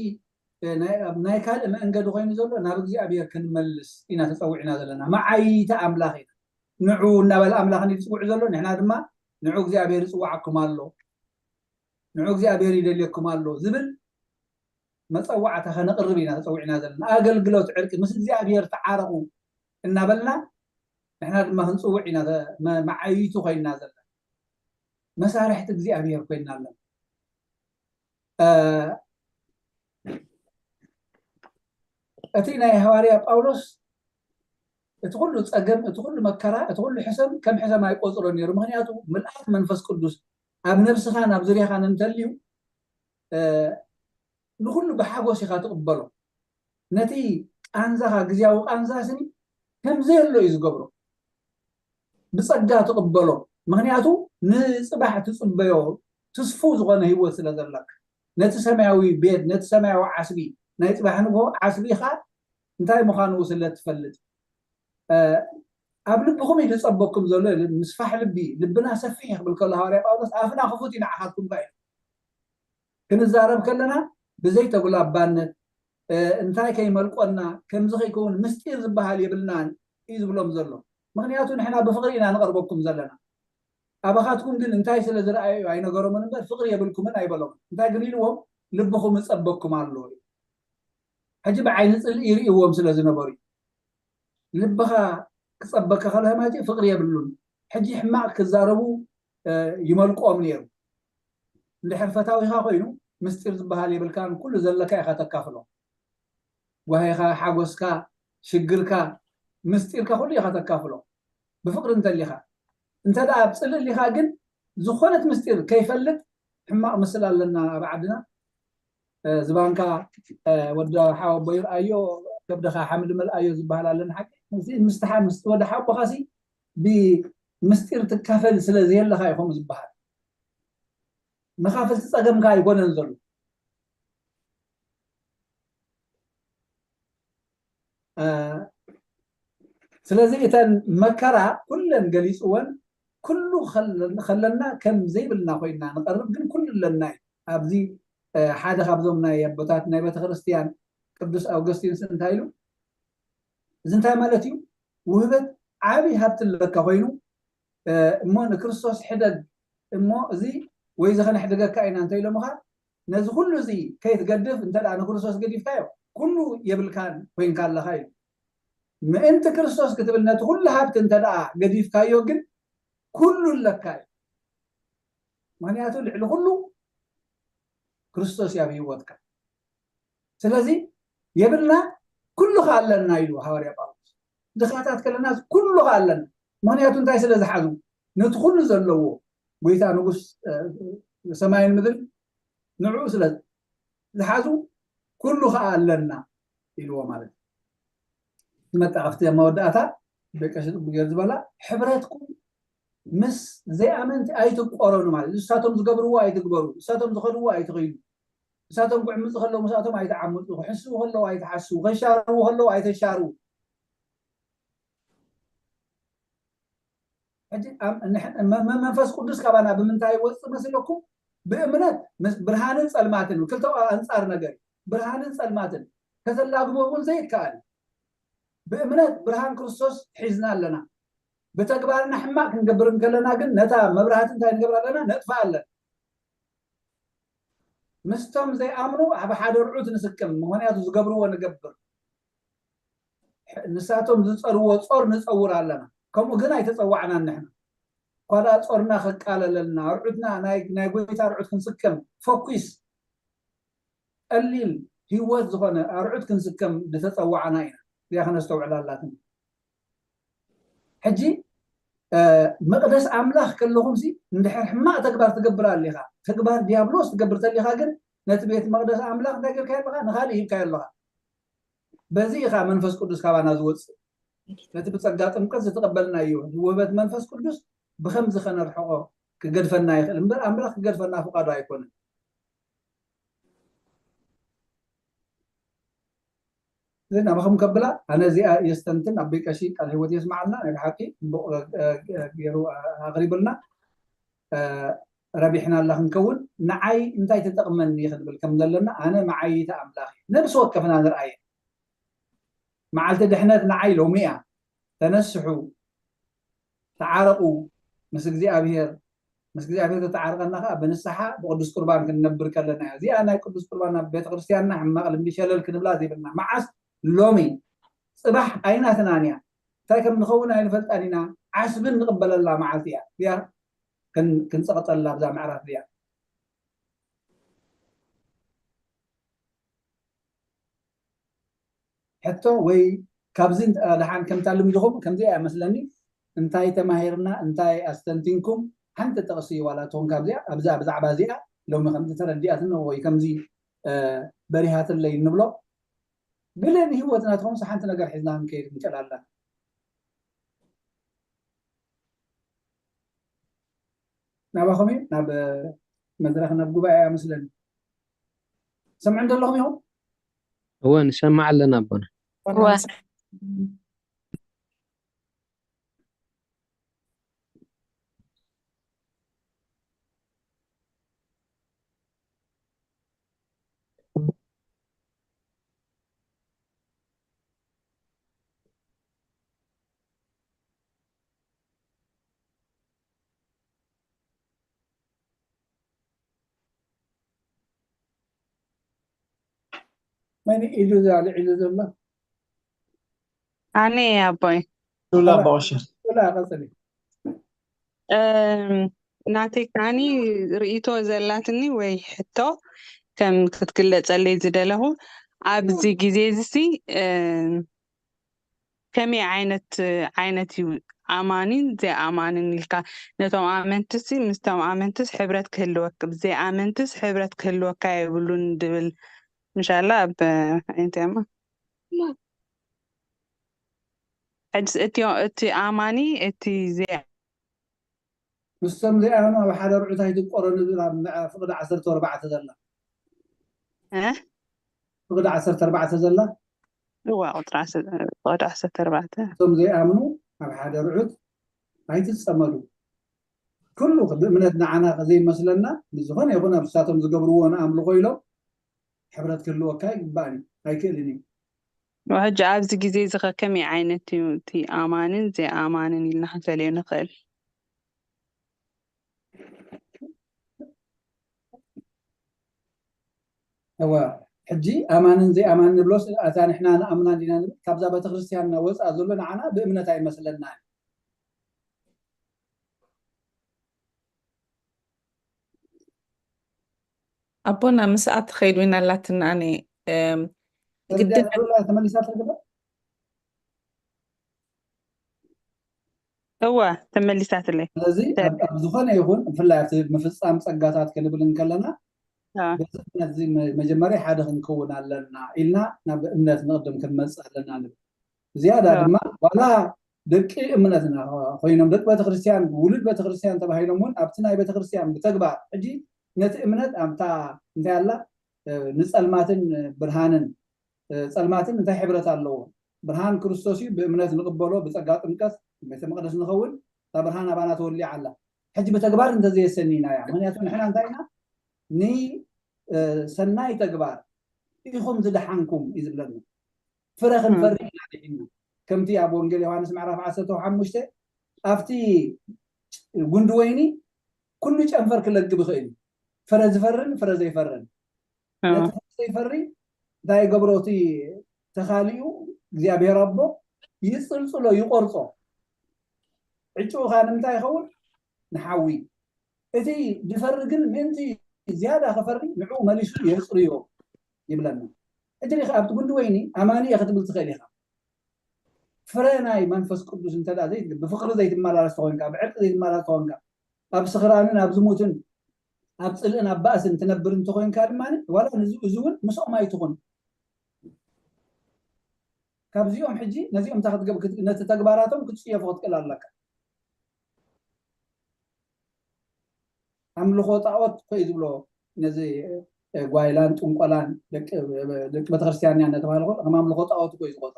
ናይ ካልእ መእንገዲ ኮይኑ ዘሎ ናብ እግዚኣብሔር ክንመልስ ኢና ተፀዊዕና ዘለና። መዓይቲ ኣምላኽ ኢና። ንዑ እናበለ ኣምላኽ ዝፅውዕ ዘሎ ንሕና ድማ ንዑ እግዚኣብሔር ይፅዋዓኩም ኣሎ፣ ንዑ እግዚኣብሔር ይደልየኩም ኣሎ ዝብል መፀዋዕታ ከነቕርብ ኢና ተፀዊዕና ዘለና። ኣገልግሎት ዕርቂ ምስ እግዚኣብሔር ተዓረቑ እናበልና ንሕና ድማ ክንፅውዕ ኢና መዓይቱ ኮይንና ዘለና። መሳርሕቲ እግዚኣብሔር ኮይንና ኣለና። እቲ ናይ ሃዋርያ ጳውሎስ እቲ ኩሉ ፀገም፣ እቲ ኩሉ መከራ፣ እቲ ኩሉ ሕሰም ከም ሕሰም ኣይቆፅሮ ነይሩ። ምክንያቱ ምልኣት መንፈስ ቅዱስ ኣብ ነብስኻ ናብ ዝርያኻ እንተልዩ ንኩሉ ብሓጎስ ኢኻ ትቕበሎ። ነቲ ቃንዛኻ ግዜያዊ ቃንዛ ስኒ ከም ዘየሎ እዩ ዝገብሮ። ብጸጋ ትቕበሎ። ምክንያቱ ንጽባሕ ትጽበዮ ትስፉው ዝኾነ ህይወት ስለ ዘለካ ነቲ ሰማያዊ ቤት ነቲ ሰማያዊ ዓስቢ ናይ ጽባሕ ንግሆ ዓስቢኻ እንታይ ምዃኑ ስለ ትፈልጥ ኣብ ልብኹም እዩ ዝጸበኩም ዘሎ። ምስፋሕ ልቢ ልብና ሰፊሕ ክብል ከሎ ሃዋርያ ጳውሎስ ኣፍና ክፉት እዩ ንዓኻትኩም ከ ክንዛረብ ከለና ብዘይተጉላባነት እንታይ ከይመልቆና ከምዚ ከይከውን ምስጢር ዝበሃል የብልናን እዩ ዝብሎም ዘሎ። ምክንያቱ ንሕና ብፍቅሪ ኢና ንቐርበኩም ዘለና። ኣባኻትኩም ግን እንታይ ስለ ዝረኣዩ ኣይነገሮምን እምበር ፍቅሪ የብልኩምን ኣይበሎምን። እንታይ ግን ኢልዎም? ልብኹም እጸበኩም ኣሎ። ሕጂ ብዓይኒ ጽልኢ ይርእይዎም ስለ ዝነበሩ እዩ። ልብኻ ክጸበካ ከሎ ማለት እዩ ፍቅሪ የብሉን። ሕጂ ሕማቕ ክዛረቡ ይመልቆም ነይሩ። እንድሕር ፈታዊኻ ኮይኑ ምስጢር ዝበሃል የብልካን፣ ኩሉ ዘለካ ኢኻ ተካፍሎ። ጓሂኻ፣ ሓጎስካ፣ ሽግርካ፣ ምስጢርካ ኩሉ ኢኻ ተካፍሎ ብፍቅሪ እንተሊኻ። እንተ ደኣ ኣብ ጽልእ ሊኻ ግን ዝኾነት ምስጢር ከይፈልጥ ሕማቕ ምስል ኣለና ኣብ ዓድና። ዝባንካ ወዲ ሓወቦ ይርኣዮ ከብድኻ ሓምድ መልኣዮ ዝበሃል ኣለና። ሓቂ ምስቲ ወዲ ሓቦኻሲ ብምስጢር ትካፈል ስለ ዘየለኻ እዩ ከምኡ ዝበሃል። መኻፈልቲ ፀገምካ ኣይኮነን ዘሎ። ስለዚ እተን መከራ ኩለን ገሊፅወን ኩሉ ከለና ከም ዘይብልና ኮይና ንቐርብ ግን ኩሉ ኣለና እዩ። ኣብዚ ሓደ ካብዞም ናይ ኣቦታት ናይ ቤተክርስትያን ቅዱስ ኣውገስቲንስ እንታይ ኢሉ? እዚ እንታይ ማለት እዩ? ውህበት ዓብይ ሃብቲ ኣለካ ኮይኑ እሞ ንክርስቶስ ሕደግ እሞ እዚ ወይ እዚ ከነሕድገካ ኢና እንተ ኢሎምኻ ነዚ ኩሉ እዚ ከይትገድፍ እንተ ንክርስቶስ ገዲፍካዮ ኩሉ የብልካን ኮይንካ ኣለኻ እዩ። ምእንቲ ክርስቶስ ክትብል ነቲ ኩሉ ሃብቲ እንተ ገዲፍካዮ ግን ኩሉ ኣለካ እዩ። ምክንያቱ ልዕሊ ኩሉ ክርስቶስ እዩ ኣብ ህይወትካ። ስለዚ የብልና ኩሉ ከ ኣለና ኢሉ ሃዋርያ ጳውሎስ። ድኻታት ከለና ኩሉ ከ ኣለና። ምክንያቱ እንታይ ስለ ዝሓዙ ነቲ ኩሉ ዘለዎ ጎይታ ንጉስ ሰማይን ምድሪ ንዕኡ ስለ ዝሓዙ ኩሉ ከ ኣለና ኢልዎ ማለት እዩ። መጣቕፍቲ መወዳእታ ደቂ ኣንስትዮ ገይር ዝበላ ሕብረትኩም ምስ ዘይኣመንቲ ኣይትቆረኑ ማለት እዩ። ንሳቶም ዝገብርዎ ኣይትግበሩ፣ ንሳቶም ዝኸድዎ ኣይትኸይዱ፣ ንሳቶም ክዕምፁ ከለዉ ምስኣቶም ኣይትዓምፁ፣ ክሕስቡ ከለዉ ኣይትሓስቡ፣ ከሻርቡ ከለዉ ኣይተሻርቡ። ሕጂ መንፈስ ቅዱስ ካባና ብምንታይ ይወፅእ መስለኩም? ብእምነት ምስ ብርሃንን ጸልማትን ክልተ ኣንጻር ነገር እዩ። ብርሃንን ጸልማትን ከተላግቦ እውን ዘይከኣል እዩ። ብእምነት ብርሃን ክርስቶስ ሒዝና ኣለና። ብተግባርና ሕማቕ ክንገብር እንከለና ግን ነታ መብራህቲ እንታይ ንገብር ኣለና? ነጥፋ ኣለና። ምስቶም ዘይኣምኑ ኣብ ሓደ ርዑት ንስቅም፣ ምኽንያቱ ዝገብርዎ ንገብር። ንሳቶም ዝጸርዎ ጾር ንጸውር ኣለና። ከምኡ ግን ኣይተጸዋዕናን ንሕና። ኳዳ ጾርና ከቃለለልና፣ ርዑትና፣ ናይ፣ ናይ ጎይታ ርዑት ክንስከም፣ ፈኲስ፣ ቀሊል ህይወት ዝኾነ ኣርዑት ክንስከም ዝተጸዋዕና ኢና። እዚኣ ከነስተውዕላ ኣላትና። ሕጂ፣ እ፣ መቕደስ ኣምላኽ ከለኹምሲ፣ እንድሕር ሕማቕ ተግባር ትገብር ኣሊኻ፣ ተግባር ዲያብሎስ ትገብር ተሊኻ ግን፣ ነቲ ቤት መቕደስ ኣምላኽ እንታይ ጌርካዮ ኣለኻ? ንኻልእ ሂብካዮ ኣለኻ። በዚ ኢኻ መንፈስ ቅዱስ ካባና ዝወጽእ። ነቲ ብጸጋ ጥምቀት ዝተቐበልናዮ ውህበት መንፈስ ቅዱስ ብኸምዚ ከነርሕቖ ክገድፈና ይኽእል እምበር፣ ኣምላኽ ክገድፈና ፍቓዱ ኣይኮነን። እዚ ናባኹም ከብላ፣ ኣነ እዚኣ የስተንትን፣ ኣቦይ ቀሺ ቃል ህይወት የስምዓልና። ናይ ብሓቂ ጽቡቕ፣ እ፣ እ፣ ገይሩ፣ እ፣ ኣቕሪቡልና። እ፣ ረቢሕና ኣላ ክንከውን፣ ንዓይ እንታይ ትጠቕመኒ ክንብል ከም ዘለና፣ ኣነ መዓይይቲ ኣምላኽ እየ። ነብሲ ወከፍና ንርኣየ። መዓልቲ ድሕነት ንዓይ ሎሚ እያ። ተነስሑ፣ ተዓረቑ ምስ እግዚኣብሔር። ምስ እግዚኣብሔር ተተዓርቐና ከኣ ብንስሓ ብቅዱስ ቁርባን ክንነብር ከለና እያ። እዚኣ ናይ ቅዱስ ቁርባን ናብ ቤተ ክርስቲያንና ሕማቕ ልምዲ ሸለል ክንብላ ዘይብልና። መዓስ? ሎሚ። ጽባሕ ኣይናትናን እያ። እንታይ ከም ንኸውን ኣይንፈልጣን ኢና። ዓስብን ንቕበለላ መዓልቲ እያ። እዚኣ ክን-፣ ክንጸቕጠላ ኣብዛ ምዕራፍ እዚኣ። ሕቶ ወይ ካብዚ፣ እ፣ ደሓን ከምታ ልምድኹም ከምዚ እያ መስለኒ። እንታይ ተማሂርና፣ እንታይ ኣስተንቲንኩም? ሓንቲ ጥቕሲ ዋላ ትኹን ካብዚኣ፣ ኣብዛ፣ ብዛዕባ እዚኣ ሎሚ ከምዚ ተረዲኣትና ወይ ከምዚ፣ እ፣ በሪሃትለይ እንብሎ፣ ገለ ንህይወትና ትኾንስ ሓንቲ ነገር ሒዝና ክንከይድ ንክእል ኣለና። ናባኹም እዩ፣ ናብ መድረኽ፣ ናብ ጉባኤ እያ መስለኒ። ሰምዑ እንደለኹም ኢኹም? እወ፣ ንሰማዕ ኣለና ኣቦና። እወ። መን ኢሉ እዛ ልዒሉ ዘሎ? ኣነ ኣቦይ። ሉላ ኣቦ ቀሺ። ሉላ፣ ቀጽሊ። እም፣ ናተይ ከዓኒ ርእይቶ ዘላትኒ ወይ ሕቶ ከም ክትግለጸለይ ዝደለኹ፣ ኣብዚ ግዜ እዚ ሲ፣ እም፣ ከመይ ዓይነት፣ ዓይነት እዩ ኣማኒን ዘይኣማንን ኢልካ፣ ነቶም ኣመንትሲ ምስቶም ኣመንትስ ሕብረት ክህልወክ፣ ዘይኣመንትስ ሕብረት ክህልወካ የብሉን ድብል፣ ምሻላ ኣብ እንታይ እሞ? ሕጅስ እቲ፣ እቲ ኣማኒ፣ እቲ ዘይ-፣ ምስቶም ዘይኣመኑ ኣብ ሓደ ርዑት ኣይትቆረኑ ዝብል ኣብ ምዕራፍ ፍቕዲ ዓሰርተ ኣርባዕተ ዘላ። እ? ፍቕዲ ዓሰርተ ኣርባዕተ ዘላ። እዋ፣ ቁጥሪ ዓሰርተ፣ ፍቕዲ ዓሰርተ ኣርባዕተ። እቶም ዘይኣምኑ ኣብ ሓደ ርዑት ኣይትጸመዱ። ኩሉ ብእምነት ንዓና ዘይመስለና፣ ብዝኾነ ይኹን ኣብ ንሳቶም ዝገብርዎ ንኣምልኾ ኢሎም ሕብረት ክህልወካ ይግባእን እዩ፣ ኣይክእልን እዩ። ሕጂ ኣብዚ ግዜ እዚ ኸ ከመይ ዓይነት እዩ እቲ ኣማንን ዘይኣማንን ኢልና ክንፈልዮ ንኽእል? እወ፣ ሕጂ ኣማንን ዘይኣማንን ንብሎስ፣ ኣታ ንሕና ንኣምና እንዲና ንብል፣ ካብዛ ቤተክርስትያንና ወፃእ ዘሎ ንዓና ብእምነት ኣይመስለናን። ኣቦና፣ ምስኣ ትኸይድ ዊና ኣላትና። ኣነ፣ እም፣ ተረዲኣ ግድን ዶ ኣላ? ተመሊሳ ትርከብ? እወ፣ ተመሊሳትለይ። ስለዚ፣ ኣብ፣ ኣብ ዝኾነ ይኹን፣ ብፍላይ ኣብቲ ምፍጻም ጸጋታት ክንብል እንከለና፣ ኣዎ። በዚ እምነት እዚ መ-፣ መጀመርያ ሓደ ክንከውን ኣለና ኢልና ናብ እምነት ንቕድም ክንመጽእ ኣለና ንብል። ዝያዳ ኣዎ። ድማ፣ ዋላ ደቂ እምነትና ኮይኖም፣ ደቂ ቤተክርስትያን፣ ውሉድ ቤተክርስትያን ተባሂሎም እውን ኣብቲ ናይ ቤተክርስትያን ብተግባር፣ ሕጂ ነቲ እምነት ኣብታ እንታይ ኣላ፣ እ፣ ንጸልማትን ብርሃንን፣ እ፣ ጸልማትን እንታይ ሕብረት ኣለዎ? ብርሃን ክርስቶስ እዩ፣ ብእምነት ንቕበሎ፣ ብጸጋ ጥምቀት ቤተ መቕደስ ንኸውን፣ እታ ብርሃን ኣባና ተወሊዓ ኣላ። ሕጂ ብተግባር እንተዘየሰኒናያ፣ ምኽንያቱ ንሕና እንታይ ኢና? ንሰናይ ተግባር ኢኹም ዝደሓንኩም እዩ ዝብለና። ፍረ ክንፈሪ ኢና ድሒና። ከምቲ ኣብ ወንጌል ዮሃንስ ምዕራፍ ዓሰርተ ሓሙሽተ ኣብቲ ጉንዲ ወይኒ ኩሉ ጨንፈር ክለግብ ይኽእል እዩ። ፍረ ዝፈርን ፍረ ዘይፈርን። ነቲ ፍረ ዘይፈሪ እንታይ ይገብሮ? እቲ ተኻሊኡ እግዚኣብሔር ኣቦ ይፅልፅሎ፣ ይቆርፆ። ዕጭኡ ከዓ ንምንታይ ይኸውን? ንሓዊ። እቲ ዝፈሪ ግን ምእንቲ ዝያዳ ክፈሪ ንዕኡ መሊሱ የፅርዮ ይብለና። ሕጂ ዲኻ ኣብቲ ጉንዲ ወይኒ ኣማኒ እየ ክትብል ትኽእል ኢኻ። ፍረ ናይ መንፈስ ቅዱስ እንተ ደኣ ዘይትብል፣ ብፍቕሪ ዘይትመላለስ ተኾይንካ፣ ብዕርቂ ዘይትመላለስ ተኾይንካ፣ ኣብ ስኽራንን ኣብ ዝሙትን ኣብ ፅልእን ኣብ ባእስን ትነብር እንተኾይንካ ድማ ዋላ ንዚ እዚ እውን ምስኦም ኣይትኹን። ካብዚኦም ሕጂ ነዚኦም እንታይ ክትገብ- ክት- ነቲ ተግባራቶም ክትፅየፎ ክትክእል ኣለካ። ኣምልኾ ጣዖት ኮይ ዝብሎ ነዚ ጓይላን ጥንቆላን ደቂ ደቂ ቤተክርስትያን ኢና እናተባሃለ ኮ ከም ኣምልኾ ጣዖት ኮይ ዝቆጥሮ።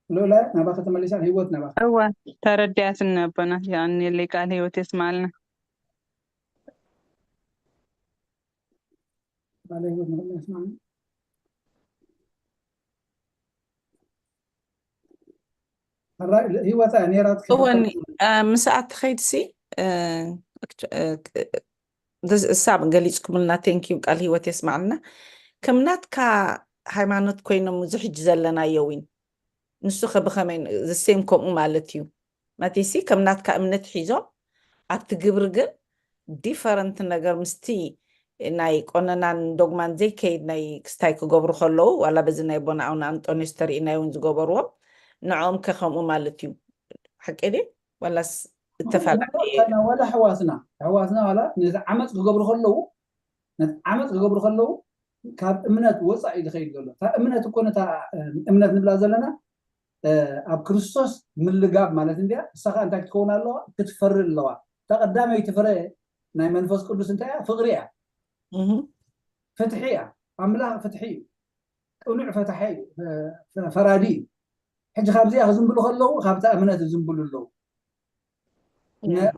ልኡላ ናባኸ ተመሊሳ፣ ህይወት ናባኸ። እዋ ተረዲኣትኒ ኣቦና። የቐንየለይ፣ ቃል ህይወት የስማልና። ባለ ህይወት ንኽእል የስማዕና። ሕራይ ህይወታ ነይራት እወኒ ምስኣ ትኸይድሲ እሳብ ገሊፅኩምልና፣ ቴንኪዩ፣ ቃል ህይወት የስማዕልና። ከም ናትካ ሃይማኖት ኮይኖም እዚ ሕጂ ዘለናዮ ዊን ንሱ ከ ብኸመይ? ዘሴም ከምኡ ማለት እዩ። ማቲሲ ከም ናትካ እምነት ሒዞም ኣብቲ ግብሪ ግን ዲፈረንት ነገር ምስቲ ናይ ቆነናን ዶግማን ዘይከይድ ናይ ክስታይ ክገብሩ ከለዉ ዋላ በዚ ናይ ቦና ኣውና ኣንጦኒዮስ ተርእናይ እውን ዝገበርዎም ንዕኦም ከ ከምኡ ማለት እዩ። ሓቂ ድዩ ዋላስ እተፈላለየ? ዋላ ሕዋስና ሕዋስና ዋላ ነዚ ዓመፅ ክገብሩ ከለዉ ነቲ ዓመፅ ክገብሩ ከለዉ ካብ እምነት ወፃኢ ዝኸይድ ዘሎ እታ እምነት እኮ ነታ እምነት ንብላ ዘለና ኣብ ክርስቶስ ምልጋብ ማለት እንዲያ። እሳ ከዓ እንታይ ክትከውን ኣለዋ? ክትፈሪ ኣለዋ። እታ ቀዳመይቲ ፍረ ናይ መንፈስ ቅዱስ እንታይ እያ? ፍቕሪ እያ። ፍትሒ እያ። ኣምላኽ ፍትሒ እዩ። ቅኑዕ ፈታሒ እዩ። ፈራዲ እዩ። ሕጂ ካብዚኣ ክዝንብሉ ከለዉ ካብታ እምነት ዝዝንብሉ ኣለዉ።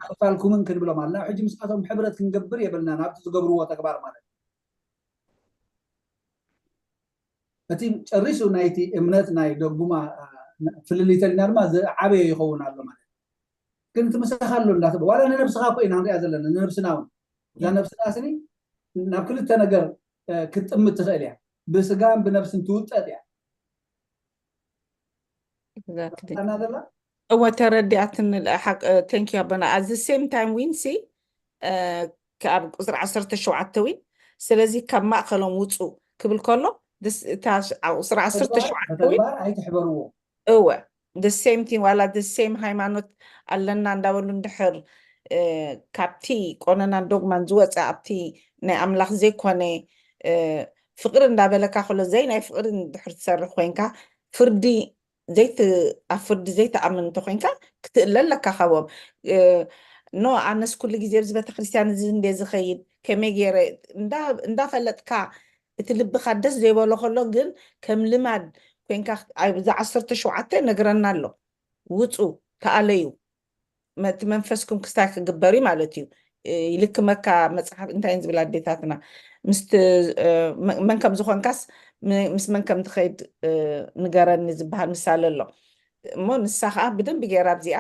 ኣይፋልኩምን ክንብሎም ኣለና። ሕጂ ምስኣቶም ሕብረት ክንገብር የብልና ናብቲ ዝገብርዎ ተግባር ማለት እዩ። እቲ ጨሪሱ ናይቲ እምነት ናይ ደጉማ ፍልልይ ተልና ድማ ዝዓበየ ይኸውን ኣሎ ማለት እዩ። ግን እቲ ምሳኻ ኣሎ እንዳተ ዋላ ንነብስኻ እኮ ኢና ንሪኣ ዘለና ንነብስና እውን እዛ ነብስና ስኒ ናብ ክልተ ነገር ክትጥምት ትኽእል እያ። ብስጋን ብነብስን ትውጠጥ እያ። እወ ተረዲኣትኒ። ሓቅ ቴንኪ ኣቦና። ኣዚ ሴም ታይም ዊን ሲ ካብ ቁፅሪ ዓሰርተ ሸውዓተ ዊን ስለዚ ካብ ማእኸሎም ውፁ ክብል ከሎ እታ ቁፅሪ ዓሰርተ ሸውዓተ ዊን ኣይትሕበርዎ። እወ the same thing ዋላ the same ሃይማኖት ኣለና እንዳበሉ እንድሕር ካብቲ ቆነናን ዶግማን ዝወፀ ኣብቲ ናይ ኣምላኽ ዘይኮነ ፍቕሪ እንዳበለካ ከሎ ዘይ ናይ ፍቕሪ እንድሕር ትሰርሕ ኮይንካ ፍርዲ ዘይት ኣብ ፍርዲ ዘይትኣምን እንተኮይንካ ክትእለ ኣለካ ካብኦም። ኖ ኣነስ ኩሉ ግዜ ኣብዚ ቤተክርስትያን እዚ እንደ ዝኸይድ ከመይ ገይረ እንዳፈለጥካ እቲ ልብኻ ደስ ዘይበሎ ከሎ ግን ከም ልማድ ኮይንካ ኣብዚ ዓሰርተ ሸውዓተ ነግረና ኣሎ። ውፁ ተኣለዩ እቲ መንፈስኩም ክስታይ ክግበር እዩ ማለት እዩ። ይልክመካ መፅሓፍ እንታይ ዝብል ኣዴታትና ምስቲ መን ከም ዝኾንካስ ምስ መን ከም ትኸይድ ንገረኒ ዝበሃል ምሳሌ ኣሎ እሞ ንሳ ከዓ ብደንቢ ገይራ ኣብዚኣ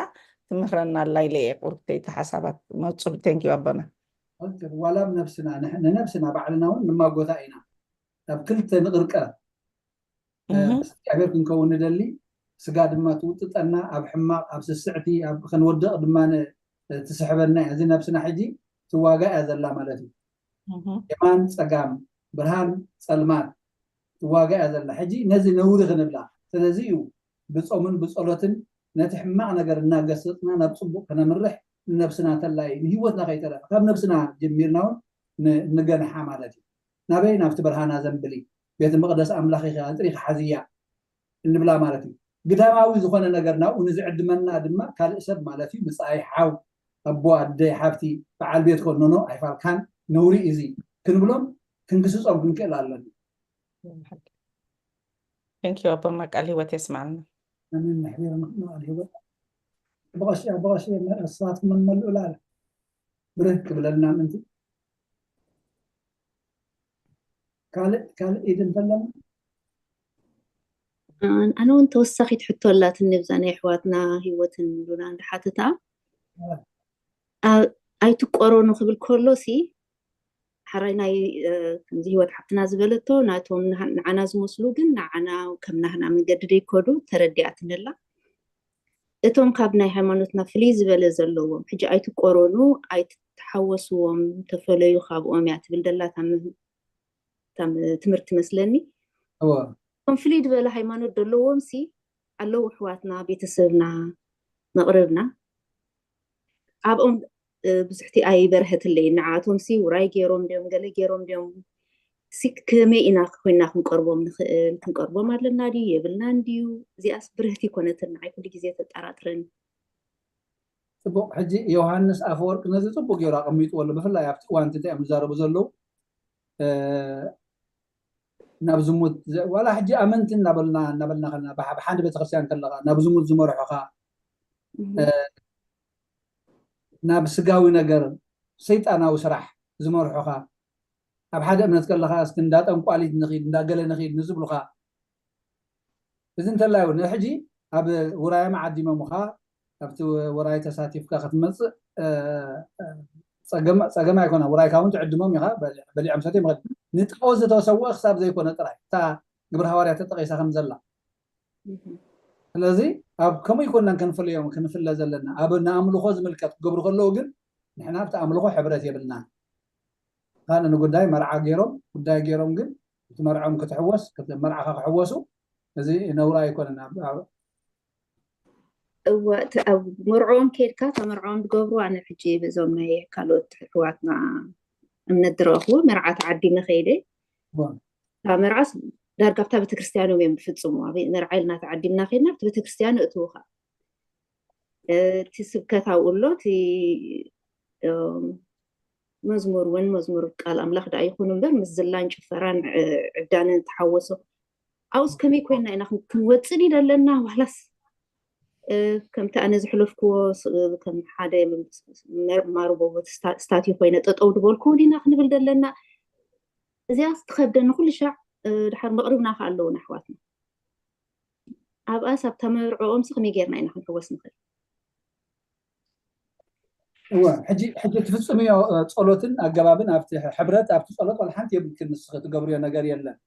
ትምህረና ኣላ ኢለ እየ ቁርብተይቲ ሓሳባት መፁ። ቴንኪዩ ኣቦና። ዋላ ነብስና ንነብስና ባዕልና እውን ንማጎታ ኢና ናብ ክልተ ንቕርቀር እግዚኣብሔር ክንከውን ንደሊ። ስጋ ድማ ትውጥጠና ኣብ ሕማቕ ኣብ ስስዕቲ ከንወድቕ ድማ ትስሕበና እያ። እዚ ነብስና ሕጂ ትዋጋ እያ ዘላ ማለት እዩ። የማን ፀጋም ብርሃን ፀልማት ትዋጋ እያ ዘላ። ሕጂ ነዚ ነውሪ ክንብላ ስለዚ እዩ ብፆምን ብፀሎትን ነቲ ሕማቕ ነገር እናገሰፅና ናብ ፅቡቕ ከነምርሕ ንነብስና ተላይ ንህይወትና ከይተረፈ ካብ ነብስና ጀሚርና እውን ንገንሓ ማለት እዩ። ናበይ ናብቲ ብርሃና ዘንብሊ ቤተ መቅደስ ኣምላኽ ኢኻ ኣጥሪኻ ሓዝያ እንብላ ማለት እዩ። ግዳማዊ ዝኾነ ነገር ናብኡ ንዝዕድመና ድማ ካልእ ሰብ ማለት እዩ ምፅኣይ ሓው ኣቦ ኣደ ሓፍቲ በዓል ቤት ኮኖኖ ኣይፋልካን ነውሪ እዚ ክንብሎም ክንግስፆም ክንክእል ኣለና። Thank you ኣቦና ቃል ህይወት የስማዕልና። ኣሜን። መሕቢርና ቃል ህይወት ብቐሺ ብቐሺ እሳትኩም መልኡላ ብርህ ክብለልና ምንቲ ካልእ ካልእ ኢድ እንተለና ኣነ እውን ተወሳኺት ሕቶ ኣላትኒ ብዛ ናይ ኣሕዋትና ህይወትን ሉና እንዳሓተታ ኣይትቆረኑ ክብል ከሎ ሲ ሓራይ ናይ ከምዚ ህይወት ሓፍትና ዝበለቶ ናቶም ንዓና ዝመስሉ ግን ንዓና ከም ናህና መንገዲ ደይከዱ ተረዲኣትነላ። እቶም ካብ ናይ ሃይማኖትና ፍልይ ዝበለ ዘለዎም ሕጂ ኣይትቆረኑ ኣይትተሓወስዎም ተፈለዩ ካብኦም እያ ትብል ደላ ትምህርቲ መስለኒ። እቶም ፍልይ ዝበለ ሃይማኖት ዘለዎም ሲ ኣለዉ ኣሕዋትና ቤተሰብና መቕርብና ኣብኦም ብዙሕቲ ኣይበርሀትለይ። ንዓቶም ሲ ውራይ ገይሮም ድዮም ገለ ገይሮም ድዮም ሲ ከመይ ኢና ኮይና ክንቀርቦም ንኽእል? ክንቀርቦም ኣለና ድዩ የብልናን ድዩ? እዚኣስ ብርህቲ ይኮነትን ንዓይ ኩሉ ግዜ ተጠራጥረኒ። ፅቡቅ። ሕጂ ዮሃንስ ኣፈወርቅ ነዚ ፅቡቅ ገይሩ ኣቐሚጥዎ ኣሎ። ብፍላይ ኣብቲ እዋን እቲ እንታይ እዮም ዝዛረቡ ዘለዉ ናብ ዝሙት ዋላ ሕጂ ኣመንቲ እናበልና እናበልና ከለና ብሓደ ቤተክርስትያን ከለካ ናብ ዝሙት ዝመርሑካ ናብ ስጋዊ ነገር ሰይጣናዊ ስራሕ ዝመርሑካ ኣብ ሓደ እምነት ከለካ እስኪ እንዳ ጠንቋሊት ንኪድ እንዳ ገለ ንኪድ ንዝብሉካ እዚ እንተላይ እውን ሕጂ ኣብ ውራዮም ዓዲሞምካ ኣብቲ ውራይ ተሳቲፍካ ክትመፅእ ፀገም ኣይኮነ። ውራይካ እውን ትዕድሞም ኢካ በሊዖም ሰትዮም ይኸድ ንጣዖት ዝተሰውአ ክሳብ ዘይኮነ ጥራይ እታ ግብረ ሃዋርያ ተጠቂሳ ከም ዘላ ስለዚ ኣብ ከምኡ ይኮናን ክንፍለዮም ክንፍለ ዘለና ኣብ ንኣምልኮ ዝምልከት ክገብሩ ከለዉ ግን ንሕና ኣብቲ ኣምልኮ ሕብረት የብልና ካልእ ንጉዳይ መርዓ ገይሮም ጉዳይ ገይሮም ግን እቲ መርዖም ክትሕወስ መርዓካ ክሕወሱ እዚ ነውራ ኣይኮነን እወ እቲ ኣብ መርዖም ከይድካ ተመርዖም ዝገብሩ ኣነ ሕጂ ብዞም ናይ ካልኦት ኣሕዋትና እምነት ዝረእኽዎ መርዓ ተዓዲመ ከይደ እታ መርዓስ ዳርጋ ኣብታ ቤተክርስትያኖም እዮም ዝፍፅሙ ኣብ መርዓ ኢልና ተዓዲምና ከይድና ኣብቲ ቤተክርስትያኑ እትውካ እቲ ስብከት ኣብኡ ኣሎ እቲ መዝሙር እውን መዝሙር ቃል ኣምላኽ ደኣ ይኹን እምበር ምስ ዝላን ጭፈራን ዕዳነን ተሓወሶ ኣብኡስ ከመይ ኮይና ኢና ክንወፅእ ዲ ዘለና ዋላስ ከምቲ ኣነ ዝሕለፍክዎ ከም ሓደ ማርቦ ስታትዩ ኮይነ ጠጠው ዝበልኩ ዲና ክንብል ዘለና እዚኣ ስትኸብደኒ ኩሉ ሻዕ ድሓር መቕርብና ከ ኣለውን ኣሕዋትና ኣብኣስ ኣብታ መርዕኦም ሲ ከመይ ጌርና ኢና ክንሕወስ ንኽእል እወ ሕጂ ሕጂ ትፍፅምዮ እ፣ ጸሎትን ኣገባብን ኣብቲ ሕብረት ኣብቲ ጸሎት ዋላ ሓንቲ የብልክን ንስኺ ትገብርዮ ነገር የለን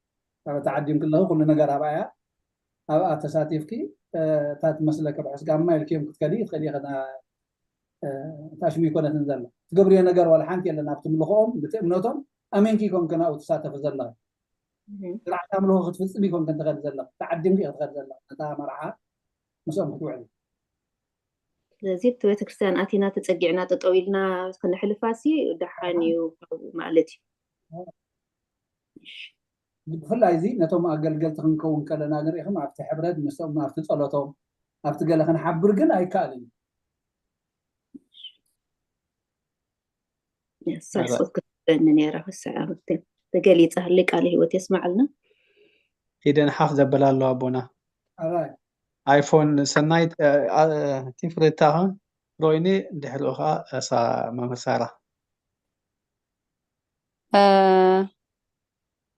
ኣብ ተዓዲም ክለኺ ኩሉ ነገር ኣብኣ እያ ኣብኣ ተሳቲፍኪ እ፣ እታ ትመስለኪ ብሕስጋማ ኢልክዮም ክትከዲ ትኽእሊ ኢኺ እታ እ፣ እታ ሽሙ ይኮነትን ዘላ ትገብርዮ ነገር ዋላ ሓንቲ የለን ኣብቲ ምልኽኦም ብቲ እምነቶም ኣሜንኪ ይኮንኪ ናብኡ ትሳተፊ ዘለኺ ስርዓት ኣምልኾ ክትፍፅም ይኮን ክንትኸድ ዘለኽ ተዓዲምኪ ክትኸድ ዘለኽ ነታ መርዓ ምስኦም ክትውዕል ስለዚ እቲ ቤተክርስትያን ኣቲና ተፀጊዕና ጠጠው ኢልና ክነሕልፋ ሲ ደሓን እዩ ማለት እዩ ብፍላይ እዚ ነቶም ኣገልገልቲ ክንከውን ከለና ንሪኢኹም ኣብቲ ሕብረት ምስኦም ኣብቲ ፀሎቶም ኣብቲ ገለ ክንሓብር ግን ኣይከኣልን እዩ ሳልሶት ክትብለኒ ነይራ ክሳዕ ኣበክትን ተገሊፃ ህለይ ቃል ህይወት የስማዓልና ኢደን ሓፍ ዘበላ ኣለዋ ኣቦና ኣራይ ኣይፎን ሰናይት ቲፍሬታ ሮይኒ ድሕሪኡ ከዓ እሳ መመሳራ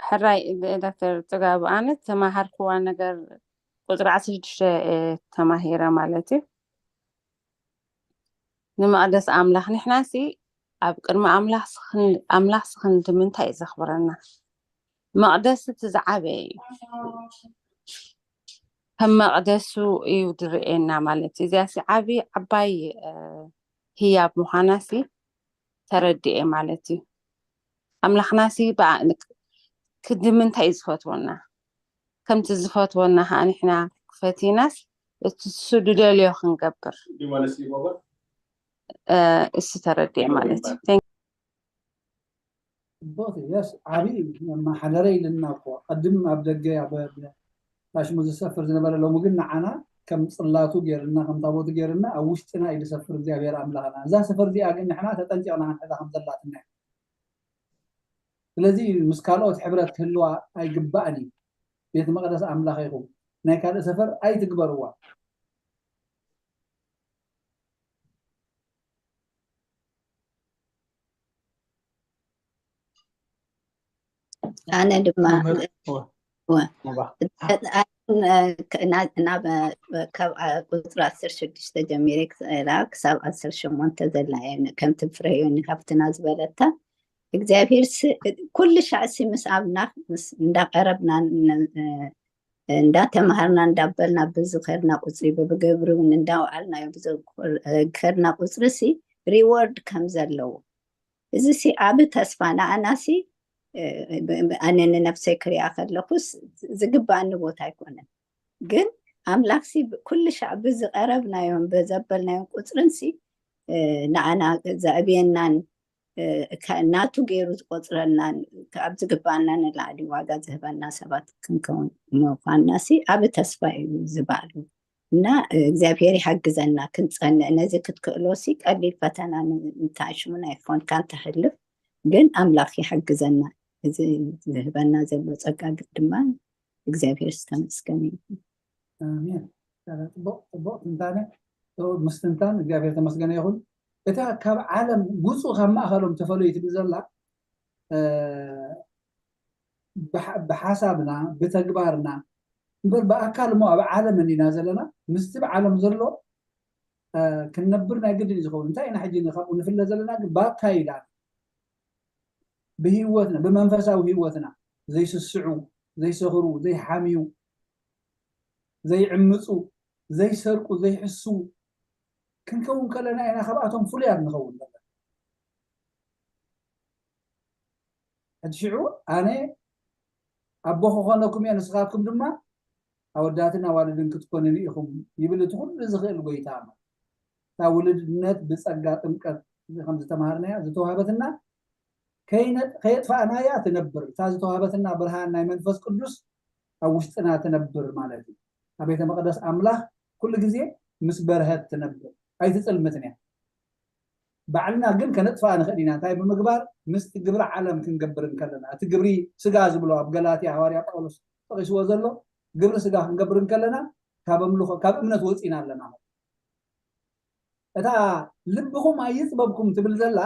ሕራይ ዶክተር ፅጋቡ ኣነ ተማሃርክዋ ነገር ቁፅሪ ዓሰርተ ሽዱሽተ ተማሂረ ማለት እዩ ንመቕደስ ኣምላኽ ንሕናሲ ኣብ ቅድሚ ኣምላኽ ኣምላኽ ስኽንዲ ምንታይ እዩ ዘኽብረና መቕደስ እቲ ዝዓበየ እዩ ከም መቕደሱ እዩ ዝርእየና ማለት እዩ እዚኣሲ ዓብዪ ዓባይ ህያብ ምዃናሲ ተረድኤ ማለት እዩ ኣምላኽናሲ ክንዲ ምንታይ እዩ ዝፈትወና ከምቲ ዝፈትወና ከዓ ንሕና ክፈትናስ እቲ እሱ ዝደልዮ ክንገብር እሱ ተረድኤ ማለት እዩ ቦት የስ ዓብዪ ማሓደረ ኢልና እኮ ቅድም ኣብ ደገ ታሽሙ ዝሰፍር ዝነበረ ሎሚ ግን ንዓና ከም ፅላቱ ገይርና ከም ታቦቱ ገይርና ኣብ ውሽጥና እዩ ዝሰፍር እግዚኣብሔር ኣምላኽና እዛ ሰፈር እዚኣ ግን ንሕና ተጠንቂቕና ክንሕዛ ከም ዘላትና ስለዚ ምስ ካልኦት ሕብረት ክህልዋ ኣይግባእን እዩ ቤት መቅደስ ኣምላኽ ኢኹም ናይ ካልእ ሰፈር ኣይትግበርዋ ኣነ ድማ መምህር እወ፣ እወ። እባ። ናብ ካብ ቁፅሪ ዓሰርተ ሽዱሽተ ጀሚረ ክሳብ ዓሰርተ ሸሞንተ ዘላ እየ። ከምቲ ፍረዮኒ ሃብትና ዝበለታ እግዚኣብሔር ኩሉ ሻዕሲ ምስ ኣብና እንዳቀረብና እንዳተምሃርና እንዳበልና ብዙ ከድና ቁፅሪ ብብግብሪ እውን እንዳውዓልናዮ ብዙ ከድና ቁፅሪ ሲ ሪዎርድ ከም ዘለዎ እዚ ሲ ዓብ ተስፋ ንኣና ሲ ኣነ ንነብሰይ ክሪኣ ከለኩስ ዝግባኣኒ ቦታ ኣይኮነን። ግን ኣምላክ ሲ ኩሉ ሻዕ ብዝቀረብናዮም ብዘበልናዮም ቁፅርን ሲ ንኣና ዘዕብየናን ናቱ ገይሩ ዝቆፅረናን ካብ ዝግባኣና ንላዕሊ ዋጋ ዝህበና ሰባት ክንከውን ምኳንና ሲ ዓብ ተስፋ እዩ ዝበዓሉ እና እግዚኣብሔር ይሓግዘና ክንፀንዕ ነዚ ክትክእሎ ሲ ቀሊል ፈተና እንተሽሙን ኣይኮንካ እንተሕልፍ ግን ኣምላክ ይሓግዘና። እዚ ዝህበና ዘሎ ፀጋ ድማ እግዚኣብሔር ዝተመስገነ ይኹን። ኣሜን። ጽቡቅ ጽቡቅ ትንታነ፣ ጽቡቅ ምስትንታን እግዚኣብሔር ተመስገነ ይኹን። እታ ካብ ዓለም ውፁ ካብ ማእኸሎም ተፈለዩ ትብል ዘላ ብሓሳብና ብተግባርና እምበር ብኣካል እሞ ኣብ ዓለም እንዲና ዘለና ምስቲ ብዓለም ዘሎ ክንነብር ናይ ግድን እዩ ዝኸውን። እንታይ ኢና ሕጂ ካብኡ ንፍለ ዘለና ግን ባካይዳ ብህይወትና ብመንፈሳዊ ህይወትና ዘይስስዑ ዘይሰኽሩ ዘይሓምዩ ዘይዕምፁ ዘይሰርቁ ዘይሕስዉ ክንከውን ከለና ኢና ካብኣቶም ፍሉያት ንኸውን ዘለና። ሕጂ ሽዑ ኣነ ኣቦ ክኾነኩም እየ ንስኻትኩም ድማ ኣወዳትን ኣዋልድን ክትኮኑኒ ኢኹም ይብል እቲ ኩሉ ዝኽእል ጎይታ። እታ ውልድነት ብጸጋ ጥምቀት ከም ዝተምሃርናያ ዝተዋህበትና ከየጥፋእናያ ትነብር። እታ ዝተዋህበትና ብርሃን ናይ መንፈስ ቅዱስ ኣብ ውሽጥና ትነብር ማለት እዩ። ኣብ ቤተ መቅደስ ኣምላኽ ኩሉ ግዜ ምስ በርሀት ትነብር ኣይትጽልምትን እያ። ባዕልና ግን ከነጥፍኣ ንኽእል ኢና። እንታይ ብምግባር? ምስቲ ግብሪ ዓለም ክንገብር እንከለና እቲ ግብሪ ስጋ ዝብሎ ኣብ ገላትያ ሃዋርያ ጳውሎስ ጠቂስዎ ዘሎ ግብሪ ስጋ ክንገብር እንከለና ካብ ኣምልኾ ካብ እምነት ወፂና ኣለና። እታ ልብኹም ኣይፅበብኩም ትብል ዘላ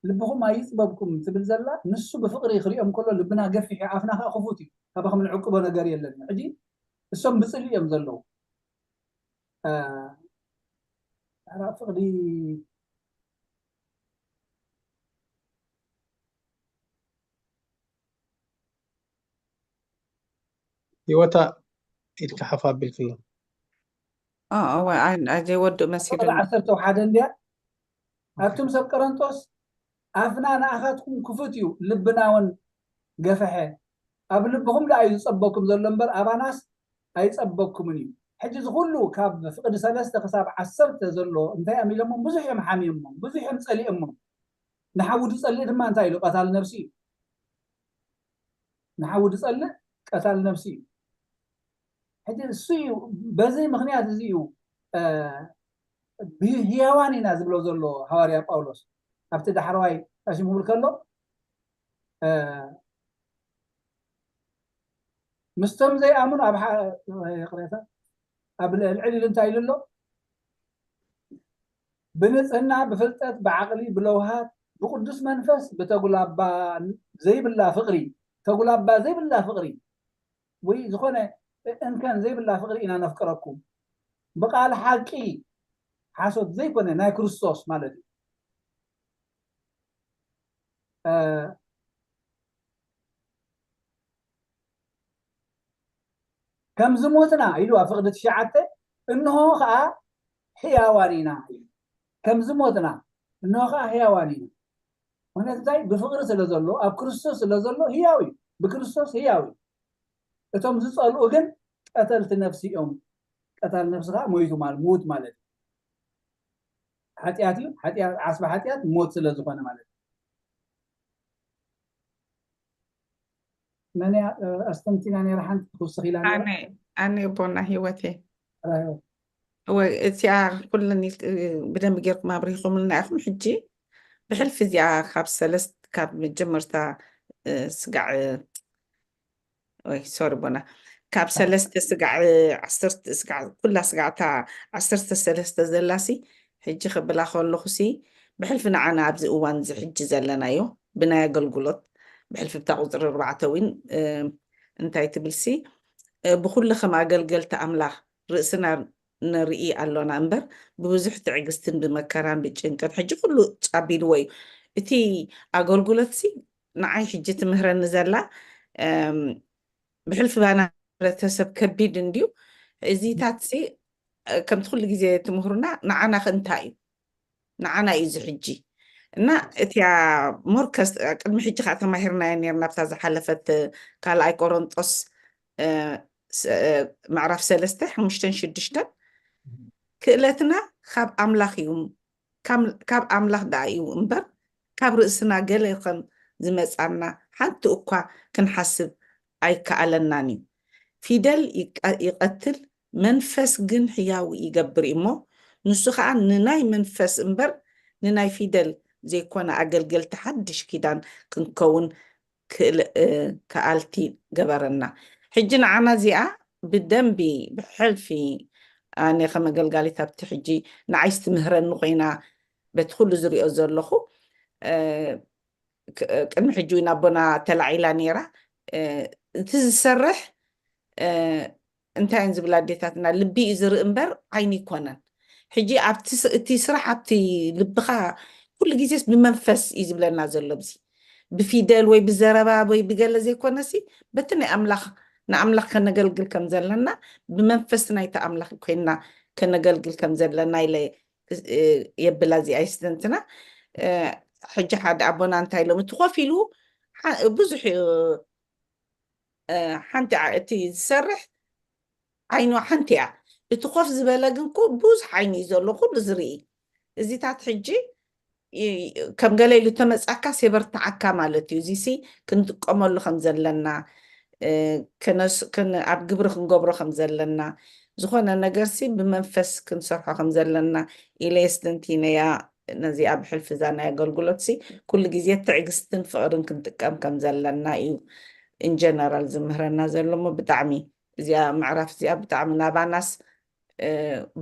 ልብኹም ኣይፅበብኩም ትብል ዘላ ንሱ ብፍቅሪ ክሪኦም ከሎ ልብና ገፊሕ ኣፍና ከዓ ክፉት እዩ። ካባኹም ንዕቅቦ ነገር የለን። ሕጂ እሶም ብፅሊ እዮም ዘለዉ። ፍቅዲ ህይወታ ኢልካ ሓፍ ኣቢልክሎ ዘይወድእ መሲሉ ዓሰርተ ሓደ እንድያ ኣቱም ሰብ ቀረንጦስ ኣፍና ንኣኻትኩም ክፉት እዩ ልብና እውን ገፈሐ ኣብ ልብኹም ደኣ እዩ ዝጸበኩም ዘሎ እምበር ኣባናስ ኣይጸበኩምን እዩ። ሕጂ እዚ ኩሉ ካብ ፍቕዲ ሰለስተ ክሳብ ዓሰርተ ዘሎ እንታይ እዮም ኢሎሞም? ብዙሕ እዮም ሓሚዮሞም፣ ብዙሕ እዮም ጸሊኦሞም። ንሓዊ ዝጸልእ ድማ እንታይ ኢሉ? ቀታል ነብሲ እዩ። ንሓዊ ዝጸልእ ቀታል ነብሲ እዩ። ሕጂ እሱ እዩ በዚ ምኽንያት እዚ እዩ ህያዋን ኢና ዝብሎ ዘሎ ሃዋርያ ጳውሎስ ኣብቲ ዳሕረዋይ ታሽሙብል ከሎ ምስቶም ዘይኣምኑ ኣብ ይቕሬታ ኣብ ልዕሊ እንታይ ኢሉ ኣሎ? ብንጽህና ብፍልጠት ብዓቕሊ ብለውሃት ብቅዱስ መንፈስ ብተጉላባ ዘይብላ ፍቕሪ ተጉላባ ዘይብላ ፍቕሪ ወይ ዝኾነ እንከን ዘይብላ ፍቕሪ ኢና ነፍቅረኩም። ብቃል ሓቂ ሓሶት ዘይኮነ ናይ ክርስቶስ ማለት እዩ። ከም ዝሞትና ኢሉ ኣብ ፍቕዲ ትሽዓተ እንሆ ከዓ ሕያዋን ኢና ኢሉ። ከም ዝሞትና እንሆ ከዓ ሕያዋን ኢና። ምክንያቱ እንታይ? ብፍቕሪ ስለ ዘሎ ኣብ ክርስቶስ ስለ ዘሎ ህያው እዩ። ብክርስቶስ ህያው እዩ። እቶም ዝፀልኡ ግን ቀተልቲ ነፍሲ እዮም። ቀታል ነፍሲ ከዓ ሞይቱ ማለት ምዉት ማለት እዩ። ሓጢኣት እዩ። ሓጢኣት ዓስቢ ሓጢኣት ሞት ስለ ዝኾነ ማለት እዩ። መን እያ ኣስተንቲና ነይራ ሓንቲ ትውስኽ ኢላ ነይራ? ኣነ ኣነ ቦና ህይወቴ እወ እቲኣ ኩለን ብደንብ ጌርኩም ኣብሪኹምልና ኢኹም። ሕጂ ብሕልፊ እዚኣ ካብ ሰለስት ካብ መጀመርታ ስጋዕ ወይ ሶሪ ቦና ካብ ሰለስተ ስጋዕ ዓሰርተ ስጋዕ ኩላ ስጋዕታ ዓሰርተ ሰለስተ ዘላሲ ሕጂ ክብላ ከለኹሲ ብሕልፊ ንዓና ኣብዚ እዋን እዚ ሕጂ ዘለናዮ ብናይ ኣገልግሎት ብሕልፊ ብታ ቁፅሪ ኣርባዕተ እውን እንታይ ትብልሲ ብኩሉ ከም ኣገልገልቲ ኣምላኽ ርእስና ንርኢ ኣሎና እምበር ብብዙሕ ትዕግስትን ብመከራን ብጭንቀት ሕጂ ኩሉ ጻቢልዎ እዩ። እቲ ኣገልግሎትሲ ንዓይ ሕጂ ትምህረኒ ዘላ ብሕልፊ ባና ሕብረተሰብ ከቢድ እንድዩ። እዚታትሲ ከምቲ ኩሉ ግዜ ትምህሩና ንዓና ከ እንታይ እዩ? ንዓና እዩ እዚ ሕጂ እና እቲያ ሞርከስ ቅድሚ ሕጂ ከዓ ተማሂርናዮ ነርና ኣብታ ዝሓለፈት ካልኣይ ቆሮንጦስ ምዕራፍ ሰለስተ ሓሙሽተን ሽዱሽተን ክእለትና ካብ ኣምላኽ እዩ ካብ ኣምላኽ ደኣ እዩ እምበር ካብ ርእስና ገለ ከም ዝመጻና ሓንቲ እኳ ክንሓስብ ኣይከኣለናን እዩ። ፊደል ይቀትል መንፈስ ግን ሕያው ይገብር እሞ ንሱ ከዓ ንናይ መንፈስ እምበር ንናይ ፊደል ዘይኮነ ኣገልገልቲ ሓድሽ ኪዳን ክንከውን ክኣልቲ ገበረና። ሕጂ ንዓና እዚኣ ብደንቢ ብሕልፊ ኣነ ከመገልጋሊት ኣብቲ ሕጂ ንዓይ ስትምህረኒ ኮይና በቲ ኩሉ ዝሪኦ ዘለኹ ቅድሚ ሕጂ እውን ኣቦና ተላዒላ ነይራ። እቲ ዝሰርሕ እንታይ እየን ዝብላ ኣዴታትና፣ ልቢ እዩ ዝርኢ እምበር ዓይኒ ይኮነን። ሕጂ ኣብቲ ስ- እቲ ስራሕ ኣብቲ ልብኻ ኩሉ ግዜስ ብመንፈስ እዩ ዝብለና ዘሎ። ብዚ ብፊደል ወይ ብዘረባ ወይ ብገለ ዘይኮነሲ በቲ ናይ ኣምላኽ ንኣምላኽ ከነገልግል ከም ዘለና ብመንፈስ ናይቲ ኣምላኽ ኮይንና ከነገልግል ከም ዘለና ኢለ የብላ እዚኣ ይስተንትና። ሕጂ ሓደ ኣቦና እንታይ ኢሎም እቲ ኮፍ ኢሉ ብዙሕ ሓንቲ እቲ ዝሰርሕ ዓይኑ ሓንቲ እያ። እቲ ኮፍ ዝበለ ግን ኩ ብዙሕ ዓይኒ እዩ ዘሎ ኩሉ ዝርኢ። እዚታት ሕጂ ከም ገለ ኢሉ ተመጻካ የበርትዓካ ማለት እዩ። እዚሲ ክንጥቀመሉ ከም ዘለና ኣብ ግብሪ ክንገብሮ ከም ዘለና ዝኾነ ነገርሲ ብመንፈስ ክንሰርሖ ከም ዘለና ኢለ የስተንቲነያ። ነዚኣ ብሕልፊ እዛ ናይ ኣገልግሎትሲ ኩሉ ግዜ ትዕግስትን ፍቕርን ክንጥቀም ከም ዘለና እዩ ኢንጀነራል ዝምህረና ዘሎ። እሞ ብጣዕሚ እዚኣ ምዕራፍ እዚኣ ብጣዕሚ ናባናስ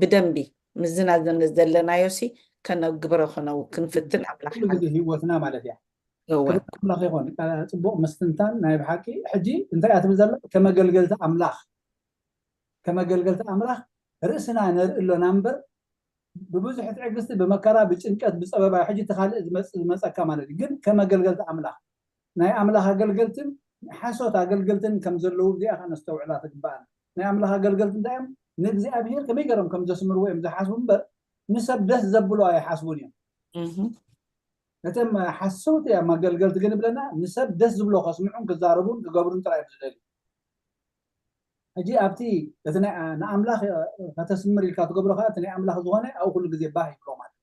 ብደንቢ ምዝና ዘለናዮሲ ከነግብሮ ክንፍትን ኣምላኽ ኩሉ ግዜ ህይወትና ማለት እያ። ክብሪ ኣምላኽ ይኹን። ጽቡቕ ምስትንታን ናይ ብሓቂ። ሕጂ እንታይ እያ ትብል ዘላ? ከመገልገልቲ ኣምላኽ ከመገልገልቲ ኣምላኽ ርእስና ነርኢ ኣሎና እምበር ብብዙሕ ትዕግስቲ ብመከራ ብጭንቀት ብፀበባ ሕጂ እቲ ካልእ ዝመፅእ ዝመፀካ ማለት እዩ። ግን ከመገልገልቲ ኣምላኽ ናይ ኣምላኽ ኣገልገልትን ሓሶት ኣገልገልትን ከም ዘለዉ እዚኣ ከነስተውዕላ ትግበኣና። ናይ ኣምላኽ ኣገልገልቲ እንታይ እዮም? ንእግዚኣብሄር ከመይ ገይሮም ከም ዘስምርዎ እዮም ዝሓስቡ እምበር ንሰብ ደስ ዘብሎ ኣይሓስቡን እዮም። እቶም ሓሰውቲ እዮም ኣገልገልቲ ግን ይብለና ንሰብ ደስ ዝብሎ ከስምዑን ክዛረቡን ክገብሩን ጥራይ እዮም ዝደልዩ። ሕጂ ኣብቲ እቲ ንኣምላኽ ከተስምር ኢልካ ትገብሮ ከዓ እቲ ናይ ኣምላኽ ዝኾነ ኣብኡ ኩሉ ግዜ ባህ ይብሎ ማለት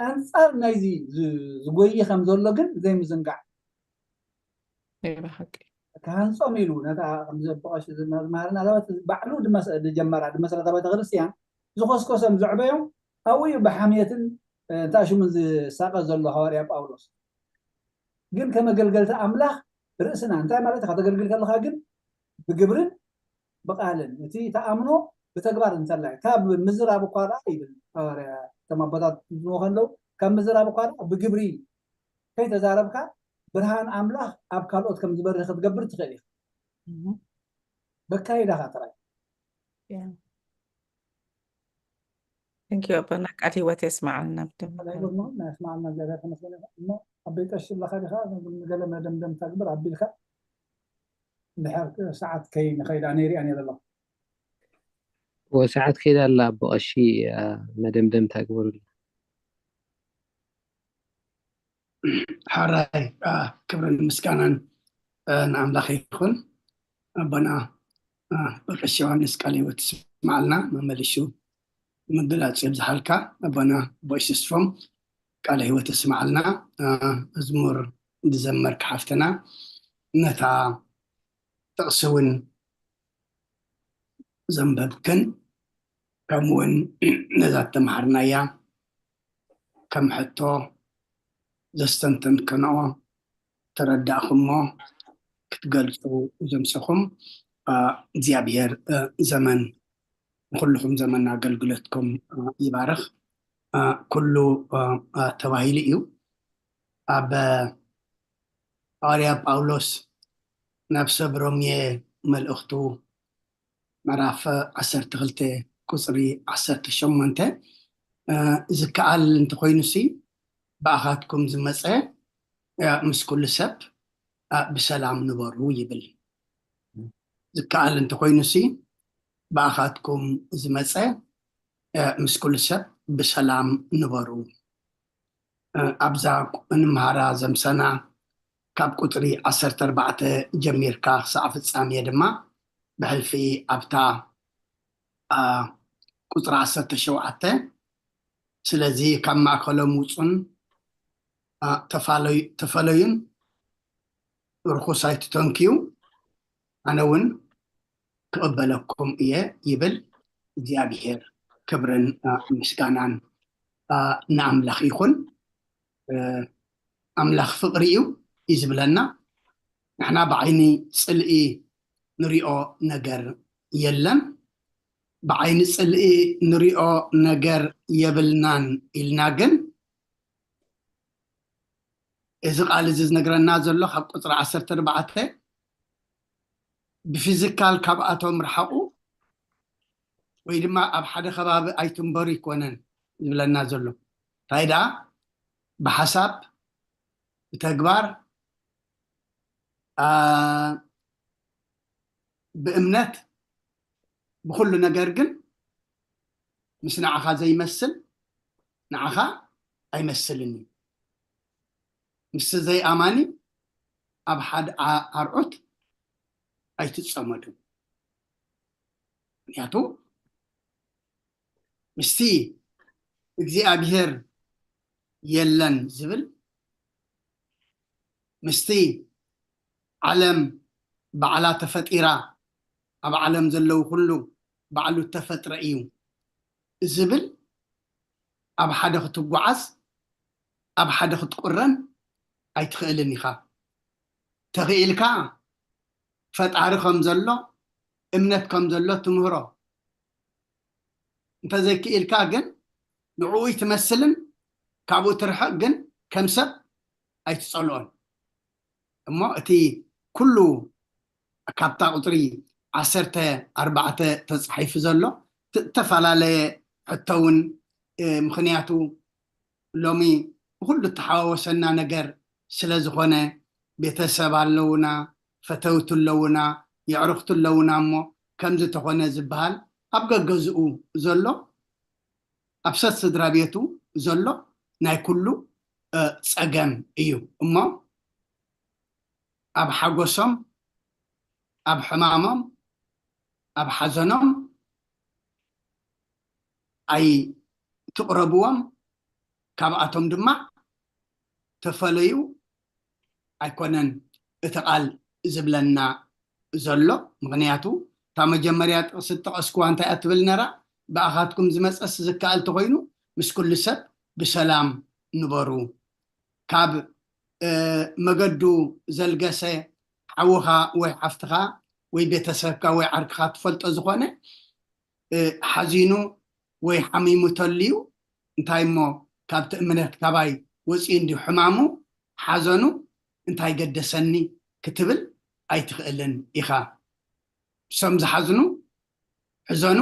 ኣንፃር ናይዚ ዝጎይ ከም ዘሎ ግን ዘይምዝንጋዕ ሓቂ ክሃንፆም ኢሉ ነታ ከምዚ ብቐሽ ዝመሃርና ዛበት ባዕሉ ዝጀመራ ዝመሰረታ ቤተክርስትያን ዝኮስኮሶም ዘዕበዮም ኣብኡ እዩ ብሓምየትን እንታይ ሽሙን ዝሳቀ ዘሎ ሃዋርያ ጳውሎስ ግን ከመገልገልቲ ኣምላኽ ርእስና እንታይ ማለት ከተገልግል ከለካ ግን ብግብርን ብቃልን እቲ ተኣምኖ ብተግባር እንተላይ ካብ ምዝራብ እኳ ደኣ ይብል ሃዋርያ እቶም ኣቦታት ዝዎ ከለዉ ካብ ምዝራብ እኳ ደኣ ብግብሪ ከይተዛረብካ ብርሃን ኣምላኽ ኣብ ካልኦት ከም ዝበርህ ክትገብር ትኽእል ኢኻ በካይዳኻ ጥራይ Thank you ኣቦና ቃል ህይወት የስማዓልና ብድም ናይ ስማዓልና እግዚኣብሔር ተመስገን እሞ ኣበይ ቀሺ ኣለካ ዲካ ንገለ መደምደምታ ግብር ኣቢልካ እንድሕር ሰዓት ከይ ንኸይዳ ነይሪያ ነይረ ኣለኹ ወሰዓት ከይዳ ኣላ ኣቦ ቀሺ መደምደምታ ግበሩልና ሓራይ ክብርን ምስጋናን ንኣምላኽ ይኹን ኣቦና ብቀሽ ዮሃንስ ቃል ህይወት ስማዓልና መመሊሹ ምግላፅ የብዝሓልካ ኣቦና ቦይስስትሮም ቃለ ህይወት ስማዓልና መዝሙር ዝዘመርካ ሓፍትና ነታ ጥቕሲ እውን ዘንበብክን ከምኡውን ነዛ ተምሃርናያ ከም ሕቶ ዘስተንተንክንኦ ተረዳእኹሞ ክትገልፁ ዘምሰኹም እግዚኣብሔር ዘመን ንኩልኹም ዘመን ኣገልግሎትኩም ይባርኽ ኩሉ ተባሂሉ እዩ ኣብ ሃዋርያ ጳውሎስ ናብ ሰብ ሮሜ መልእኽቱ ምዕራፍ ዓሰርተ ክልተ ቁጽሪ ዓሰርተ ሸሞንተ፣ እ፣ ዝከኣል እንተኾይኑሲ ብኣኻትኩም ዝመጸ፣ እ፣ ምስ ኩሉ ሰብ፣ እ፣ ብሰላም ንበሩ ይብል። ዝከኣል እንተኾይኑሲ ብኣኻትኩም ዝመጸ፣ እ፣ ምስ ኩሉ ሰብ ብሰላም ንበሩ። እ፣ ኣብዛ እንምሃራ ዘምሰና ካብ ቁጽሪ ዓሰርተ ኣርባዕተ ጀሚርካ ክሳዕ ፍጻሜ ድማ ብሕልፊ ኣብታ፣ እ፣ ቁጽሪ ዓሰርተ ሸውዓተ፣ ስለዚ ካብ ማእከሎም ውጹን፣ እ፣ ተፋለዩ-፣ ተፈለዩን ርኹስ ኣይትተንክዩ፣ ኣነ እውን ክቕበለኩም እየ ይብል እግዚኣብሔር። ክብርን፣ እ፣ ምስጋናን፣ እ፣ ንኣምላኽ ይኹን። እ፣ ኣምላኽ ፍቕሪ እዩ፣ እዩ ዝብለና። ንሕና ብዓይኒ ጽልኢ ንሪኦ ነገር የለን። ብዓይኒ ጽልኢ ንሪኦ ነገር የብልናን ኢልና ግን፣ እዚ ቃል እዚ ዝነግረና ዘሎ ካብ ቁጽሪ ዓሰርተ ኣርባዕተ፣ ብፊዚካል ካብኣቶም ርሓቑ ወይ ድማ ኣብ ሓደ ከባቢ ኣይትንበሩ ኣይኮነን ዝብለና ዘሎ። እንታይ ደኣ ብሓሳብ፣ ብተግባር፣ አ፣ ብእምነት፣ ብኹሉ ነገር ግን ምስ ንዓኻ ዘይመስል ንዓኻ ኣይመስልን እዩ። ምስቲ ዘይኣማኒ ኣብ ሓደ ኣ-፣ ኣርዑት ኣይትጸመዱ። ምኽንያቱ ምስቲ እግዚኣብሔር የለን ዝብል፣ ምስቲ ዓለም ባዕላ ተፈጢራ፣ ኣብ ዓለም ዘለዉ ኩሉ ባዕሉ እተፈጥረ እዩ ዝብል፣ ኣብ ሓደ ክትጓዓዝ፣ ኣብ ሓደ ክትቁረን ኣይትኽእልን ኢኻ። ተኽኢልካ ፈጣሪ ከም ዘሎ፣ እምነት ከም ዘሎ ትምህሮ። እንተዘይክኢልካ ግን ንዕኡ ትመስልን ካብኡ ትርሕቕ፣ ግን ከም ሰብ ኣይትጸልኦን። እሞ እቲ ኩሉ ካብታ ቁጽሪ ዓሰርተ ኣርባዕተ ተጻሒፉ ዘሎ ት-፣ እተፈላለየ ሕቶ እውን፣ እ፣ ምኽንያቱ ሎሚ ብኹሉ እተሓዋወሰና ነገር ስለ ዝኾነ፣ ቤተሰብ ኣለውና፣ ፈተውቲ ኣለውና፣ የዕሩኽቲ ኣለውና። እሞ ከምዚ ተኾነ ዝበሃል ኣብ ገገዝኡ ዘሎ፣ ኣብ ሰት ስድራ ቤቱ ዘሎ ናይ ኩሉ፣ እ፣ ጸገም እዩ። እሞ ኣብ ሓጎሶም፣ ኣብ ሕማሞም፣ ኣብ ሓዘኖም ኣይትቕረብዎም፣ ካብኣቶም ድማ ተፈለዩ ኣይኮነን እቲ ቃል ዝብለና ዘሎ። ምኽንያቱ እታ መጀመርያ ጥቕሲ ዝጠቐስኩዋ እንታይ እያ ትብል ነራ? ብኣኻትኩም ዝመጸስ ዝከኣል ተኾይኑ ምስ ኩሉ ሰብ ብሰላም ንበሩ። ካብ፣ እ፣ መገዱ ዘልገሰ ሓውኻ ወይ ሓፍትኻ ወይ ቤተሰብካ ወይ ዓርክኻ ትፈልጦ ዝኾነ፣ እ፣ ሓዚኑ ወይ ሓሚሙ ተልዩ፣ እንታይ እሞ ካብቲ እምነት ካባይ ወፂኡ እንዲዩ ሕማሙ፣ ሓዘኑ እንታይ ገደሰኒ ክትብል ኣይትኽእልን ኢኻ። እሶም ዝሓዝኑ ሕዘኑ፣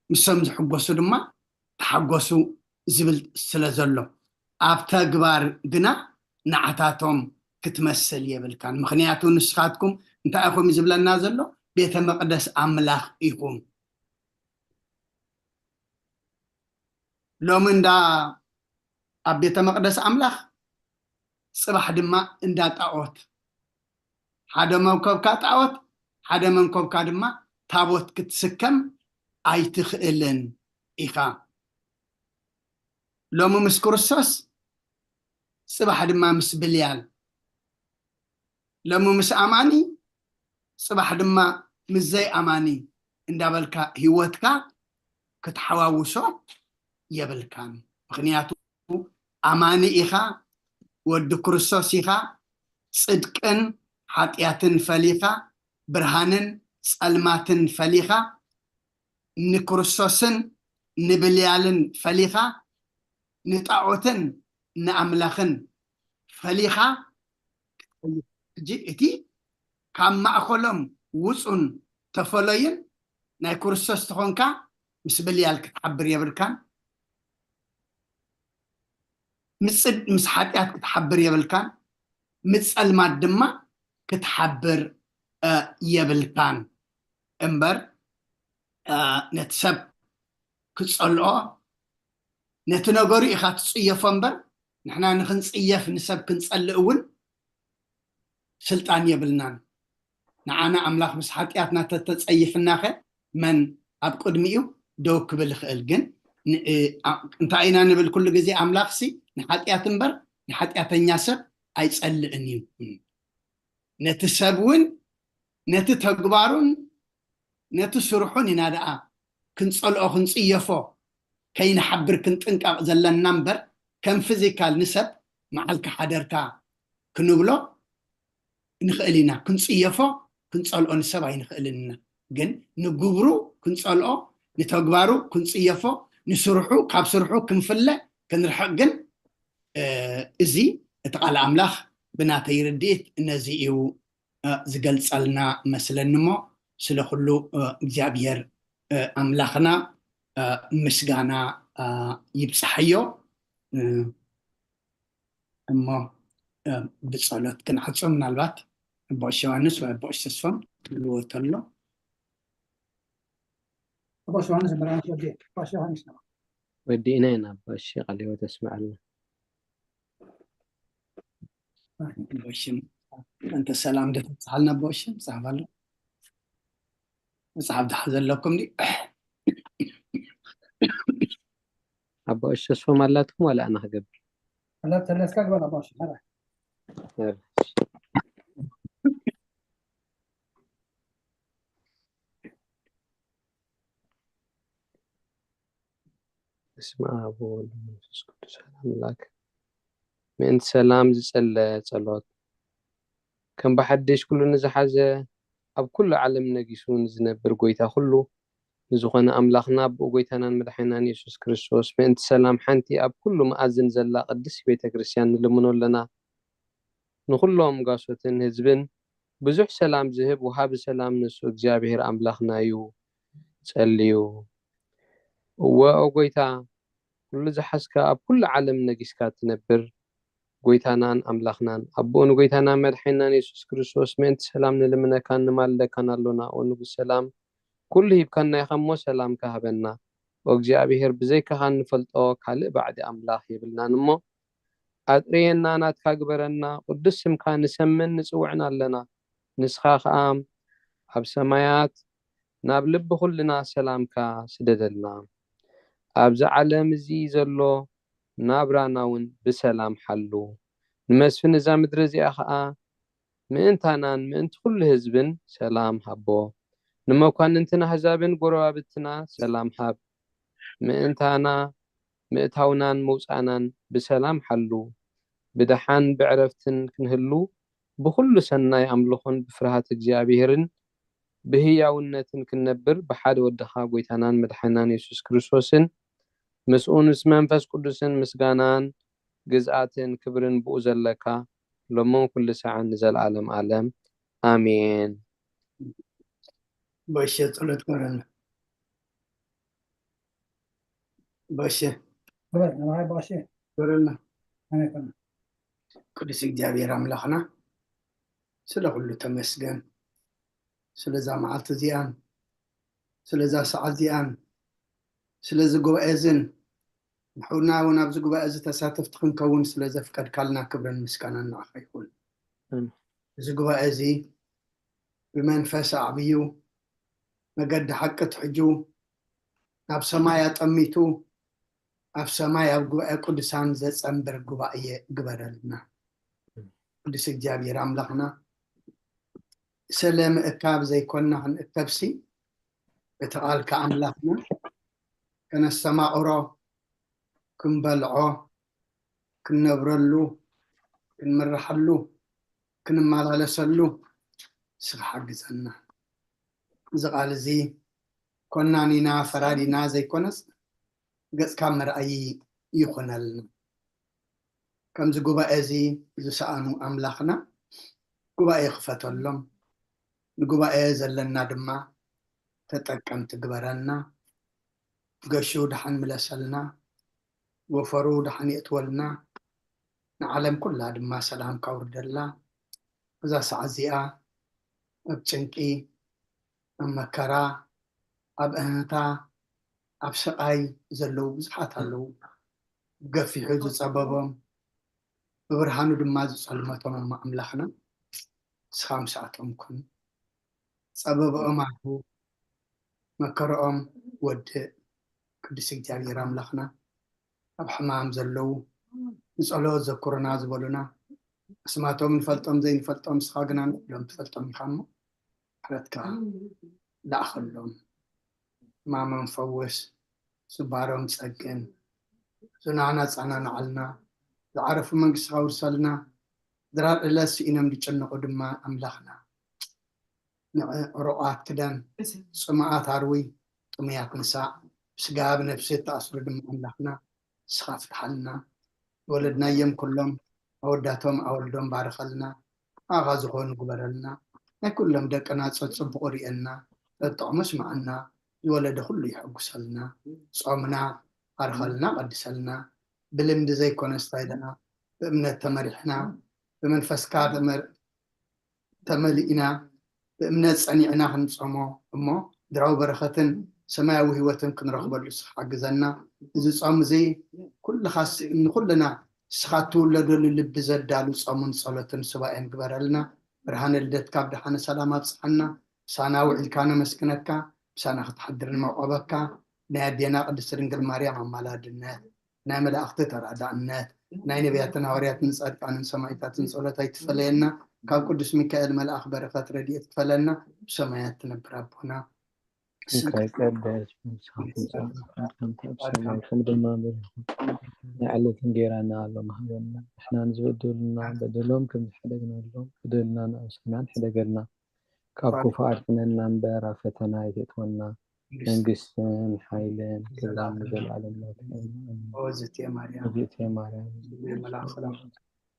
ምሶም ዝሕጎሱ ድማ ተሓጎሱ ዝብል ስለ ዘሎ፣ ኣብ ተግባር ግና ንዓታቶም ክትመስል የብልካን። ምኽንያቱ ንስኻትኩም እንታይ ኢኹም ዝብለና ዘሎ? ቤተ መቕደስ ኣምላኽ ኢኹም። ሎሚ እንዳ ኣብ ቤተ መቕደስ ኣምላኽ፣ ጽባሕ ድማ እንዳ ጣዖት። ሓደ መንኮብካ ጣዖት፣ ሓደ መንኮብካ ድማ ታቦት ክትስከም ኣይትኽእልን ኢኻ። ሎሚ ምስ ክርስቶስ፣ ጽባሕ ድማ ምስ ብልያል። ሎሚ ምስ ኣማኒ፣ ጽባሕ ድማ ምስ ዘይኣማኒ እንዳበልካ ህይወትካ ክትሓዋውሶ የብልካን። ምኽንያቱ ኣማኒ ኢኻ፣ ወዲ ክርስቶስ ኢኻ፣ ጽድቅን ሓጢኣትን ፈሊኻ፣ ብርሃንን ጸልማትን ፈሊኻ፣ ንክርስቶስን ንብልያልን ፈሊኻ፣ ንጣዖትን ንኣምላኽን ፈሊኻ ክትኸይድ። ሕጂ እቲ ካብ ማእከሎም ውጹን ተፈለዩን ናይ ክርስቶስ ተኾንካ ምስ ብልያል ክትሓብር የብልካን። ምስ ጽድ-፣ ምስ ሓጢኣት ክትሓብር የብልካን። ምስ ጸልማት ድማ ክትሓብር፣ እ፣ የብልካን እምበር፣ እ፣ ነቲ ሰብ ክትጸልኦ፣ ነቲ ነገሩ ኢኻ ትጽየፎ እምበር፣ ንሕና ንኽንጽየፍ ንሰብ ክንጸልእ እውን ስልጣን የብልናን። ንዓና ኣምላኽ ምስ ሓጢኣትና ተተጸይፍናኸ መን ኣብ ቅድሚኡ ደው ክብል ይኽእል? ግን ን-፣ እ፣ ኣ-፣ እንታይ ኢና ንብል? ኩሉ ግዜ ኣምላኽሲ ንሓጢኣት እምበር ንሓጢኣተኛ ሰብ ኣይጸልእን እዩ። ነቲ ሰብ እውን ነቲ ተግባሩን ነቲ ስርሑን ኢና ደኣ ክንጸልኦ፣ ክንጽየፎ፣ ከይንሓብር ክንጥንቀቕ ዘለና እምበር፣ ከም ፊዚካል ንሰብ መዓልካ ሓደርካ ክንብሎ ንኽእል ኢና። ክንጽየፎ፣ ክንጸልኦ ንሰብ ኣይንኽእልን ኢና። ግን ንግብሩ ክንጸልኦ፣ ንተግባሩ ክንጽየፎ፣ ንስርሑ፣ ካብ ስርሑ ክንፍለ፣ ክንርሕቕ ግን፣ እ፣ እዚ እቲ ቃል ኣምላኽ ብናተይ ርድኢት ነዚ እዩ፣ እ፣ ዝገልጸልና መስለኒ። እሞ ስለ ኩሉ፣ እ፣ እግዚኣብሔር፣ እ፣ ኣምላኽና፣ እ፣ ምስጋና፣ እ፣ ይብጽሓዮ። እ፣ እሞ፣ እ፣ ብጸሎት ክንዓጾ። ምናልባት ኣቦ ዮሃንስ ወይ ኣቦ ተስፎም ክብልዎ ተሎ። ኣቦ ዮሃንስ እምበር፣ ኣነ ወዲ ኣቦ ዮሃንስ ነው። ወዲእና ኢና ኣቦ። እሺ፣ ቃለ ህይወት ኣስምዐልና። ኣቦ ሽም፣ እንተ ሰላም ደተብጽሓልና ኣቦ ሽም፣ ጻሕፍ ኣሎ። መጽሓፍ ደሓ ዘለኩም ድዩ? ኣቦ እሺ፣ ተስፎም ኣላትኩም ዋላ ኣነ ክገብር? ኣላ ተለስካ ግበር ኣቦ ሽም፣ ሀረ። ሀረ። በስመ አብ ወወልድ ወመንፈስ ቅዱስ አሐዱ አምላክ። ምእንቲ ሰላም ዝጸለ ጸሎት። ከም ብሓድሽ ኩሉ ንዝሓዘ፣ ኣብ ኩሉ ዓለም ነጊሱ ንዝነብር ጐይታ ኩሉ ንዝኾነ ኣምላኽና፣ ብኡ ጐይታናን መድሓኒናን የሱስ ክርስቶስ፣ ምእንቲ ሰላም ሓንቲ ኣብ ኩሉ መኣዝን ዘላ ቅድስቲ ቤተ ክርስቲያን ንልምኖ ኣለና። ንኹሎም ጓሶትን ህዝብን ብዙሕ ሰላም ዝህብ ወሃቢ ሰላም ንሱ እግዚኣብሔር ኣምላኽና እዩ። ጸልዩ። እወ፣ ኦ ጐይታ፣ ኩሉ ዝሓዝካ፣ ኣብ ኩሉ ዓለም ነጊስካ ትነብር ጐይታናን ኣምላኽናን፣ ኣብ ብኡ ንጐይታናን መድሓኒናን የሱስ ክርስቶስ ምእንቲ ሰላም ንልምነካን ንማልደካን ኣሎና። ኦ ንጉስ ሰላም፣ ኩሉ ሂብካና ኢኻ እሞ ሰላምካ ሃበና። ኦ እግዚኣብሔር፣ ብዘይካኻ እንፈልጦ ካልእ ባዕዲ ኣምላኽ የብልናን እሞ፣ ኣጥርየና ናትካ ግበረና፣ ቅዱስ ስምካ ንሰምን ንጽውዕን ኣለና። ንስኻ ኸኣ ኣብ ሰማያት ናብ ልቢ ኩልና ሰላምካ ስደደልና። ኣብዚ ዓለም እዚ ዘሎ ናብራና እውን ብሰላም ሓሉ። ንመስፍን እዛ ምድሪ እዚኣ ኸኣ ምእንታናን ምእንቲ ኩሉ ህዝብን ሰላም ሃቦ። ንመኳንንትን ኣህዛብን ጎረባብትና ሰላም ሃብ። ምእንታና ምእታውናን ምውጻእናን ብሰላም ሓሉ። ብደሓን ብዕረፍትን ክንህሉ ብኹሉ ሰናይ ኣምልኾን ብፍርሃት እግዚኣብሔርን ብህያውነትን ክንነብር ብሓደ ወድኻ ጐይታናን መድሓኒናን የሱስ ክርስቶስን ምስኡ ምስ መንፈስ ቅዱስን ምስጋናን ግዝኣትን ክብርን ብኡ ዘለካ ሎምን ኩሉ ሰዓን ንዘለኣለም ኣለም ኣሜን። በሸ ጸሎት ግበረልና። በሸ ግበር፣ ንባይ በሸ ግበረልና። ኣሜን። ቅዱስ እግዚኣብሔር ኣምላኽና ስለ ኩሉ ተመስገን። ስለዛ መዓልቲ እዚኣን፣ ስለዛ ሰዓት እዚኣን፣ ስለዚ ጉባኤ እዝን፣ ንሕና እውን ኣብዚ ጉባኤ እዚ ተሳተፍቲ ክንከውን ስለ ዘፍቀድካልና ክብርን ምስጋናን ንዓኻ ይኹን። ኣሜን። እዚ ጉባኤ እዚ ብመንፈስ ኣዕብዩ፣ መገዲ ሓቂ ትሕጁ፣ ናብ ሰማይ ኣጠሚቱ፣ ኣብ ሰማይ ኣብ ጉባኤ ቅዱሳን ዘጸንብር ጉባኤ ግበረልና። ቅዱስ እግዚኣብሔር ኣምላኽና፣ ስለ ምእካብ ዘይኮንና ክንእከብሲ፣ እቲ ቃልካ ኣምላኽና ከነስተማቕሮ፣ ክንበልዖ፣ ክንነብረሉ፣ ክንምርሓሉ፣ ክንመላለሰሉ ንስኻ ሓግዘና። እዚ ቃል እዚ ኮናኒና ፈራዲና ዘይኮነስ፣ ገጽካ መርኣዪ ይኹነልና። ከምዚ ጉባኤ እዚ ዝሰኣኑ ኣምላኽና ጉባኤ ክፈተሎም፣ ንጉባኤ ዘለና ድማ ተጠቀምቲ ግበረና። ገሹ ደሓን ምለሰልና፣ ጎፈሩ ደሓን የእትወልና፣ ንዓለም ኩላ ድማ ሰላም ካውርደላ። እዛ ሰዓት እዚኣ ኣብ ጭንቂ፣ ኣብ መከራ፣ ኣብ እህንታ፣ ኣብ ስቓይ ዘለዉ ብዙሓት ኣለዉ። ብገፊሑ ዝጸበቦም፣ ብብርሃኑ ድማ ዝጸልመቶም እሞ ኣምላኽና፣ ንስኻ ምስኣቶም ኩን። ጸበብኦም ኣርሁ፣ መከርኦም ወድእ። ቅዱስ እግዚኣብሔር ኣምላኽና፣ ኣብ ሕማም ዘለዉ፣ ንጸሎት ዘኩሩና ዝበሉና፣ ኣስማቶም ንፈልጦም ዘይንፈልጦም፣ ንስኻ ግና ንኹሎም ትፈልጦም ኢኻ እሞ፣ ምሕረትካ ላእኸሎም። ሕማሞም ፈውስ፣ ስባሮም ጸግን፣ ዝናና ጻናናዓልና፣ ዝዓረፉ መንግስትኻ ውርሰልና፣ ድራር ዕለት ስኢኖም ዝጭነቑ ድማ ኣምላኽና፣ ንዕሩቓት ክደን፣ ጽሙኣት ኣርዊ፣ ጥሙያት ምሳእ፣ ብስጋ ብነፍሲ እተኣስሩ ድማ ኣምላኽና፣ ንስኻ ፍትሓልና። ዝወለድናዮም ኩሎም ኣወዳቶም ኣወልዶም ባርኸልና፣ ንኣኻ ዝኾኑ ግበረልና። ናይ ኩሎም ደቅና ጸጽቡቑ ርእየና፣ ጸጥዖሙ ስምዓና፣ ዝወለደ ኩሉ ይሐጉሰልና። ጾምና ባርኸልና፣ ቀድሰልና። ብልምዲ ዘይኮነስ እንታይ ደኣ፣ ብእምነት ተመሪሕና፣ ብመንፈስካ ተመር-፣ ተመሊእና፣ ብእምነት ጸኒዕና ክንጾሞ እሞ፣ ምድራዊ በረኸትን ሰማያዊ ህይወትን ክንረኽበሉ ንስኻ ሓግዘና። እዚ ጾም እዚ ኩልኻስ ንኹልና ንስኻ እትውለደሉ ልቢ ዘዳሉ ጾምን ጸሎትን ሱባኤን ግበረልና። ብርሃነ ልደትካ ብደሓነ ሰላም ኣብጽሓና። ምሳና ውዒልካ ነመስግነካ፣ ምሳና ክትሓድር ንመቆበካ። ናይ ኣዴና ቅድስቲ ድንግል ማርያም ኣማላድነት፣ ናይ መላእኽቲ ተራዳእነት፣ ናይ ነቢያትን ሃዋርያትን ጻድቃንን ሰማዕታትን ጸሎት ኣይትፈለየና። ካብ ቅዱስ ሚካኤል መልኣኽ በረኸት ረድኤት ክፈለና። ብሰማያት ትነብር ኣቦና፣ ስምካ እንታይ ቀደስ፣ ስምካ ትምጻእ፣ ፍቃድካ ከምቲ ኣብ ሰማይ ከም ድማ ምድሪ ትኹን። ናይ ዕለት እንጌራና ሎሚ ሃበና። ንሕና ንዝበደሉና በደሎም ከም ዝሓደግናሎም፣ በደልና ንኣምሳና ሕደገልና። ካብ ክፉእ ኣድሕነና እምበር፣ ኣብ ፈተና ኣይተእትወና። መንግስትን ሓይልን ክብርን ንዘለኣለም ናትካ እዩ። እግዝእትየ ማርያም፣ እግዝእትየ ማርያም፣ መልኣኽ ሰላም፣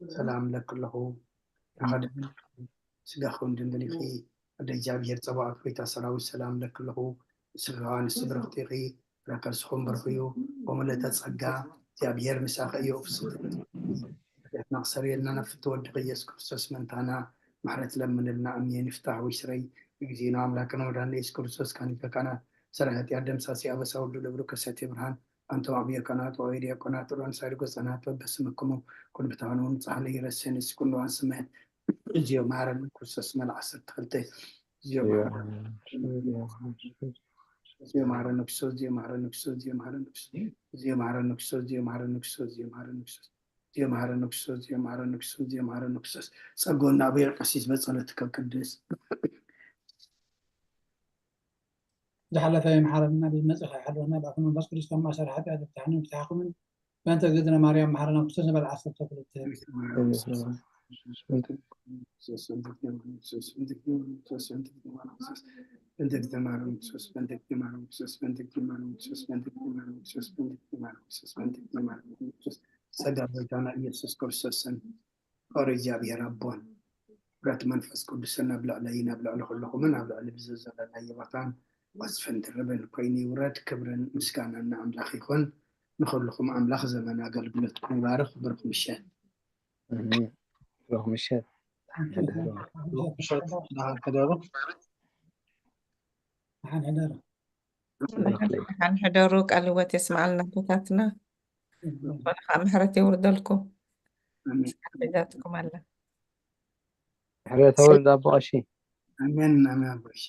ሰላም ለኪ ኣለኹ። ኣኸደ ስጋኹን ድንግል ኢኺ፣ ኣደ እግዚኣብሔር ጸባኦት፣ ጎይታ ሰራዊት፣ ሰላም ለኪ ኣለኹ። ንስኻ ንስብርኽቲ ኢኺ፣ ፍረ ከርስኹም ብሩኽ እዩ። ወምልእተ ጸጋ፣ እግዚኣብሔር ምሳኺ እዩ። ፍስሕቲ ሓጢኣትና ክሰርየልና ናብ ፍትወ ወድኺ ኢየሱስ ክርስቶስ ምእንታና ምሕረት ለምንልና። ኣሜን። ይፍታሕ ወይ ስረይ፣ እግዚእነ አምላክነ ወመድኃኒነ ኢየሱስ ክርስቶስ ካኒፈ ካህናት፣ ሰራይ ኃጢአት ደምሳሲ አበሳ ሁሉ ለብሩ ከሰቴ ብርሃን፣ አንተ አብየ ካህናት ወአበየ ዲያቆናት ወአንሳሪ ጎጸናት በበስምክሙ ኩን ብታኑ ንጻህለ ይረሴን እስኩን ለዋን ስመ። እዚዮ ማረን ክርስቶስ መልዓ ዓሰርተ ክልተ። እዚዮ ማረን። እዚዮ ማረን ክርስቶስ፣ እዚዮ ማረን ክርስቶስ፣ እዚዮ ማረን ክርስቶስ፣ እዚዮ ማረን ክርስቶስ፣ እዚዮ ማረን ክርስቶስ፣ እዚዮ ማረን ክርስቶስ፣ እዚዮ ማረን ክርስቶስ፣ እዚዮ ማረን ክርስቶስ። ጸጎና ብሔር ቀሲስ በጸሎት ከቅድስ። ዝሓለፈ ይምሓረልና፣ ብዝመጽእ ከይሓልወና፣ ብኣፈ መንፈስ ቅዱስ ካብ ማእሰሪ ሓጢኣት ይፍትሓኒ ይፍትሓኹምን። በእንተ እግዝእትነ ማርያም መሓረና ክርስቶስ ንበል ዓሰርተ ክልተ። ጸጋ ጎይታና ኢየሱስ ክርስቶስን ፍቕሪ እግዚኣብሔር ኣቦን፣ ፍረት መንፈስ ቅዱስን ኣብ ልዕለይን ኣብ ልዕሊ ኩልኹምን ኣብ ልዕሊ ብዘዘለናዮ ቦታን ወጽፍን ድርብን ኮይኑ ይውረድ። ክብርን ምስጋናን ንኣምላኽ ይኹን። ንኹልኹም ኣምላኽ ዘመን ኣገልግሎትኩም ይባርኽ። ብሩኽ ምሸት። ኣሜን። ብሩኽ ምሸት። ደሓን ሕደሩ። ደሓን ሕደሩ። ደሓን ሕደሩ። ደሓን ሕደሩ። ቃል ህይወት የስምዓልና ኣቦታትና። ዝኾነ ከዓ ምሕረት የውርደልኩም። ኣሜን። ምሕረት ኣውርድ ኣቦ ቀሺ። ኣሜን፣ ኣሜን ኣቦ ቀሺ።